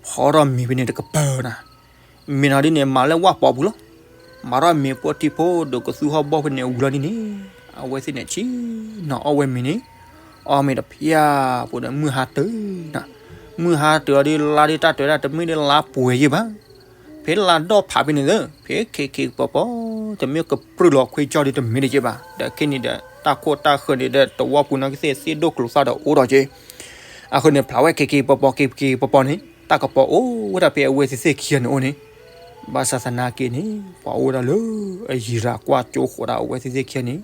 ဖီထီၣ်မ့ၤဖဲန့ၣ်တကပၤနၤ, မ့ၢ်နီၤဒ်န့ၣ် မၤလၢဝၣ်ပီၤပူၤလီၤ, မၤထီၣ်မ့ၤဖိထံဖိဒီးကသူဟီၣ်ဘီၣ်ဖဲန့ၣ်ဝံၤလီၤဒ်န့ၣ်, အဝဲသ့ၣ်န့ၣ် ဆံနီၤအီၣ်ဝဲမ့ၤန့ၣ်, အီၣ်မ့ၤတဖၠၣ်ဖိဒီးမုၢ်ဟါတုၤနၤ, မုၢ်ဟါတုၤအီၤဒ်လါဒ်တၢ်တဲဝဲဒၣ်တမ့ၢ်ဒ်လါပှဲၤယဲၢ်ဘၣ် ဖဲလါဒီၣ်ဖးဖဲန့ၣ်သ့ၣ် ဖဲခဲက့ၤပီၤပီၤ တမ့ၢ်ကပြုၢ်လီၤခွ့ကၠီဒ်တမ့ၢ်ဒ်က့ဘၣ်, ဒီးခဲန့ၣ်ဒီး တၢ်ခိၣ်တၢ်ဃၢၤန့ၣ်ဒီး တဝီပူၤနီၢ်ကသ့ၣ်သ့ၣ်ဒိၣ်ကျိၤသၣ်ဒီးအိၣ်ဒီးက့, အဃိန့ၣ် ဖျါဝဲခဲက့ၤပီၤပီၤ ခဲက့ၤပီၤပီၤန့ၣ် တၢ်ကပီၤအိၣ်ဝဲဒၣ်ဖဲအဝဲသ့ၣ်သ့ၣ်ခံဂၤန့ၣ်အိၣ်န့ၣ်, ဘၣ်ဆၣ်သနာ်က့န့ၣ် ပှၤအိၣ်ဝဲဒၣ်လၢအယံၤရၤကွၢ်ကၠိဃိးဒၣ်အဝဲသ့ၣ်သ့ၣ်ခံဂၤန့ၣ်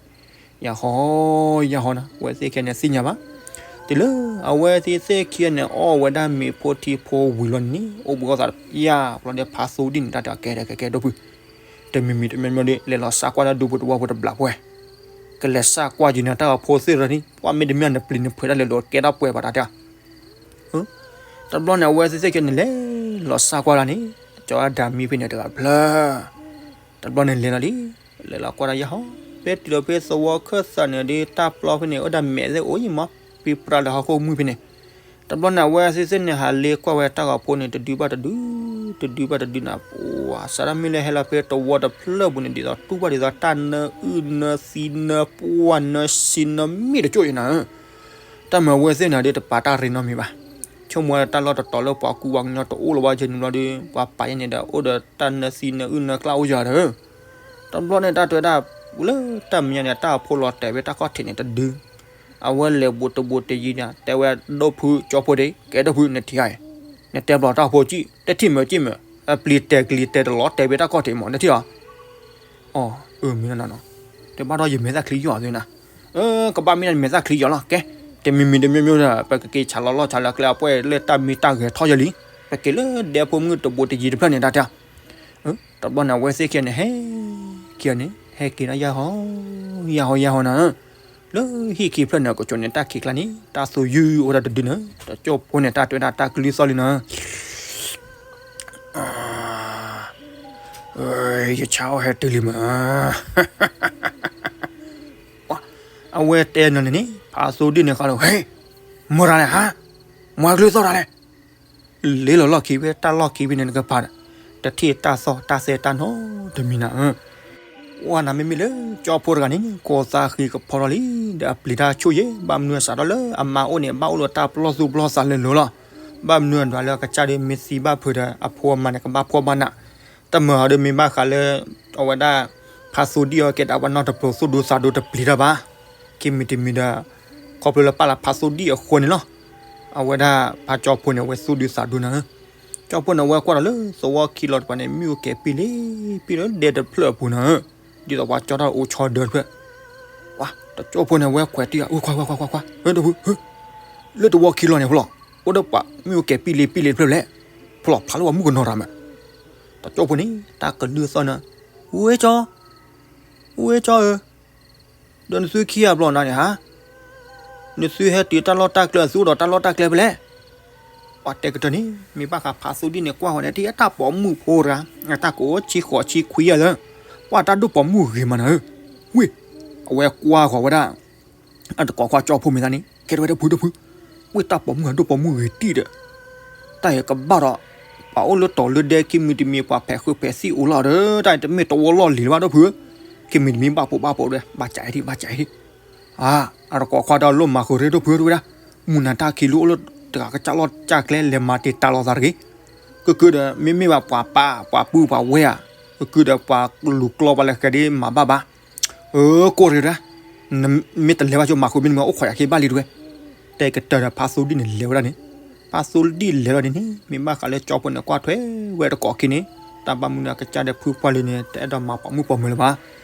ယဟီ ယဟီနၤ အဝဲသ့ၣ်ခံဂၤန့ၣ်သ့ၣ်ညါဘၣ်, တုၤလၢအဝဲသ့ၣ်သ့ၣ်ခံဂၤန့ၣ် အီၣ်ဝဲဒၣ်မ့ၤဖိထံဖိဝံၤလီၤန့ၣ် အိၣ်ဘှံးအီၣ်သးတဖၠၣ် ဘျီဒီးဖးသိဒ်န့ၣ် တၢ်တဲအကဲဒီးကဲကဲဒီပုၢ်, တမံၤမံၤတမံၤမံၤဒီး လဲၤလီၤစးကွၢ်တၢ်ဒူပူၤတဝီပူၤတဘျီပှဲၤ, ကလဲၤစးကွၢ်က့ၤန့ၣ် တၢ်ဂီၤဖိသ့ၣ်ဒီးန့ၣ် ပှၢ်မ့တမ့ၢ်နပျံၤနဖုးတၢ်လဲၤလိာ်ကဲထီၣ်ပှဲၤဘၣ်တၢ်တဲ, တဘျီန့ၣ် အဝဲသ့ၣ်သ့ၣ်ကဲန့ၣ်လဲၤလီၤစးကွၢ်လီၤန့ၣ် ကၠီဒၤမံဖဲန့ၣ်တဂၤတဖျၢၣ်, တဘျီန့ၣ်လဲၤလီၤလံ, လဲၤလီၤကွၢ်တၢ်ယဲၢ်ဟီ, ဖဲတုၤလီၤဖဲသဝီခၢၣ်သးန့ၣ်ဒီး တၢ်ပျီဖဲန့ၣ် အိၣ်ဒၣ်မဲာ်သ့ၣ်အိၣ်ယံၤမး, ပြံပြါလၢဟီၣ်ခိၣ်မုၢ်ဖဲန့ၣ်, တဘျီန့ၣ် အဝဲသ့ၣ်သ့ၣ်န့ၣ် ဟးလ့ကွၢ်ဝဲတၢ်ဂီၤဖိန့ၣ် တဒုဘၣ်တဒု, တဒုဘၣ်တဒုန့ၣ်, ပှၤစးထီၣ်မ့ၢ်လၢ ဟဲလီၤဖဲတဝီတဖျၢၣ်ပူၤန့ၣ် ဒ်သိးတူၢ်ဘၣ်ဒ်သိးတၢ်နၢအုၣ်နၢသံနၢပှၢ်နၢဆံနၢမ့ၢ်တကၠိၢ်အံၤနၤဧၢ, တၢ်မၤဝဲသ့ၣ်န့ၣ်ဒီး တပာ်တၢ်ရ့နီတမံၤဘၣ်, ဆိကမိၣ်ဝဲတၢ်လီၢ်တတီၤလၢပှၤကူပှၤကညီတအိၣ်လၢၤဘၣ်ကဲန့ၣ်ဘျီဒီး ပှၤပာ်ယဲန့ၣ်ဒီး အိၣ်ဒီးတၢ်နၢသံနၢအုၣ်နၢကျၢ်အိၣ်ယၤဒီး တဘျီန့ၣ် တၢ်တဲဝဲဒၣ်, လၢတၢ်မဲာ်ညါန့ၣ် တၢ်ဂီၤဖိလီၤတဲာ်ဖဲတၢ်ခီၣ်ထံးန့ၣ်တဒု, အဝဲလဲၤဘူးတဘူးတယံၤန့ၣ် တဲဝဲဒိၣ်ဖုကၠီဖိဒ့ ကဲဒိၣ်ဖု နထံၣ်ဧါ, နတဲဘျီတၢ်ဂီၤဖိကံၣ် တထံၣ်မ့ၢ်ကံၣ်မ့ၢ်, အပျံၤတဲာ်ကလံၤတဲာ်တလီၤတဲာ်ဖဲတၢ်ခီၣ်ထံးမး နထံၣ်ဧါ, အၢ မ့ၢ်နီၤနီၤ, တဲဘၣ်ဒီးယမဲာ်သၣ်ချံယီၤသ့နၤ, ကဘၣ်မ့ၢ်ဒၣ်နမဲာ်သၣ်ချံယီၤလီၤ ကဲ, တမံၤမံၤတမံၤမံၤဒီး ပကက့ၤဆးလီၤလီၢ်ဆးလၢကျဲအပှဲၢ်လၢတၢ်မ့ၢ်တၢ်ဂဲၤထီၣ်ယဲၢ်လံ, ပက့ၤလၢဒဲဖိမုၣ်တဘူးတယံၤတဖျၢၣ်န့ၣ်တၢ်တဲ တဘျီန့ၣ် အဝဲသ့ၣ်ခံဂၤန့ၣ် ဟဲက့ၤန့ၣ် ဟဲက့ၤဒီးယဲၢ်ဟီ, ယဲၢ်ဟီယဲၢ်ဟီနၤ, လၢဟံၣ်ခံဖျၢၣ်န့ၣ် ကဆိးန့ၣ် တၢ်ခံးကျါန့ၣ် တၢ်သူယုၢ်အိၣ်ဝဲဒၣ်တဒုန့ၣ်, တကၠိၢ်ဖိန့ၣ် တၢ်တဲဝဲဒၣ်တၢ်ကလုၢ်သီၣ်လံနၤ, ယဆါအီၣ်ဟဲတုၤလံမး, အဝဲတဲနၤန့ၣ်န့ၣ် ဖးသိဒံၣ်န့ၣ်ဃီဒီး ဟဲ, မတၤလဲၣ်ဟါ, မၤကလုၢ်သီၣ်တၢ်လဲၣ် လ့လီၤလီၢ်ခံဖဲတၢ်လီၢ်ခံဖဲန့ၣ်နကပၤဒီး, တထံၣ်တၢ်သီၣ်တၢ်သဲတၢ်နီတမံၤနၤဧၢ, ဝဲနၤမ့မ့ၢ်လၢကၠီဖိတဂၤန့ၣ် ကိးသးဃံကဖီထီၣ်လံ, ဒီးအပျံၤတၢ်ဆူၣ်ယဲၢ်, ဘၣ်မနုၤအစးထီၣ်လၢအမါအိၣ်န့ၣ် ဘၣ်အိၣ်လၢတၢ်ပလီၢ်သူၣ်ပလီၢ်သးလၢာ်လၢာ်လီၤ, ဘၣ်မနုၤအဒွးလၢအကစၢ်ဒီးမ့ၢ်သံဘၣ်ဖုးဒီး အဖိအမါန့ၣ် ကဘၣ်ဖှီၣ်ဘၣ်နး, တမၤဒီးမ့ၢ်ဘၣ်ဃးလၢ အဝဲဒၣ် ဖးသိဒံၣ်အီၤကဲဒၣ်ပှၤနီတပျိၤသူၣ်ဒူသးဒူတပျံၤတၢ်ဘၣ်, ခံမံၤတမံၤဒီး ခီဖျိလၢပာ်လၢဖးသိဒံၣ်အဃိန့ၣ်လီၤ, အဝဲဒၣ်ဖးကၠီဖိန့ၣ် အဝဲသူၣ်ဒူသးဒူနၤဧၢ, ကၠီဖိန့ၣ် အဝဲကွၢ်ဒီးလၢသဝီခံလီၤတပၤန့ၣ် မ့ၣ်အူကဲၤပံၣ်လံ, ပံၣ်လၢဒဲတဖျၢၣ်အပူၤနၤဧၢ, ဒ်သိးပှၤကၠီထီၣ်အိၣ်ဆီဒၢတဖျၢၣ်, ပှၤတကၠိၢ်ဖိန့ၣ် အဝဲကွဲးတံၢ်အီၤ ကွၢ်ကွၢ်ကွၢ်ကွၢ်ကွၢ်, လၢတဝီခံလီၤန့ၣ်ဖဲလီၤ, အိၣ်ဒီးပှၤမ့ၣ်အူကဲၤပံၣ်လံပံၣ်လံတဖျၢၣ်လဲၣ်, ဖဲလီၤဖးလၢပှၤမုၣ်ကနီၤတၢ်မး, တကၠိၢ်ဖိန့ၣ် တၢ်ကလုၢ်သီၣ်နၤ, ဝဲကၠီ ဝဲကၠီဧၢ, ဒီးနသုခံဂၤဘျီနၤန့ၣ်ဟါ, နသုဟဲတုၤတၢ်လီၢ်တၢ်ကျဲ သုအိၣ်ဒီးတၢ်လီၢ်တၢ်ကျဲဖဲလဲၣ်, ပှၤတဲကတၢၢ်န့ၣ် မ့ၢ်ဘၣ်ဃးဖးသိဒံၣ်န့ၣ် ကွၢ်ဃီၤန့ၣ် ထံၣ်တၢ်ပိာ်မုၣ်ဖိတဂၤ, အတၢ်ကိးဆံဃိးဆံခွံယၤလၢ, ပှၤတၢ်ဒိၣ်ပိာ်မုၣ်ဂ့ၤမးနၤဧၢ, ဝ့ၢ်, အဝဲကွၢ်ဃီၤဝဲဒၣ် အတကိးခွါကၠီဖိမ့ၢ်သးန့ၣ် ကဲထီၣ်ဝဲဒီးဖုဒီးဖု, ဝ့ၢ်တၢ်ပိာ်မုၣ်အဒိၣ်ပိာ်မုၣ်ဂ့ၤတံၢ်ဒီး, တၢ်အံၤကဘၣ်ဒီး, ပှၤအိၣ်လၢတီၤလၢဒဲခံမံၤတမံၤ ပှၤဖဲးဃုဖဲးသံၣ်အိၣ်လီၤဒီး တၢ်အံၤတမ့ၢ်တဝီလီၢ်လံၤလၢၤဘၣ်ဒီးဖုဧၢ, ခံမံၤတမံၤဘၣ်ပိာ်ဘၣ်ပိာ်ဒီး ဘၣ်ကးအံၤဒံး ဘၣ်ကးအံၤဒံး, အါ, အတကိးခွါဒီးလိၣ်မၤဃုာ်ရ့ဒီးဖုဧၢတဝဲဒၣ်, မုၢ်နၤတၢ်ခံးလူအိၣ်လၢတဂၤကစၢ်လီၢ်ကစၢ်ကျဲလဲၤမၤတ့ၢ်တၢ်လီၤသးတဂ့ၤ, ကကုဒီး မ့မ့ၢ်ဘၣ်ပှၤပၢ်ပှၤပုၢ်ပှၤဝဲၢ်ဧါ, ကကုဒီးပှၤလူၤကျီပှၤလဲၤဃဲၤဒ်မၤဘၣ်ဘၣ် အၢ ကိၢ်ရ့ၣ်ဒၣ်, နမ့ၢ်တလဲၤဘၣ်ကၠိမၤဃုာ်မ့ၢ်တမ့ၢ် အိၣ်ခိးယၤခံဘၣ်လံတဝဲ, တဲကတၢၢ်ဒီးဖးသိဒံၣ်န့ၣ်လဲၤဝဲဒၣ်န့ၣ်, ဖးသိဒံၣ်လဲၤဝဲဒၣ်န့ၣ်န့ၣ် မ့ၢ်ဘၣ်ဃးလၢကၠီဖိန့ၣ် ကွၢ်ထွဲဝဲတကိးခံန့ၣ်, တၢ်ဘၣ်မနုၤအကစၢ်ဒီးဖုပှၢ်လၢန့ၣ် တအဲၣ်ဒိးမၤပိာ်မုၣ်ပိာ်မၢၤလၢၤဘၣ်,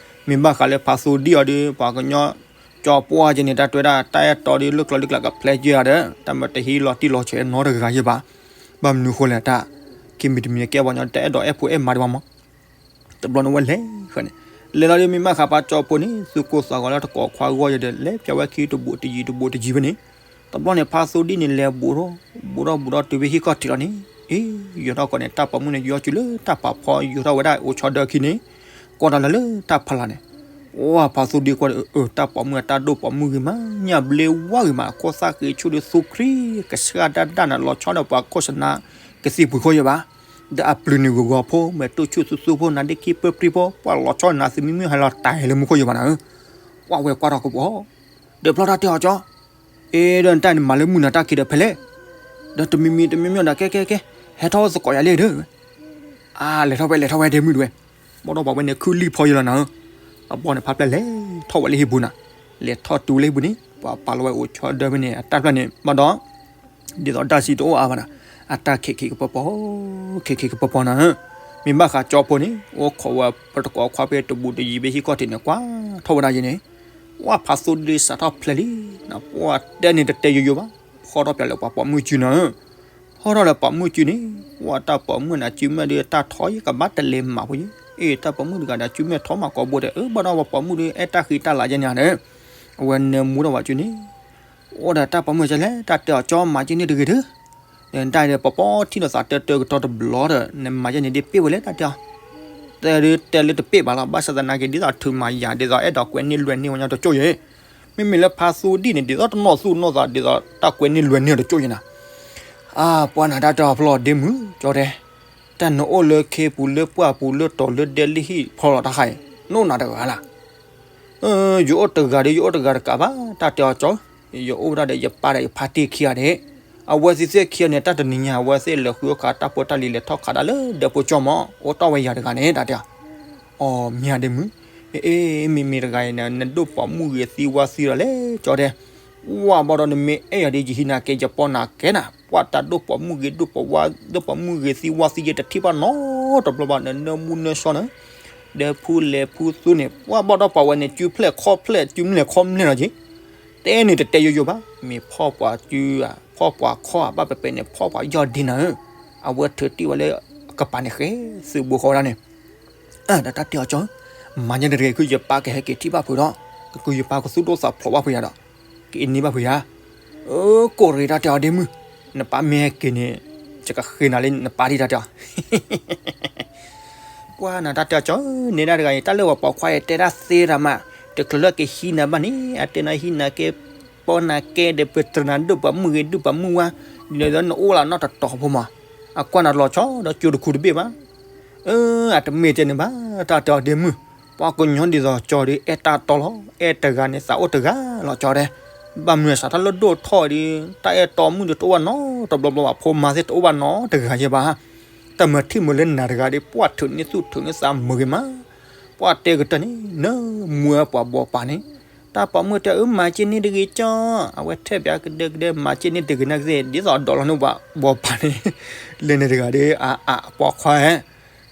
မ့ၢ်ဘၣ်ဃးလၢဖးသိဒံၣ်အီၤဒီး ပှၤကညီ ကၠီပှၢ်က့န့ၣ် တၢ်တဲဝဲဒၣ် တၢ်အဲၣ်တီဒီးလၢကျီလၢကျးကဖျဲက့ၤဧါဒီး တၢ်မၤတဟံးလီၤတံၢ်လီၤဆဲးနီတဂၤယဲၢ်ဘၣ်, ဘၣ်မနုၤဃိလဲၣ်တၢ်, ခံမံၤတမံၤကဲပှၤကညီတအဲၣ်ဒိးအဲၣ်ဖိအဲၣ်မါဒံးဘၣ်မး တဘျီန့ၣ်ဝဲလဲၤဃီန့ၣ်, လဲၤလီၤဒီးမ့ၢ်ဘၣ်ဃးပှၤကၠီဖိန့ၣ် သုးကိးသးဂီၤလၢတကိးခွါဂီၢ်ယဲဒီး လဲၤဖျါဝဲခံတဘူးတယံၤတဘူးတယံၤဖဲန့ၣ်, တဘျီန့ၣ် ဖါသိဒံၣ်န့ၣ်လဲၤဘူးထီၣ်, ဘူးထီၣ်ဘူးထီၣ်တုၤဖဲဟံၣ်ခီၣ်ထံးလီၤန့ၣ်, အ့ ယိၤထီၣ်ကီးန့ၣ် တၢ်ပိာ်မုၣ်န့ၣ် ယီၤစုလၢတၢ်ပာ်ဖီ ယိၤထီၣ်ဝဲဒၣ်အိၣ်ဆီဒၢခံန့ၣ်, ကွၢ်ဒီးလၢလၢတၢ်ဖးလၢ်န့ၣ်, ဝဲဖါသိဒံၣ်ကွၢ်ဒီး အၢ တၢ်ပိာ်မုၣ်အတၢ်ဒိၣ်ပိာ်မုၣ်ဂ့ၤမး ညၣ်ဘျ့ဝါဂ့ၤမး ခိၣ်သၣ်ဃံဆူၣ်ဒီးသူခရံာ် ကစှၢ်ဒၣ်ဒၣ်န့ၣ် လီၤဆီဒီးပှၤခိၣ်စနါ ကသံၣ်ပှ့ၤခိၣ်ယဲၢ်ဘၣ်, ဒီးအပျုၤန့ၣ်ဂီၤဂီၤဖိ မဲာ်တူၢ်ဆူၣ်သူသူဖိ နါဒ့ခံပၢပြံဖိ ပှၤလီၤဆီနၤသုမံၤမံၤဟဲလီၤတၢ်ဟဲလၢမူခိၣ်ယဲၢ်ဘၣ်နၤဧၢ, ဝဲကွၢ်ထီၣ်ကပီၤ, ဒီးဖျီတၢ်တဲအီၤကၠီ အ့ ဒီးနတၢ်န့ၣ်မၤလၢမုၢ်နၤတၢ်ခံးဒီးဖဲလဲၣ်, ဒီးတမံၤမံၤတမံၤမံၤဒီး ကဲကဲကဲ ဟဲထီၣ်သကိးယၤလံဒီး, အါ လဲၤထီၣ်ဝဲလဲၤထီၣ်ဝဲဒဲမုၢ်တဝဲ, ဘၣ်ဒီးပှၤဝဲန့ၣ်ခုၣ်လံၣ်ဖီယဲၢ်လီၤနၤဧၢ, အဘီန့ၣ်ဖါပျဲၢ်လဲၤထီၣ်ဝဲလၢဟံၣ်ပူၤနၤ, လဲၤထီၣ်တုၤလၢဟံၣ်ပူၤန့ၣ် ပှၤပာ်လီၤဝဲအိၣ်ဆီဒၢဖဲန့ၣ် အတၢ်ဖျၢၣ်န့ၣ် ဘၣ်ဒီး ဒ်သိးတၢ်စံးတအိၣ်အါဘၣ်နၤ, အတၢ်ခံးခံးကပီၤပီၤ, ခံးခံးကပီၤပီၤနၤဧၢ, မ့ၢ်ဘၣ်ဃးကၠီဖိန့ၣ် အိၣ်ခိးဝဲပတကိးခွါဖဲတဘူးတယံၤဖဲဟံၣ်ခီၣ်ထံးန့ၣ် ကွၢ်ထီၣ်ဝဲဒၣ်ယဲန့ၣ်, ဝဲဖါသိဒံၣ်စးထီၣ်ဖျဲးလံ, နပှၢ်တဲန့ၣ်တတဲယိယိဘၣ်, ဟီၣ်ထီၣ်ပၠးလၢပှၤပိာ်မုၣ်စုနၤဧၢ, ဟီၣ်ထီၣ်လၢပိာ်မုၣ်စုန့ၣ်, ဝဲတၢ်ပိာ်မုၣ်နၤစုမ့ၢ်ဒီးတၢ်ထီယဲၢ်ကဘၣ်တလဲၤမၤဖိယဲၢ်, အ့ၣ် တၢ်ပိာ်မုၣ်တဂၤဒီး စုမဲာ်ထီၣ်မၤကိးဘိဒီး အၢ ဘၣ်ဒီးပှၤပိာ်မုၣ်ဒီး အဲၣ်တၢ်ဃံတၢ်လၤယဲၢ်န့ၣ်ဒီး အဝဲနၢမူထီၣ်ဝဲစုန့ၣ် အိၣ်ဒီးတၢ်ပိာ်မုၣ်ကလဲၣ် တၢ်တဲအီၤကၠီ မၤက့န့ၢ်တဂ့ၤဒုး, တၢ်ဒီးပပီထံၣ်လိာ်သးတၢတၢကတီၢ်တဘျီဒီး နမၤယဲၢ်န့ၣ်ဒ်ပ့ၢ်ဝဲလဲၣ် တၢ်တဲအီၤ, တဲဒုးတဲလၢတပ့ၢ်ဘၣ်လီၤ ဘၣ်ဆၣ်သနာ်က့ ဒ်သိးထုးမၤယၤ ဒ်သိးအဲၣ်ဒိးကွဲးန့ၢ်လွဲၢ်န့ၢ်ဝဲညီတကၠိၢ်ယဲၢ်, မ့မ့ၢ်လၢဖါသူဒံၣ်န့ၣ် ဒ်သိးတနီၣ်သူၣ်နီၣ်သး ဒ်သိးတၢ်ကွဲးန့ၢ်လွဲၢ်န့ၢ်တကၠိၢ်ယဲၢ်နၤ, အါ ပှၤနၤတၢ်တဲအီၤဖျီၣ်ဒ့မုၢ် ကၠီတဲ တၢ်နအိၣ်လၢခ့ပူၤလၢပှၢ်ပူၤလၢတီၤလၢဒဲလၢဟံၣ်ဖျီၣ်လီၤတၢ်ခါအံၤ နအိၣ်နၤတဂၤလၢ် ယအိၣ်တဂၤဒီး ယအိၣ်တဂၤတကးဘၣ် တၢ်တဲအီၤကၠီ, ယအိၣ်ဝဲဒၣ်ဒီးယပၢ်ဒီးယဖါတံၢ်ခံဂၤန့ၣ်, အဝဲသ့ၣ်ခံဂၤန့ၣ် တၢ်တနံၤညါ အဝဲသ့ၣ်လဲၤဃုအခါ တၢ်ဖိတၢ်လံၤလဲၤထီၣ်ခးဒၣ်လၢဒဲဖိကၠီမး အိၣ်တီၢ်ဝဲယၤတဂၤန့ၣ် တၢ်တဲအီၤ, အီ မ့ၢ်ဧါဒ့မုၢ်, အ့ မ့မ့ၢ်တဂၤအံၤန့ၣ် နဒိၣ်ပိာ်မုၣ်ဂ့ၤသံဝါသံဒီးလဲၣ် ကၠီတဲ ဝၢ်ဘၣ်ဒီးနမ့ၢ်အဲၣ်ယၤဒီး ယဟံးနၤကဲ ယပီနၤကဲနၤ, ပှၢ်တၢ်ဒိၣ်ပိာ်မုၣ်ဂ့ၤဒိၣ်ပိာ်ဝါ ဒိၣ်ပိာ်မုၣ်ဂ့ၤသံဝါသံယဲတထံၣ်ဘၣ်နီတဘျီဘၣ် နနၢမူနၢဆှီန့ၣ်, ဒီးဖုလဲၤဖုသူန့ၣ် ပှၢ်ဘၣ်ဒီးပှၤဝဲန့ၣ် စုဖျဲၣ်ခီၣ်ဖျဲၣ် စုမလဲၤခီၣ်မလဲၤလီၤက့ၤ, တဲန့ၣ်တတဲယိယိဘၣ်, မ့ၢ်ဖီၣ်ပှၤစုဧါ ဖီၣ်ပှၤခီၣ်ဧါ ဘၣ်ပဲပဲန့ၣ် ဖီၣ်ပှၤယီၢ်ဒ့နၤဧၢ, အဝဲထုးတံၢ်ဝဲလၢကပၤန့ၣ်ဃဲ သုးဘိဃီဝဲဒၣ်န့ၣ် ဒီးတၢ်တဲအီၤကၠီ, မၤညါတဂ့ၤ ခုယပၢ်ကဟဲက့ၤထံၣ်ဘၣ်ဖုးဒီး, ကကုယပၢ်ကသူၣ်ဒိၣ်သးဖျိးဘၣ်ဖုးယၤဒီး, ကအ့န့ၢ်ဘၣ်ဖုးယၤ, အၢ ကိၣ်တဂ့ၤ တၢ်တဲအီၤဒ့မုၢ်, နပၢ်မ့ၢ်ဟဲက့ၤန့ၣ်, ယကဃ့နၤလၢနပၢ်ဒံး တၢ်တဲအီၤ ပှၢ်နၤတၢ်တဲအီၤကၠီ, နဲဒၣ်တဂၤအံၤ တၢ်လၢပှၤပိာ်ခွါအံၤတဲတၢ်သ့တၢ်မး, တချုးလၢကဟံးနၤဘၣ်န့ၣ် အတဲနၤဟံးနၤကဲ ပီနၤကဲဒီး ပတြၢၤနၤဒိၣ်ပှၤမုၣ်ဂ့ၤဒိၣ်ပှၤမုၣ်ဝါ, ဒီးနအိၣ်လၢနီၢ်တတီၤဖိမး, အကွၢ်နၤလီၤဆီဒီးကၠိတခူတဘ့ၣ်ဘၣ် အၢ အတမ့ၢ်တဲန့ၣ်ဘၣ် တၢ်တဲအီၤဒ့မုၢ်, ပှၤကညီဒ်သိးကၠီဒီး အဲၣ်တၢ်တီလီၤ, အဲၣ်တဂၤန့ၣ်သးအိၣ်တဂၤလီၤကၠီတဲ, ဘၣ်မနုၤစးထီၣ်လၢဒိၣ်ထီၣ်ဒီး တၢ်အဲၣ်တီမုၣ်ဒီးတအိၣ်ဘၣ်နီတဘျီဘျီဘၣ် ဖိမါသ့ၣ်တအိၣ်ဘၣ်နီတဂၤယဲၢ်ဘၣ်, တၢ်မၤထံၣ်မုာ်လၢနၤတဂၤဒီး ပှၢ်ထုးန့ၢ်သူၣ်ထုးန့ၢ်သးမုာ်ဂ့ၤမး, ပှၢ်တဲကတၢၢ်န့ၣ် နၢမူဝဲပှၤဘီပာ်န့ၣ်, တၢ်ပိာ်မုၣ်တဲအၢ မၤက့န့ၢ်တဂ့ၤကၠီ, အဝဲထဲပၠးကဒဲကဒဲ မၤက့န့ၢ်တဂ့ၤနာ်က့သ့ၣ် ဒ်သိးအဒိးလီၤန့ၢ်ပှၤဘီပာ်န့ၣ်, လၢန့ၣ်တဂၤဒီး အအပိာ်ခွါဧၢ,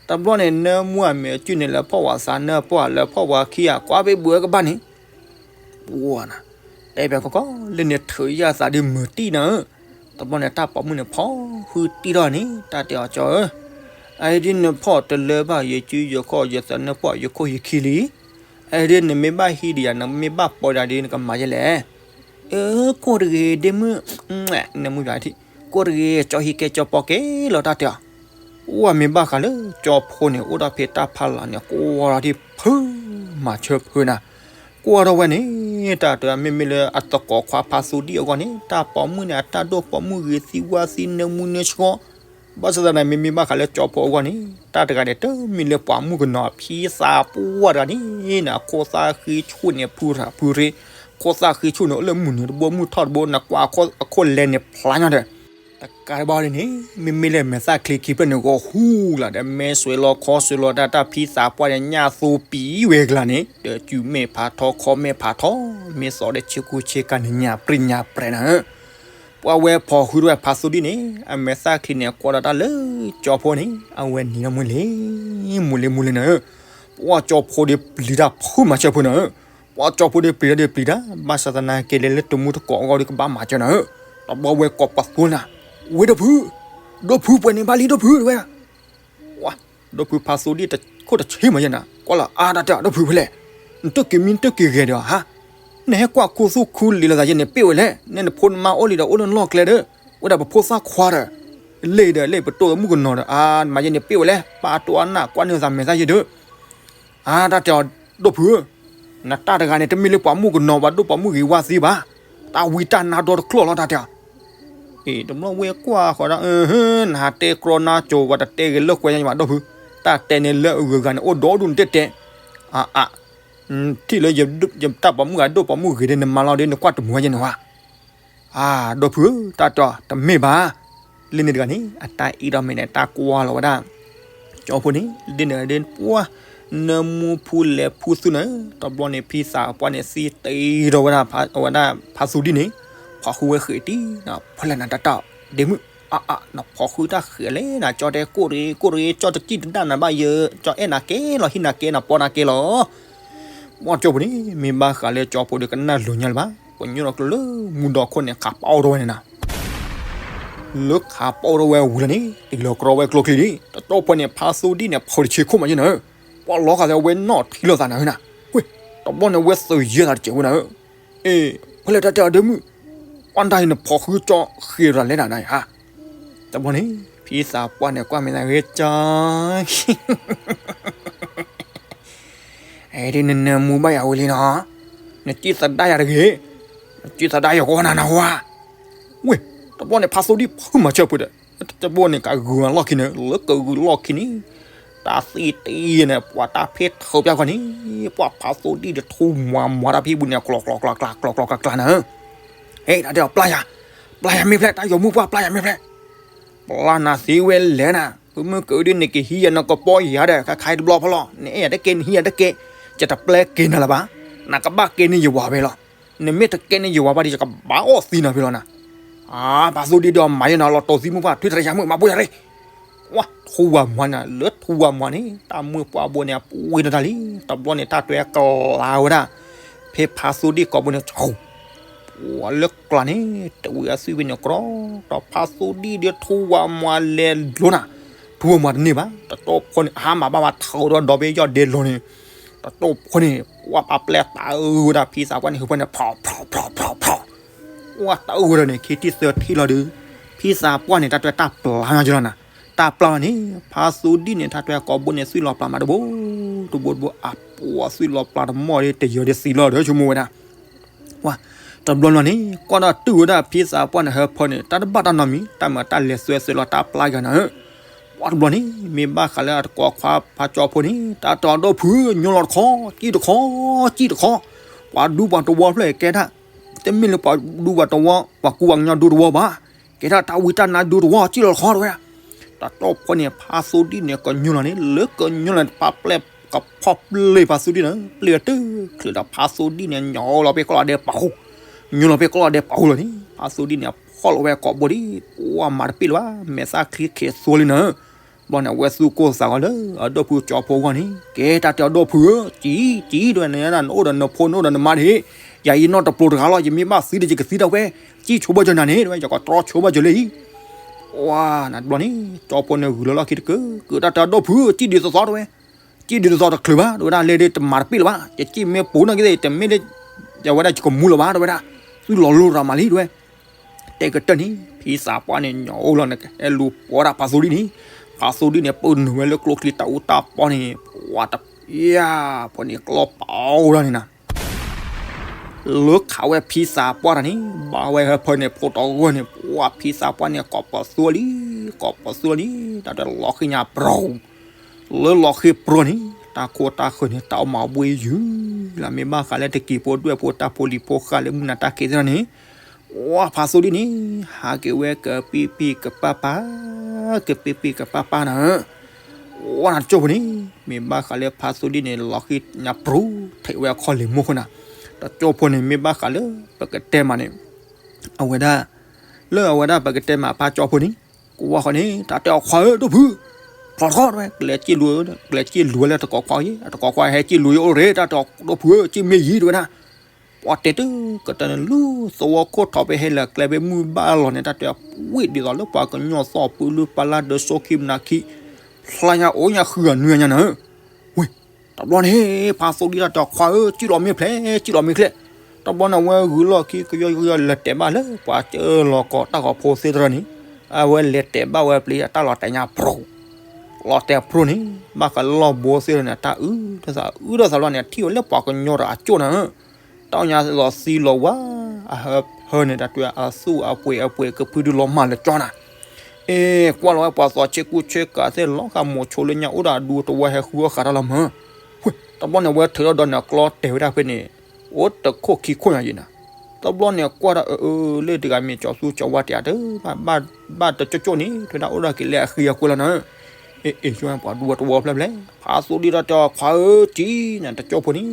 တဘျီန့ၣ် နၢမူအမဲာ်အစုန့ၣ် လဲၤဖီၣ်ဝဲသး နၢပှၢ်လဲၤဖီၣ်ဝဲခံဂၤ ကွၢ်ဘ့ၣ်ဘှဲကဘၣ်န့ၣ် ပှၢ်နၤ, တဲပၠးကီကီ လၢန့ၣ်ထုးယၢ်သးဒ်မုာ်တံၢ်နၤဧၢ, တဘျီန့ၣ် တၢ်ပိာ်မုၣ်န့ၣ် ဖီၣ်ဃုတံၢ်ထီၣ်န့ၣ် တၢ်တဲအီၤကၠီဧၢ, အအံၤဒ်နဖီၣ်တလၢဘၣ် ယစုယခီၣ်ယသး နၢပှၢ်ယခိၣ်ယခံလံ, အအံၤဒ်နမ့ၢ်ဘၣ်ဟံးဒံးယၤ နမ့ၢ်ဘၣ်ပိာ်ဒံး နကမၤယဲလဲၣ် အၢ ကိၣ်တဂ့ၤ ဒ့မုၢ်, နမုၢ်ယၤထံၣ် ကိၣ်တဂ့ၤ ကၠီဟံးကဲကၠီပိာ်ကဲလီၤ တၢ်တဲအီၤ, အိၣ်မ့ၢ်ဘၣ်ဃးလၢကၠီဖိန့ၣ် အိၣ်ဒီးဖဲတၢ်ဖးလၢ်န့ၣ် ကွၢ်ထီၣ်ဒ်ဖု မၤဆၢဖုနၤ, ကွၢ်ထီၣ်ဝဲန့ၣ် တၢ်တဲမ့မ့ၢ်လၢအသကိးခွါဖါသူဒံၣ်အဂီၢ်န့ၣ် တၢ်ပိာ်မုၣ်န့ၣ် အတၢ်ဒိၣ်ပိာ်မုၣ်ဂ့ၤသံဝါသံနၢမူနၢဆှီ ဘၣ်ဆၣ်သနာ် မ့မ့ၢ်ဘၣ်ဃးလၢကၠီဖိအဂီၢ်န့ၣ် တၢ်တဂၤဒီးတမ့ၢ်လၢပှၤမုၣ်ကနီၤ ဖံသးပှၢ်တဂၤန့ၣ် အခိၣ်သၣ်ဃံဆူၣ်န့ၣ် ဖုရၤဖုရ့, ခိၣ်သၣ်ဃံဆူၣ်န့ၣ် အိၣ်လၢမုၢ်နုာ်တဘိ မုၢ်ထီၣ်တဘိ နကွၢ်အခိၣ်လဲၤန့ၣ်ဖျါညါဒီး တကးတဘၣ်ဒ်န့ၣ် မ့မ့ၢ်လၢမဲာ်သၣ်ချံခံဖျၢၣ်န့ၣ် ဂီၤဟူလီၤဒီး မဲာ်စွဲးလီၤခီစွဲးလီၤ တၢ်တၢ်ဖံသးပှၢ်န့ၣ် ညၣ်သိပံၤဝဲကလၤန့ၣ် ဒီးစုမဲာ်ဖးထီ ခီမဲာ်ဖးထီ မ့ၢ်သီဒီးဆ့ကူဆ့ကၤန့ၣ် ညၣ်ပြံၣ်ညၣ်ပြဲးနၤဧၢ ပှၤဝဲဖီၣ်ဃုထီၣ်ဝဲဖါသူဒံၣ်န့ၣ် အမဲာ်သၣ်ချံန့ၣ် ကွၢ်ဒီးတၢ်လၢကၠီဖိန့ၣ် အဝဲနံၤလီၤမူလ့ မူလ့မူလ့နၤဧၢ, ပှၤကၠီဖိဒီးပျံၤတၢ်ဖုမၤဆၢဖုနၤဧၢ, ပှၤကၠီဖိဒီးပျံၤတၢ်ဒီးပျံၤတၢ် ဘၣ်ဆၣ်သနာ်က့လဲၤလၢတမူတကိးအဂီၢ်ဒီးကဘၣ်မၤစၢၤနၤဧၢ, တဘျီဝဲကိးပသူနၤ, ဝဲဒီးဖု, ဒီးဖုပှဲၤန့ၣ်ဘၣ်လံဒီးဖုဝဲဒၣ် ဝါ, ဒီးဖုဖါသူဒံၣ်တခိၣ်တဆံမးယဲနၤ ကွၢ်လီၤအါတၢ်တဲဒီးဖုဖဲလဲၣ်, နတက့ၤမံနတက့ၤဂဲၤဒီးဧါ, နဟဲကွၢ်ခူသူၣ်ခူလံၤလိာ်သးယဲန့ၣ် ပ့ၢ်ဝဲလဲၣ်, နဲနဖိနမါအိၣ်လံဒီးအိၣ်လၢနလီၢ်ကျဲဒီး, ဝဲဒၣ်ပဖိသၣ်ခွါဒီး, လ့ၣ်ဒီးလ့ၣ်ပတိၢ်မုၣ်ကနီၤဒီး အါ မၤယဲန့ၣ်ပ့ၢ်ဝဲလဲၣ်, ပာ်တိၢ်အနၢ်ကွၢ်န့ၢ်သးမဲာ်သၣ်ယဲဒုး အါ တၢ်တဲအီၤ, ဒီးဖုဧၢ, နတၢ်တဂၤန့ၣ် တမ့ၢ်လၢပှၤမုၣ်ကနီၤဘၣ် ဒိၣ်ပှၤမုၣ်ဂ့ၤဝါသံဘၣ်, တၢ်ဝံတၢ်နါဒီတကျိာ်လီၤ တၢ်တဲအီၤ, အ့ တဘျီဝဲကွၢ်ဃီဒီး နဟးတဲကြီနါစိၤ ပှၤတတဲဂ့ၤလၢကွဲညါဘၣ် ဒီးဖု, တၢ်တဲန့ၣ်လၢအဂုၤအဂၤန့ၣ် အိၣ်ဒီဒူၣ်နတဲတဲ, အါအါ, ထံၣ်လၢယတၢ်ပိာ်မုၣ်ဂ့ၤ ဒိၣ်ပိာ်မုၣ်ဂ့ၤဒီး နမါလီၤဒီး နကွၢ်တမုာ်ဝဲယဲန့ၣ်ဝါ အါ ဒီးဖုဧၢ, တၢ်တဲအီၤ တမ့ၢ်ဘၣ်, လၢန့ၣ်တဂၤန့ၣ် အတၢ်အံၤဒီးမ့ၢ်န့ၣ် တၢ်ကွၢ်လီၤဝဲဒၣ်, ကၠီဖိန့ၣ် လၢန့ၣ်ဒီးပှၢ်, နၢမူဖူလဲၤဖူသူနၤ, တဘျီန့ၣ် ဖံသးပှၢ်န့ၣ် သံတ့ဒီးဝဲဒၣ်, ဝဲဒၣ်ဖါသူဒံၣ်န့ၣ်, ဖီၣ်ဃုဝဲဃ့ၢ်တံၢ်, ဖဲလဲၣ်နၤတၢ်တဲအီၤ, ဒ့မုၣ်, အါအါ, နဖီၣ်ဃုတၢ်ဃ့ၢ်လဲၣ်နၤ, ကၠီတဲကိၣ်တဂ့ၤ ကိၣ်တဂ့ၤ, ကၠီတစံၣ်တဒၣ်နၤဘၣ်ယၢ, ကၠီအဲၣ်နၤကဲလီၤ ဟံးနၤကဲနၤပီနၤကဲလီၤ ပှၢ်ကၠီဖိန့ၣ် မ့ၢ်ဘၣ်ဃးလၢကၠီဖိဒီးကနၣ်လိၤညါလၢၤဘၣ်, ပညိၣ်ဒီးကျိလၢမူဒီခိၣ်န့ၣ် ခးပီၣ်ထီၣ်ဝဲန့ၣ်နၤ, လၢခးပီၣ်ထီၣ်ဝဲဝံၤလီၤန့ၣ် တံၤလီၤကြီဝဲကျိချံလံ, တတီၢ်ဖဲန့ၣ် ဖါသူဒံၣ်န့ၣ် ဖီၣ်တဆံခိၣ်မးယဲနၤဧၢ, ပှၤလီၤဃာ်လၢအဝဲနီၣ်ထံလီၤသးနၤဧၢနၤ, ဝ့ၢ်, တဘျီန့ၣ်ဝဲသုးယဲၢ်သးတစဲးဝဲနၤဧၢ, အ့ၣ်, ဖဲလဲၣ်တၢ်တဲအီၤဒ့မုၣ်, ကွၢ်တၢ်အံၤနဖီၣ်ဃုကၠီဃ့ရၤလဲၣ်နၤနၤဧါ, တဘျီန့ၣ် ဖံသးပှၢ်န့ၣ်ကွၢ်မဲာ်သးဂ့ၤကၠီ အဲဒ်နနၢမူဘၣ်ယၤဝံၤလံနီၤ, နစံၣ်သဒါယၤတဂ့ၤ, နစံၣ်သဒါယၤကီးနၤနၤဝါ, ဝ့ၢ်, တဘျီန့ၣ် ဖါသိဒံၣ်ဖုးမၤဆၢဖုးဒီး, တဘျီန့ၣ်ကဂုာ်လီၢ်ခံန့ၣ် လၢကဂုာ်လီၢ်ခံန့ၣ်, တၢ်သံတ့ၢ်န့ၣ် ပှၤတၢ်ဖ့ထၢပျၢ်ခီန့ၣ်, ပှၤဖါသိဒံၣ်ဒီးထူဝၤမၤတၢ်ဖံဘူးန့ၣ် ကျီကျီကျီကျီကျီကျီကျီနၤဧၢ, ဟဲ တၢ်တဲအီၤပျၢ်ယၤ, ပျၢ်ယၤမ့ၢ်ဖျဲး တၢ်ယီၤမုၣ်ပှၢ်ပျၢ်ယၤမ့ၢ်ဖျဲး, ပျၢ်နၤသ့ဝဲလဲၣ်နၤ, ဖုမုၢ်ကဒုန့ၣ်ကဟံးယၤနကပီယၤဒီး ခါခါအံၤတဘျီဖီလီၤ, နအဲၣ်ယၤတကဲ နဟံးယၤတကဲ, ယတပျဲက့ၤနၤလၢၤဘၣ်, နကဘၣ်က့ၤန့ၢ်ယဝၤဝဲလီၤ, နမ့ၢ်တကဲန့ၢ်ယဝၤဘၣ်ဒီး ယကဘၣ်အီၣ်သံနၤဖဲလီၤနၤ, အါ ဖါသိဒံၣ်ဒီးမၤယဲနၤလီၤတီၤသံမုၣ်ပှၢ် ထွံၣ်သရၣ်ယၤမုၣ် မၤဘိယၤရ့, ဝါ ထူဝၤမၤနၤ လၢထူဝၤမၤန့ၣ် တၢ်မုၢ်ပှၢ်ဘိန့ၣ် အပှ့ၤနတၢ်လံ, တဘျီန့ၣ် တၢ်တွဲကလၤဝဲဒၣ်, ဖဲဖါသိဒံၣ်ကိာ်ဘိန့ၣ် ပှၤလၢကျါန့ၣ် တဝံၤအသွံၣ်ဖဲန့ၣ်ကြီ, ဒီးဖါသိဒံၣ်ဒီးထူဝၤမၤလဲၤလိၤနၤ, ထူဝၤမၤတန့ၢ်ဘၣ်, တတိၢ်ဖိန့ၣ် အဟါမၤဘၣ်မၤထီဒီးဒီဘ့ၣ်ယီၢ်ဒဲလိၤန့ၣ်, တတိၢ်ဖိန့ၣ် ပှၤပာ်ပျဲတၢ်အုဝဲဒၣ်ဖံသးပှၢ်န့ၣ် ဟူးဖဲန့ၣ် ဖီၣ်ဖီၣ်ဖီၣ်ဖီၣ်, ပှၤတၢ်အုဝဲဒၣ်န့ၣ် ခံထံၣ်သၢထံၣ်လီၤဒီး, ဖံသးပှၢ်န့ၣ် တၢ်တွဲတၢ်ပျၢ်ညါကလီၤနၤ, တၢ်ပျၢ်လီၤန့ၣ် ဖါသိဒံၣ်န့ၣ် တၢ်တွဲကိာ်ဘိန့ၣ် သွံၣ်လီၤပျၢ်မးတဘိ, တဘိတဘိ အပှၤသွံၣ်လီၤပျၢ်တမီၢ်ဒီး တယၢၤဒီးသံလီၤဒီးဆိကမိၣ်ဝဲဒၣ် ဝါ, တဘျီလီၤန့ၣ် ကွၢ်ဒီးတုၤဝဲဒၣ်ဖံသးပှၢ်န့ၣ် ဟၢဖၢန့ၣ် တၢ်တဘၣ်တၢ်နီတမံၤ တၢ်မၤတၢ်လဲၤသွဲသွဲလီၤတၢ်ပျၢ်ယၤနၤဧၢ, ဝါတဘျီန့ၣ် မ့ၢ်ဘၣ်ဃးလၢအတကိးခွါဖါကၠီဖိန့ၣ် တၢ်တဲအီၤဒီပုၢ် ညိလီၤတခီ, စံၣ်တခီ, စံၣ်တခီ, ပှၤဒူပှၤတဝီဖျၢၣ်ကဲဒၣ်, တမ့ၢ်လၢပှၤဒူပှၤတဝီ ပှၤကူပှၤကညီဒူတဝီဘၣ်, ကဲဒၣ်တၢ်ဝံတၢ်နါဒူတဝီ စံၣ်လီၤတခီတဲဝဲ တၢ်တီၢ်ဖိန့ၣ် ဖါသိဒံၣ်န့ၣ် ကညိလီၤန့ၣ် လၢကညိလီၤန့ၣ် ပာ်ပျဲၢ်ကဖီၣ်ပျ့ၤဖါသိဒံၣ်န့ၣ် ပျ့ၤအတချုးဒီးဖါသိဒံၣ်န့ၣ် ညိလီၤဖဲကီၢ်လီၤဒဲးပာ်ဃူ, ညိလီၤဖဲကီၢ်လီၤဒဲးပာ်ဃူလီၤန့ၣ် ဖါသိဒံၣ်န့ၣ် ဖီၣ်လီၤဝဲကိာ်ဘိဒံး ပှၤမၤတပ့ၢ်လၢၤဘၣ် မဲာ်သၣ်ချံခ့သိလံနၤ, ဘျီန့ၣ် အဝဲသူၣ်ကိၢ်သးဂီၤလၢအဒီပုၢ်ကၠီဖိအဂီၢ်န့ၣ် ကဲတၢ်တဲအီၤဒီပုၢ်ဧၢ စံၣ် စံၣ်တဲဝဲန့ၣ် နအိၣ်ဒီးနဖိနအိၣ်ဒီးနမါန့ၣ် ယၤယနီၢ်တပျိၤတဂၤလီၤ ယမ့ၢ်ဘၣ်သံဒီးယကသံတၢ်ဝဲ, စံၣ်ဆိဘၣ်ယၤနၤန့ၣ် တဲဝဲ ယကတြီဆိဘၣ်ယၤလၢအံၤ, ဝါ နတဘျီန့ၣ် ကၠီဖိန့ၣ်ဂုာ်လီၤလီၢ်ခံတက့ၢ် ကတၢ်တဲအီၤဒီပုၢ်ဧၢ စံၣ်ဒ်သိးသိးတဲဝဲ, စံၣ်ဒ်သိးသိးတချုးဘၣ် တဲဝဲဒၣ် လဲၤဒ်တမၤတပ့ၢ်လၢၤဘၣ် ယစံၣ်မ့ၢ်ပူၤနီၢ်ကီၢ်သ့ၣ် တမ့ၢ်ဒ် ယဝဲဒၣ်ယကမူလၢၤဘၣ် တဲဝဲဒၣ်, သုလီၤလိရၤမးလံ တဲဝဲ တဲကတၢၢ်န့ၣ် ဖံသးပှၢ်န့ၣ် ညိလီၤန့ၣ် ကဟဲလူၤပိာ်ဒၣ်ဖါသိဒံၣ်န့ၣ်, ဖါသိဒံၣ်န့ၣ် ပၢနုာ်ဝဲလၢကျိချံတၢ်အူတၢ်ပီန့ၣ် ပှၤတယၢ်ဖိန့ၣ် ကျီပာ်အိၣ်ဒၣ်န့ၣ်နၤ လၢခးဝဲဖံသးပှၢ်တၢ်န့ၣ် ဘၣ်ဝဲဟၢဖၢန့ၣ် ဖိတဂီၢ်န့ၣ် ပှၤဖံသးပှၢ်န့ၣ် ကိးပသူလံ, ကိးပသူလံ, တၢ်တလီၤဃံညါပြီၤ, လၢလီၤဃံပြီၤန့ၣ် တၢ်ခိတၢ်ဃၢၤန့ၣ် တၢ်အိၣ်မးဘှ့ယုၢ်လၢ မ့ၢ်ဘၣ်ဃးလၢတကံၤဖိဒွဲၣ်ဖိတၢ်ဖိလံၤဖိဃာ်လၢမုၢ်နၤတၢ်က့ၤသ့ၣ်န့ၣ် ဝါဖးသိဒံၣ်န့ၣ် ဟးက့ၤဝဲကပံပံကပၢ်ပၢ်, ကပံပံကပၢ်ပၢ်နၤ, ဝါနၤတကၠိၢ်ဖိန့ၣ် မ့ၢ်ဘၣ်ဃးလၢဖးသိဒံၣ်န့ၣ် လီၤဃံညါပြီၤ ထဲးဝဲအခီၣ်လ့ၣ်မိၢ်ခိၣ်နၤ, တကၠိၢ်ဖိန့ၣ် မ့ၢ်ဘၣ်ဃးလၢ ပကတဲမးန့ၣ် အဝဲဒၣ် လၢအဝဲဒၣ်ပကတဲမးဖးကၠီဖိန့ၣ် ကဝီၤဃီန့ၣ် တၢ်တဲအီၤခွါဧၢ ဒိၣ်ဖုၣ် ဖျီၣ်ထီၣ်တဲဝဲ ကျဲးစံၣ်လူၤ ကျဲးစံၣ်လူၤဝဲလၢတကိးခွါအံၤ အတကိးခွါဟဲစံၣ်လူၤယအိၣ်ရ့ၣ် တၢ်တဲအီၤဒိၣ်ဖုၣ်ဧၢ စံၣ်မ့ၢ်ယံၤတဲဝဲဒၣ် ပှၤတဲတုၤကတၢၢ်န့ၣ် လူၤသဝီခိၣ်ထီၣ်ဖဲဟဲလၢာ်ကျဲဖဲမုၢ်ဘၣ်လီၤန့ၣ် တၢ်တဲအီၤဝံၣ်ဒ်သိးလၢပှၤကညီသီၣ်ပူၤလုၢ်ပလၢ်ဒၢစိခံမနၤခံ ဖျါညါအိၣ်ညါဃုဂၤနွံဂၤညါနၤဧၢ ဝ့ၢ် တဘျီန့ၣ် ဖးသိဒံၣ်တၢ်တဲအီၤခွါဧၢ စံၣ်လီၤမ့ၢ်ဖျဲး စံၣ်လီၤမ့ၢ်ချဲး, တဘျီန့ၣ် အဝဲဂုာ်လီၢ်ခံကယီကယီလဲၤတဲာ်ဘၣ်လၢပှၤကၢလီၤကီးတၢ်ဂီၤဖိသ့ၣ်တဖၣ်န့ၣ်, အဝဲလဲၤတဲာ်ဘၣ်ဝဲပျံၤအတၢ်လီၤတဲာ်ညါပြီၤ, လီၤတဲာ်ပြီၤန့ၣ် ဘၣ်ဃးလၢလီၢ်ဘိသ့ၣ်တဖၣ်န့ၣ် တၢ်အုၣ်တၢ်သးအုၣ်တၢ်သးလီၤန့ၣ် ထံၣ်ဝဲလၢပှၤကညီဒီးအကၠိၣ်နၤဧၢ တၢ်ညါလီၤသံလီၤဝါ, အဟၢဖၢန့ၣ် တၢ်တဲအသူၣ်အပှ့ၤအပှ့ၤကဖုဒုလီၤမၢ်လၢကၠီနၤ, အ့ ကွၢ်လီၤဝဲပှၤသီဆ့ကူဆ့ကၤသ့ၣ်လီၤဃာ်မိၤဆိလၢညါအိၣ်ဒီးအဒူတဝီဟဲဃုအီၣ်ဃာ်တၢ်လီၤမၢ်, တဘျီန့ၣ် အဝဲထုးထီၣ်ဒီးန့ၣ်ကျီတဲာ်ဝဲဒၣ်ဖဲန့ၣ်, အိၣ်တခိၣ်ခံခိၣ်ညါယံၤနၤ, တဘျီန့ၣ် ကွၢ်ဒီးအၢ လၢတဂၤမ့ၢ်ကၠီသူကၠီဝါတယၤတဘၣ်, ဘၣ်တကၠိၣ်ကၠိၣ်န့ၣ် ထွဲဒၣ်အိၣ်ဒီးက့ၤလၢအဃံအကွဲလီၤနၤ, အ့ အ့ ဆိပှၤဒူတဝီဖျၢၣ်ဖျဲၣ်, ဖးသိဒံၣ်တၢ်တဲအီၤခွါဧၢ စံၣ်နၤ တကၠိၢ်ဖိန့ၣ်,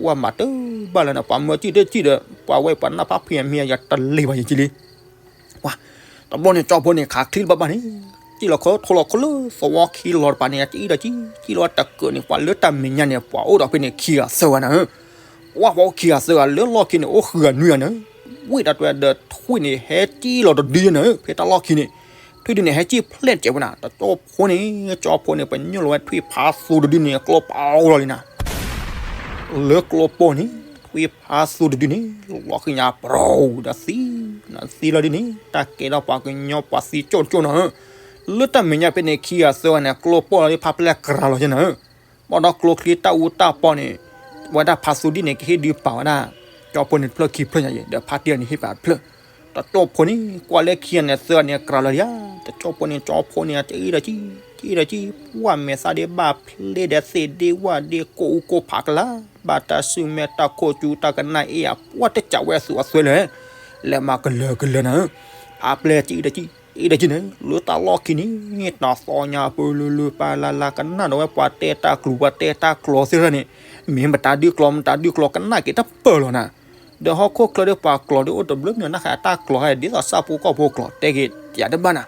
ဝဲမၤတဘၣ်လၢနၤ ပှၤမၢစံၣ်တစံၣ်ဒီး ပှၤဝဲပှၤနၢ်ဖးဖံးမံၤယၤတလ့ၤဘၣ်ယံၤကံလံ ဝါ, တဘျီန့ၣ်ကၠီဖိန့ၣ် ခးချံတဘၣ်ဘၣ်န့ၣ်, စံၣ်လီၤခီထိလီၤခီလၢသဝီခံလီၤတပၤန့ၣ် စံၣ်ဒီးစံၣ်, စံၣ်လီၤတကၢၢ်န့ၣ် ပှၤလၢတၢ်မဲာ်ညါန့ၣ် ပှၤအိၣ်ဒီးဖဲန့ၣ်ခံဂၤသၢဂၤနၤဧၢ, ဝါ ပှၤအိၣ်ခံဂၤသၢဂၤလၢလီၢ်ခံန့ၣ် အိၣ်ဃုဂၤနွံဂၤနၤဧၢ, ဝံၣ်တၢ်တွဲဒီးထွံၣ်န့ၣ် ဟဲစံၣ်လီၤတဒုယဲနၤဧၢ ဖဲတၢ်လီၢ်ခံန့ၣ်, ထွံၣ်ဒုန့ၣ် ဟဲစံၣ်ဖျဲၣ်တစဲးဝဲနၤ, တကၠီၣ်ဖိန့ၣ် ကၠီၣ်ဖိန့ၣ် ပညိၣ်လီၤဝဲထွံၣ်ဖးသူတဒုန့ၣ် ကျီပာ်လီၤလံနၤ. လၢကျီပီၢ်န့ၣ် ထွံၣ်ဖးသူတဒုန့ၣ် လီၤဃံညါပရီဒီးသံ, နသံလီၤဒုန့ၣ် တၢ်ကဲထီၣ်ပှၤကညီပှၤသံကၠိၣ်ကၠိၣ်နၤဧၢ. လၢတၢ်မဲာ်ညါဖဲန့ၣ် ခံဂၤသၢဂၤန့ၣ် ကျီပီၢ်လီၤဒု ဖးပျဲၢ်ကြၤလီၤက့နၤဧၢ. ဘၣ်ဒီးကျိချံတၢ်အူတၢ်ပီန့ၣ် ဝဲဒၣ်ဖးသူဒံၣ်န့ၣ် ကဟ့ၣ်ဒုးပာ်ဝဲဒၣ် ကၠီၣ်ဖိန့ၣ်တဖျၢၣ်ခံဖျၢၣ်ညါအံၤ ဒီးဖးတံၢ်န့ၣ်ဟ့ၣ်ပာ်တဖျၢၣ်. တကၠီၣ်ဖိန့ၣ် ကွၢ်လၢခံဂၤန့ၣ် သၢဂၤန့ၣ်ကြၤလီၤဒံးဧါ, တကၠီၣ်ဖိန့ၣ် ကၠီၣ်ဖိန့ၣ် တအံၤဒီးကံ, တအံၤဒီးကံ, ပှၢ်မဲာ်သၣ်ဒ့ဘၣ်ဖျ့ဒီးသ့ၣ်ဒ့ဝၣ်ဒ့ကိၣ်အူကိၣ်ဖးကလါ, ဘၣ်တၢ်စုမဲာ်တၢ်ခိၣ်ကၠူတၢ်ကနၣ်အ့ၣ်ဧါ, ပှၢ်တစးဝဲအသူးအသွဲလၢာ် လဲၤမၤကလၢၤကလၢၤနၤဧၢ. ဖးပျဲၢ်တအံၤဒီးကံ, တအံၤဒီးကံန့ၣ် လၢတၢ်လီၢ်ခံန့ၣ် တၢ်သီညါပူၤလုၢ်လုၢ်ပာ်လၢ်လၢ် ကနၣ်ဒီးဝဲပှၤတဲတၢ်ကျိၤပှၤတဲတၢ်ကျိၤသ့ၣ်တဖၣ်န့ၣ် မ့ၢ်မတၤဒုးကျိၤ မတၤဒုးကျိၤ ကနၣ်က့ၤတပၢၢ်လီၤနၤ. ဒီးဟီၣ်ခိၣ်ချၢဒီးပှၤကျိၤဒီးအိၣ်တဘျုးမံၤ နၢ်ဃာ်တၢ်ကျိၤဟဲဒ်သိးစၢ်ဖိကီၢ်ဖိကျိၤ တဲက့ၤတယၤတဘၣ်နၤ.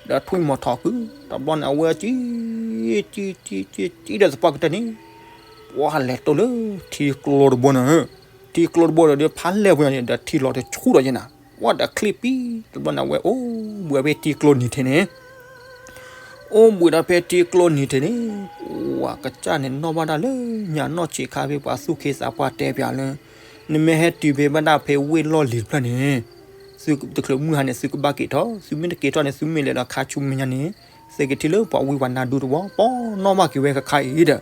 ဒီးထွံၣ်မီၤထီၣ်ကု တဘျီန့ၣ် အဝဲကံ ကံ ကံ ကံ ကံဒီးသပှၢ်ကတၢၢ်န့ၣ် ပှၢ်လဲၤတိၢ်လၢထံကျိတဘိနၤဧၢ. ထံကျိတဘိဒီးဖးလဲၢ်ပူၤန့ၣ် ဒီးထံလီၤတဆူၣ်ဒီးယဲနၤ, ပှၢ်ဒီးချံပံ တဘျီန့ၣ် အဝဲအိၣ်ဘှံးဖဲထံကျိနံၤထံးန့ၣ် အိၣ်ဘှံးဒီးဖဲထံကျိနံၤထံးန့ၣ် ပှၢ်ကစၢ်န့ၣ်နီၣ်ဘၣ်တၢ်လၢညါနီၢ်ဆံးခါဖဲပှၤသူၣ်က့သးပှၢ်တဲပၠးလၢ နမ့ၢ်ဟဲတုၤဖဲဘၣ်ဒၣ်ဖဲဝ့ၢ်လီၢ်လံၤတဖျၢၣ်န့ၣ် သုတချုးမုၢ်ဟါန့ၣ် သုကဘၣ်က့ၤထီၣ်, သုမ့ၢ်တက့ၤထီၣ်န့ၣ် သုမ့ၢ်လဲၤဒီးခါဆူမဲာ်ညါန့ၣ် သုကထံၣ်လၢပှၤဝံပှၤနါဒူတဝီ ပီၢ်နီၣ်ဘၣ်က့ၤဝဲကခါအံၤဒီး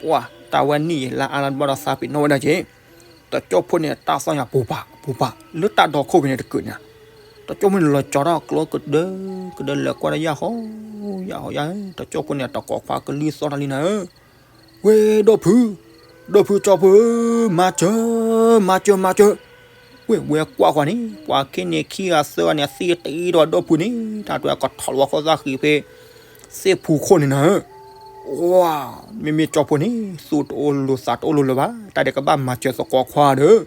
ပှၢ်တၢ်ဝဲနံၣ်အံၤလါအါလါတဘၣ်ဒီးသးပ့ၤနီၣ်ဝဲဒၣ်က့ၤ တကၠီၣ်ဖိန့ၣ် တၢ်သီၣ်ညါပူၤပာ်ပူၤပာ် လၢတၢ်ဒီခိၣ်ဖဲန့ၣ်တကုးန့ၣ်, တကၠီၣ်ဖိန့ၣ်လီၤကၠီထီၣ်ကျိကဒၢကဒၢ လဲၤကွၢ်ဒီးယၢ်ဟီယၢ်ဟီယၢ်, တကၠီၣ်ဖိန့ၣ် တကိးခွါကလုၢ်သီၣ်တၢ်လံနၤဧၢ, ဝ့ၢ်ဒီဖု, ဒီဖုကၠီၣ်ဖိဧၢ, မၤစၢၤ, မၤစၢၤ မၤစၢၤ, ဝ့ၢ်ဝဲကွၢ်ဃီန့ၣ် ပှၤခံန့ၣ်ခံဂၤသၢဂၤန့ၣ် အသံတအံၤဒီးဒီဖုန့ၣ် တၢ်တွဲကထီၣ်လီၤခိၣ်သၣ်ဃံးဖဲ သ့ၣ်ဖူခိၣ်န့ၣ်နၤဧၢ, ဝါ, မ့မ့ၢ်ကၠီၣ်ဖိန့ၣ် သူၣ်တအိၣ်လိၤသးတအိၣ်လိၤလၢၤဘၣ်, တၢ်ဒဲးကဘၣ်မၤစၢၤသကိးခွါဒီး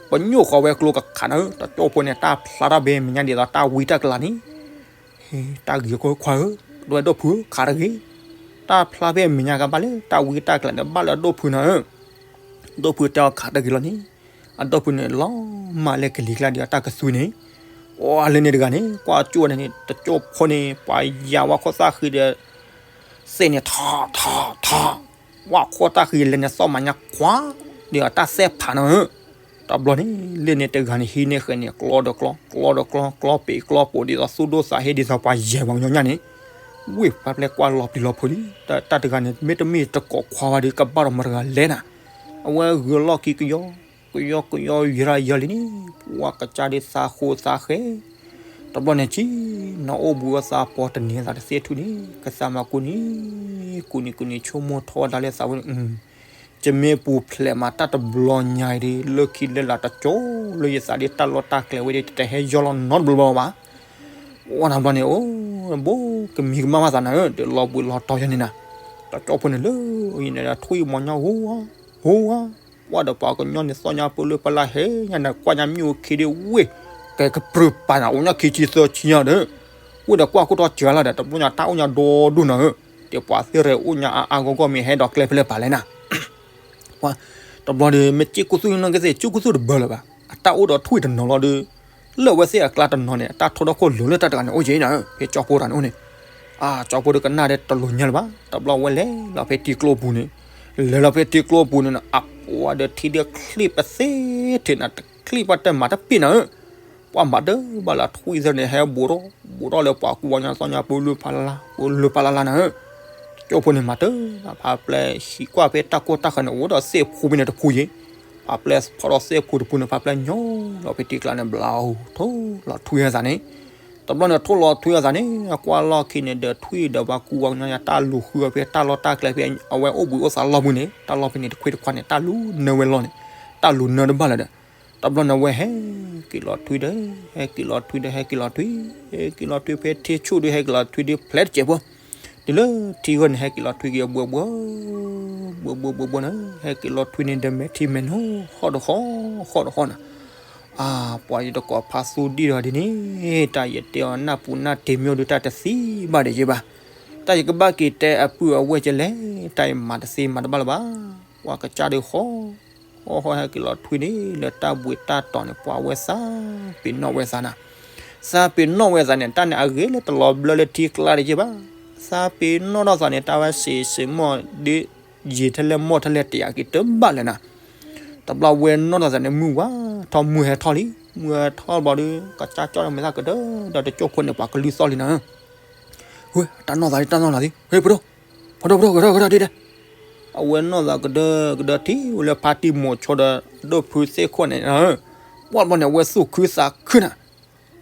ပညိၣ်ဃီဝဲကျိကခးနၤဧၢ, တကၠီၣ်ဖိန့ၣ် တၢ်ဖျါထီၣ်ဖဲမဲာ်ညါဒ်သိးတၢ်ဝံတၢ်ကျးန့ၣ်, ဟ့ တၢ်ဂ့ၤခိၣ်ခွါဧၢ, ဒီးဝဲဒီဖုဧၢ ခးတဂ့ၤ, တၢ်ဖျါဖဲမဲာ်ညါကဘၣ်လၢတၢ်ဝံတၢ်ကျးန့ၣ် ဘၣ်လၢအဒီဖုနၤဧၢ, ဒီဖုတဲအီၤခးတဂ့ၤလီၤန့ၣ်, အဒီဖုန့ၣ် လီၤမၢ်လၢကလံၤကျါဒီးအတၢ်ကသွံန့ၣ်, ဝါ လၢန့ၣ်တဂၤန့ၣ် ကွၢ်ကၠိၣ်ဝဲန့ၣ် တကၠိၣ်ဖိန့ၣ် ပှၤယၤဝဲခိၣ်သၣ်ဃံးဒီး သ့ၣ်န့ၣ်ထီၣ်ထီၣ်ထီၣ်, ဝါ ခိၣ်သၣ်ဃံးလဲၤန့ၣ် သီၣ်မၤညါခွါ ဒီးအတၢ်သဲၣ်ဖးနၤဧၢ, တဘျီန့ၣ် လၢန့ၣ်တဂၤန့ၣ် ဟံးန့ၢ်ဃဲၤန့ၣ် ကျီဒီးကျီ ကျီဒီးကျီ ကျီပ့ၤကျီပိာ် ဒ်သိးသူၣ်ဒိၣ်သးဟ့ဒ်သိးပှၤယဲၢ်ပှၤကညီညါန့ၣ်, ဝ့ၢ်ဖးပျဲၢ်ကွၢ်လီၤပျံၤလီၤဖုးလံ, တၢ်တဂၤန့ၣ် မ့တမ့ၢ်တကိးခွါဝဲဒီး ကဘၣ်ဒီးမတၤတဂၤလဲၣ်နၤ, အဝဲဂုာ်လီၢ်ခံကယီ ကယီကယီယရၢယရၢလံန့ၣ် ပှၤကစၢ်ဒုးသးဃိသးဃဲ တဘျီန့ၣ် ဆံနီၣ်အိၣ်ဘှံးအိၣ်သးပီတန့ၢ်သးတသ့ၣ်ထူၣ်န့ၣ် ကသးမၤကူန့ၣ် ကူန့ၣ်ကူန့ၣ် ဆိကမိၣ်ထီၣ်ဝဲဒၣ်လၢသးဝဲန့ၣ် ယမ့ၢ်ပူၤဖျဲးမးတၢ်တဘျီညါအံၤဒီး လၢခံလၢလာ်တကၠိလၢယသးဒီးတၢ်လီၢ်တၢ်ကျဲဝဲဒီး တဟဲယီၢ်လီၤနီတဘျီဘၣ်ဘၣ်. ဝဲန့ၣ်ဘျီန့ၣ် အိၣ်ဘိကမံၤကမၣ်ဘၣ်သးနၤဧၢ, ဒီးလီၤဘှံးလီၤတီၤယၤန့ၣ်နၤ, တကၠီၣ်ဖိန့ၣ်လၢ အံၤန့ၣ်ဒီးထွံၣ်မီၤညါ ဟိဝါ ဟိဝါ ကွၢ်ဒီးပှၤကညီန့ၣ် သီၣ်ညါပၢလၢပလၢ်ဟဲညါန့ၣ် ကွၢ်ညါမ့ၣ်အူခံဒီးဝ့ၢ် ကဲကပြုၢ်ပာ်နၤ အိၣ်ညါခံဆံသၢဆံညါဒီး ဝ့ၢ်ဒီးကွၢ်ခိၣ်တီစှၤလီၤဒီး တဘျီညါတၢ်အိၣ်ညါဒီဒူၣ်နၤဧၢ, ဒီးပှၤသ့ၣ်ရဲၣ်အိၣ်ညါအါအါဂီၢ်ဂီၢ်မ့ၢ်ဟဲဒီးကျဲဖဲလဲၣ်ပာ်လဲၣ်နၤ တဘျီဒီး မ့ၢ်စ့ၢ်ကူသူၣ်နီၢ်ကသ့ၣ် စ့ၢ်ကူသူၣ်တဘၢလၢၤဘၣ်. အတၢ်အိၣ်ဒီးထွံၣ်တနီၤလီၤဒီး လၢအဝဲသ့ၣ်အကျါတနီၤန့ၣ် အတၢ်ထီထီၣ်ခိၣ်လိၤလၢတၢ်တဂၤန့ၣ် အိၣ်က့ၤနၤဧၢ, ဖဲကၠီဖိတဂၤန့ၣ်အိၣ်န့ၣ်, အကၠီဖိဒီးကနၣ်ဒီးတလိၤညါလၢၤဘၣ်. တဘျီဝဲလဲၤလီၤဖဲထံကျိပူၤန့ၣ်, လဲၤလီၤဖဲထံကျိပူၤန့ၣ် အပှၤဒီးထံဒီးချံၣ်ပသ့ထံးနၤ တချံၣ်ပှၤတမၤတပ့ၢ်နၤဧၢ ပှၤမၤတဘၣ်လၢထွံၣ်သ့ၣ်န့ၣ် ဟဲဘူးထီၣ် ဘူးထီၣ်လၢပှၤကူဝါညီသီၣ်ညါပူၤလၢပလၢ်လၢ် ပူၤလၢပလၢ်လၢ်နၤဧၢ, ကၠီဖိန့ၣ်မၤတၢ် ဖးပျဲၢ်ဟံးကွၢ်ဖဲတၢ်ကိၢ်တၢ်ဃၢၤန့ၣ် အိၣ်ဒီးသ့ၣ်ဖူဖဲန့ၣ်တဖူယ့ၣ်, ဖးပျဲၢ်ဖီၣ်ဒီးသ့ၣ်ဖူတဖူန့ၣ် ဖးပျဲၢ်ညီလီၤဖဲထံကျါန့ၣ် ဘျီထိၣ်လီၤထွံၣ်အသးန့ၣ်, တဘျီန့ၣ်ထိၣ်လီၤထွံၣ်အသးန့ၣ် အကွၢ်လီၢ်ခံန့ၣ်ဒီးထွံၣ်ဒီးပှၤကူဝါညီယၤတၢ်လူၤဃုအီၤဖဲတၢ်လီၢ်တၢ်ကျဲဖဲ အဝဲအိၣ်ဘှံးအိၣ်သးလီၢ်ပူၤန့ၣ် တၢ်လီၢ်ဖဲန့ၣ်တခွ့တခွါန့ၣ် တၢ်လူၤနၢဝဲလီၢ်န့ၣ် တၢ်လူၤနၢတဘၣ်လၢၤဒီး တဘျီန့ၣ်ဝဲဟဲက့ၤလီၤထွံၣ်ဒီး ဟဲက့ၤလီၤထွံၣ်ဒီး ဟဲက့ၤလီၤထွံၣ် ဟဲက့ၤလီၤထွံၣ်ဖဲထံဆူၣ်ဒီး ဟဲက့ၤလီၤထွံၣ်ဒီးဖျဲးတစဲးဖိ, တုၤလၢထံဂၢၢ်န့ၣ် ဟဲက့ၤလီၤထွံၣ်က့ၤအဘှဲဘှဲ ဘှဲဘှဲဘှဲဘှဲန့ၣ် ဟဲက့ၤလီၤထွံၣ်န့ၣ်ဒီးမဲာ်ထံမဲာ်နိ ဟီၣ်တဃီ ဟီၣ်တဃီန့ၣ်, အါ ပှၤယတကိးဖးသူဒံၣ်ဒီးဒ်န့ၣ် တၢ်ယတဲအီၤနၢ်ပူၤနၢ်တ့ၤမ့ၢ်အိၣ်ဒီးတၢ်တသံဘၣ်ဒံးယ့ၢ်ဘၣ်, တၢ်ယကဘၣ်က့ၤတဲအပုၢ်အဝဲၢ်ကလဲၣ် တၢ်ယမၤတသ့မၤတဘၣ်လၢၤဘၣ်, ပှၤကစၢ်ဒုးဃီ ဃီဃီဟဲက့ၤလီၤထွံၣ်န့ၣ် လၢတၢ်ဘှံးတၢ်တီၤန့ၣ် ပှၤဝဲသး ပ့ၤနီၣ်ဝဲသးနၤ, သးပ့ၤနီၣ်ဝဲသးန့ၣ် တၢ်န့ၣ်အဂ့ၤလၢတလီၤဘျၢလၢထံကျါတယဲၢ်ဘၣ်. သးပ့ၤနီၣ်ထီၣ်သးန့ၣ် တၢ်ဝဲစံးစ့ၢ်မီၢ်ဒ် ယံာ်ထဲလဲၣ်မီၢ်ထဲလဲၣ်တယာ်က့ၤတဘၣ်လဲၣ်နၤ. တဘျီဝဲနီၣ်ထီၣ်သးန့ၣ် မုၢ်ဝါထီၣ်မုၢ်ဟဲထီၣ်လံ. မုၢ်ဟဲထီၣ်ဘျီဒီး ကစၢ်ကၠီၣ်မဲာ်သၣ်ကဒၢ ဒီးတကၠိၢ်ဖိန့ၣ် ပှၤကလုၢ်သီၣ်လံနၤ. ဝဲ တၢ်နီၣ်သးလံ တၢ်နီၣ်သးလံ ဟ့ၣ် ဖိဒိၣ်, ဖိဒိၣ် ဖိဒိၣ် ကဒၢ ကဒၢ ဒ်လဲၣ်. အဝဲနီၣ်သးကဒၢကဒၢထံၣ်ဝဲလၢဖါတံၢ်မိၤဆိဒီး ဒိၣ်ဖုသ့ၣ်ခိၣ်န့ၣ်, ပှၢ်ဘျီန့ၣ် အဝဲသူၣ်ခုသးခုနၤ,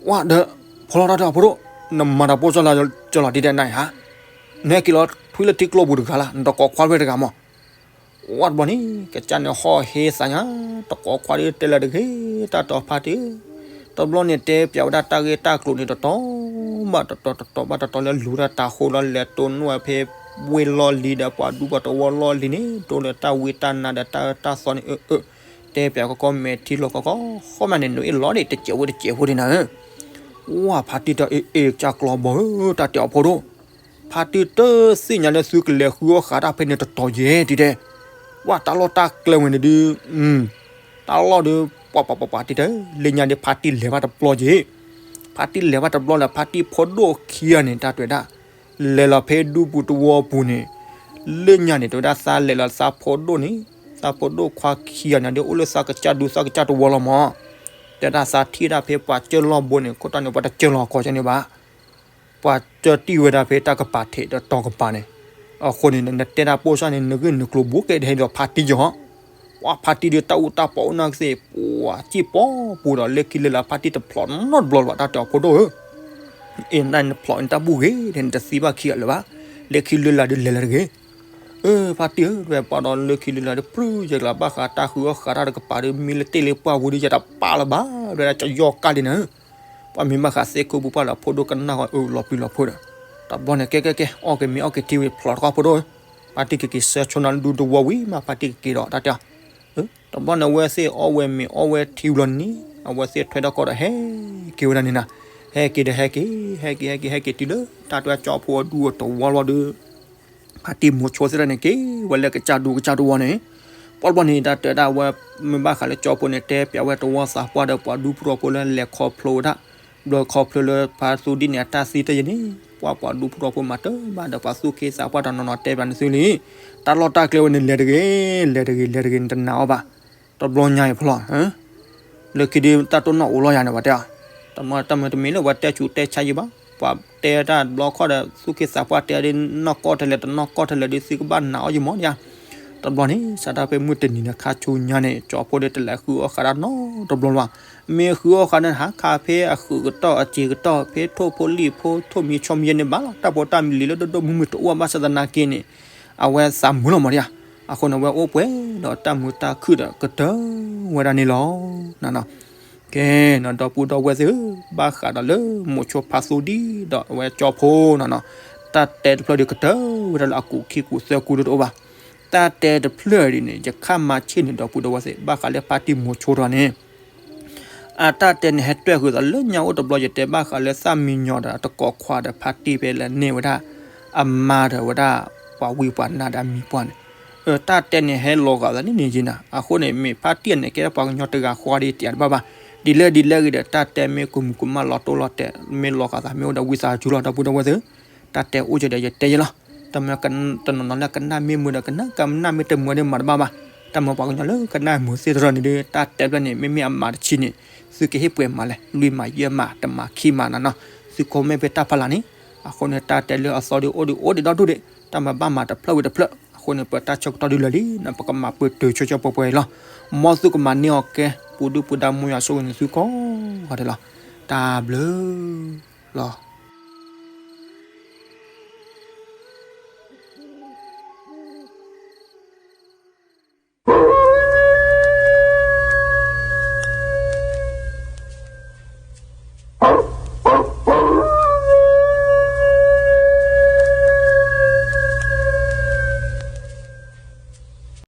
ပှၢ်ဒီး ဖီလီၤတၢ်တဲအီၤ ဖိဒိၣ်, နမၤတၢ်ပိၢ်စၢ်လၢကၠီလီၤဒ်တဲနၤဧါ, နဟဲက့ၤလီၤထွံလၢထံကျိပူၤတဂၤလၢ နတကိးခွါဖဲတဂၤမီၢ်. ဝဲတဘျီန့ၣ် ကစၢ်န့ၣ် ဟီၣ်ဟ့သးညါ, တကိးခွါဒ်တဲလၢတဂ့ၤ, တၢ်တဲအီၤဖါတံၢ်ဧၢ, တဘျီန့ၣ် တဲပၠးဝဲဒၣ်တၢ်ဂ့ၢ်တၢ်ကျိၤန့ၣ် တတီၤဘၣ်တတီၤ တတီၤဘၣ်တတီၤလၢလူၤတၢ်တၤဃိလီၤ လဲၤတိၢ်နီၣ်ဝဲဖဲဝ့ၢ်လီၢ်လံၤဒီး ပှၤဒူပှၤတဝီလီၢ်လံၤန့ၣ် တိၢ်လၢတၢ်ဝံတၢ်နါဒီးတၢ်အၢတၢ်သီန့ၣ်, အၢ အၢ တဲပၠးကီကီမဲာ်ထံလီၤကီကီ, ဃီမးန့ၣ် နအ့ၣ်လီၤဒံး တစဲးဖိတစဲးဖိဒံးနၤဧၢ. ဝဲဖါတံၢ်တဲအီၤ အ့ၣ် အ့ၣ် ကစၢ်ကျီဘီဧၢ, တၢ်တဲအီၤဖိဒိၣ်, ဖါတံၢ်တသ့ၣ်ညါလၢသုကလဲၤဃုအီၣ်ဃးတၢ်ဖဲန့ၣ်တတီၤယဲၢ် ဒ်တဲ, ဝဲတၢ်လီၢ်တၢ်ကျဲဝဲန့ၣ်ဒုး, တၢ်လီၢ်ဒုး ပှၤပှၤပှၤပှၤတံၢ်တဲ, လၢညါဒ်ဖါတံၢ်လဲၤဘၣ်တဘျီက့ၤ, ဖါတံၢ်လဲၤဘၣ်တဘျီလၢ ဖါတံၢ်ဖိဒိၣ်ခံဂၤန့ၣ် တၢ်တဲဝဲဒၣ်, လဲၤလီၤဖဲဒူပူၤတဝီပူၤန့ၣ်, လၢညါန့ၣ် တဲဝဲဒၣ်သးလဲၤလီၤသးဖိဒိၣ်န့ၣ်, သးဖိဒိၣ်ခွါခံဂၤန့ၣ်ဒ်အိၣ်လၢသးကစၢ်ဒူသးကစၢ်တဝီလီၤမီၢ်, တဲဒၣ်သးထံၣ်ဒၣ်ဖဲပှၤကၢၢ်လီၢ်ဘိန့ၣ် ခိၣ်တီန့ၣ် ပှၤတကၢၢ်လီၤကီကဲန့ၣ်ဘၣ် ပှၤကၢၢ်တံၢ်ဝဲဒၣ်ဖဲတၢ်ကပၤထဲးဒီးတီၤကပၤန့ၣ်, အဃိန့ၣ် နတဲတၢ်ပိၢ်စၢ်န့ၣ် နဂ့ၢ်နကျိၤဘူးကဲဒ်ဟဲဒီးဖါတံၢ်ယီၤ, ပှၤဖါတံၢ်ဒုးတၢ်အူတၢ်ပီးအိၣ်နီၢ်ကသ့ၣ် ပှၤစံၣ်ပီပူၤဒီး လၢခံလၢလာ်ဖါတံၢ်တဖျိးနီတဘျီလၢၤဘၣ် တၢ်တဲအီၤဖိဒိၣ်ဧၢ, အ့ၣ် နတဖျိးန့ၣ်တၢ်ဘူၣ်ဂ့ၤ နတသံဘၣ်ခံဂၤလၢၤဘၣ်, လၢခံလၢလာ်ဒုးလဲၤလၢတဂ့ၤ အၢ ဖါတံၢ်ဧၢ ဒွဲၣ်ပှၢ်ဒီးလၢခံလၢလာ်ဒုး ပြူယဲၢ်ကလးဘၣ်ဃးတၢ်ဃုအီၣ်ဃးတၢ်တကပၤဒုး မ့ၢ်လၢတ့ၢ်လၢပှၢ်ဝံၤဒုး ယတပာ်လၢၤဘၣ် ဒွဲၣ်ဒၣ်ကယီၢ်ကၢ်လံနၤဧၢ, ပှၤမ့ၢ်ဘၣ်ဃးသ့ၣ်ခိၣ်ပူၤပှၢ်လၢအဖိဒိၣ်ကနၣ်ဃီအၢ လီၤပျံၤလီၤဖုးဒီး, တဘျီန့ၣ် ကဲကဲကဲ အီၣ်က့ၤမ့ၤအီၣ်က့ၤထံဝံၤဖျိးတခီဖိဒိၣ်ဧၢ, ဖါတံၢ်ကက့ၤဆၢဆိနီၤလၢဒူတဝီဝံၤမး ဖါတံၢ်ကက့ၤဒီးတၢ်တဲအီၤ တဘျီန့ၣ် အဝဲသ့ၣ်အီၣ်ဝဲမ့ၤအီၣ်ဝဲထံဘျီန့ၣ် အဝဲသ့ၣ်ထွဲထီၣ်ကီးဒီးဟဲက့ၤဝဲဒၣ်န့ၣ်နၤ, ဟဲက့ၤဒီးဟဲက့ၤ ဟဲက့ၤ ဟဲက့ၤ ဟဲက့ၤ ဟဲက့ၤတုၤလၢတၢ်တဲကၠီဖိအဒူအတဝီလီၤဒီး, ဖါတံၢ်မိၤဆိသ့ၣ်တဖၣ်န့ၣ် က့ၤဝဲလၢကစၢ်ဒူကစၢ်တဝီန့ၣ်, ပှၢ်ဘျီန့ၣ် တၢ်တဲဒၣ်ဝဲ မ့ၢ်ဘၣ်ဃးလၢကၠီဖိန့ၣ် တဲပၠးဝဲတဝီသးပှၢ်ဒီးပှၤဒူဖိထီဖိလၢလဲၤခီဖျိဝဲဒၣ်, ဘျီခီဖျိလၢဖါသူဒံၣ်န့ၣ် အတၢ်သံတယဲၢ်န့ၣ်, ပှၢ်ပှၤဒူဖိထီဖိမၤတၢ်ဘၣ်ဒီးပှၤသူၣ်က့သးပှၢ်တနီၤနီၤတဲပၠးန့ၣ်သုလံ, တၢ်လီၢ်တၢ်ကျဲဝဲန့ၣ် လဲၤတဂ့ၤ လဲၤတဂ့ၤ လဲၤတဂ့ၤ နတနာ်အီၤဘၣ်, တဘျီညါအံၤဖျိး လၢခံဒုးတၢ်တိၢ်နီၣ်အိၣ်လီၤယၤန့ၣ် ပှၤတဲအီၤ, တၢ်မၤတမ့ၢ်လၢပှၤတဲဆူးတဲဆါယံၤဘၣ်, ပှၤတဲတၢ်တဘျီခီၣ်ဒီး သူၣ်က့သးပှၢ်တဲဒ်နီၢ်ကီၢ်ထဲလဲၣ် တနီၢ်ကီၢ်ထဲလဲၣ်ဒုး သုကဘၣ်နာ်အီၤယံၤမီၢ်ဒံးဧါ, တဘျီန့ၣ် စးထီၣ်ဖဲမုၢ်တနံၤန့ၣ် ခါဆူညါန့ၣ် ကၠီဖိဒုးတလဲၤဃုအီၣ်ဃးတၢ်နီတဘျီလၢၤဘၣ်, မ့ၢ်ဃုအီၣ်ဃးန့ၣ် ဟးခးဖဲအဃုာ်ကတီၢ်အစ့ကတီၢ် ဖဲထိၣ်ဖိလံၣ်ဖိထိၣ်မံၤဆီမံၤယဲန့ၣ်ဘၣ်လီၤ, တၢ်ဖိတၢ်လံၤလၢဒိၣ်ဒိၣ်မုၢ်မုၢ်တအိၣ်ဘၣ်ဆၣ်သနာ်က့န့ၣ် အဝဲသးမုာ်လီၤမီၢ်ဒံးဧါ, အဃိန့ၣ် အဝဲအိၣ်ပှဲၤဒီးတၢ်မုာ်တၢ်ခုၣ်ဒီးကတၢၢ်ဝဲဒၣ်န့ၣ်လီၤ. ကဲ ဒီပုၢ်ဒီဝဲၢ်သ့ၣ်ဧၢ, ဘၣ်ဃးဒီးလၢမိၤဆိဖါသူဒံၣ်ဒီးအဝဲကၠီဖိနီၤနီၤ, တၢ်တဲတဖျၢၣ်ဒုးကတၢၢ်ဝဲဒၣ်လၢအကူာ်ခံကူာ်သၢကူာ်ဒုးတအိၣ်ဘၣ်. တၢ်တဲတဖျၢၣ်ဒ်န့ၣ် ယခါမၤဆ့ၣ်န့ၣ် ဒီပုၢ်ဒီဝဲၢ်သ့ၣ် ဘၣ်ဃးလၢဖါတံၢ်မိၤဆိတဂၤန့ၣ် အတၢ်တဲန့ၣ် ဟဲတွဲၣ်ဃုာ်သးလၢညါအိၣ်တဘျီ ယတဲဘၣ်ဃးလၢသၣ်မံညီၤဒီးတကိးခွါဒီးဖါတံၢ်ဖဲလဲၣ်န့ၢ်ဝဲဒၣ် အမါဒီးဝဲဒၣ် ပှၤဝံပှၤနါဒီးအမံၤပှၢ်န့ၣ်, တၢ်တဲန့ၣ် ဟဲလီၤဂာ်သးန့ၣ်န့ၣ်ယံၤနၤ, အဃိန့ၣ် မ့ၢ်ဖါတံၢ်န့ၣ် ကဲပှၤကညီတဂၤဃီဒ်တယးတဘၣ်ဘၣ်, ဒ်လဲၣ်ဒ်လဲၣ်ဂ့ၤဒီး တၢ်တဲမ့ၢ်ကမူၤကမၣ်လီၤတိၢ်လီၤတဲာ် မ့ၢ်လီၤဂာ်သးမ့ၢ်အိၣ်ဒီးဝံသးစူၤလီၤ ဒီပုၢ်ဒီဝဲၢ်သ့ၣ်ဧၢ, တၢ်တဲအိၣ်ကဒီးယတဲယဲလီၤ. တမ့ၢ်တနီၤနီၤလၢကနၣ်မ့ၢ်မုာ်ဒီးကနၣ် ကနၣ်မ့ၢ်တမုာ်ဒီးမၤတဘၣ်ဘၣ်, တၢ်မ့ၢ်ပှၤကညီလၢကနၣ်မုာ်သ့ၣ်တဖၣ်န့ၣ်ဒီး တၢ်တဲဖျၢၣ်န့ၣ် မ့မ့ၢ်အမၤတဆံန့ၣ် သုကဟ့ၣ်ပှဲၤမၤလဲၣ်, လွံၢ်မၤယဲၢ်မၤ တမၤခံမၤနီၤနီၤ, သု comment ဖဲတၢ်ဖးလၢ်န့ၣ်, အဃိန့ၣ် တၢ်တဲလၢအသီဒုးအိၣ်ဒံးအိၣ်ဒံးဒီဒူၣ်ဒံး, တၢ်မၤဘၣ်မၤတဖျၢၣ်ဝံၤတဖျၢၣ်, အဃိန့ၣ် ပတၢ်ဆၢကတီၢ်ဒုးလၢာ်လံန့ၣ် ပကမၤပတုာ်ဆိဆိပှဲၤပှဲၤအံၤလီၤ. မ်သုကမၤန့ၢ်အီၤကဲ ပူၤဒုၣ်ပူၤဒါ မ်ယွၤဆိၣ်ဂ့ၤန့ၢ်သုကိးဂၤဒဲးလီၤ. တၢ်ဘျုးလီၤ.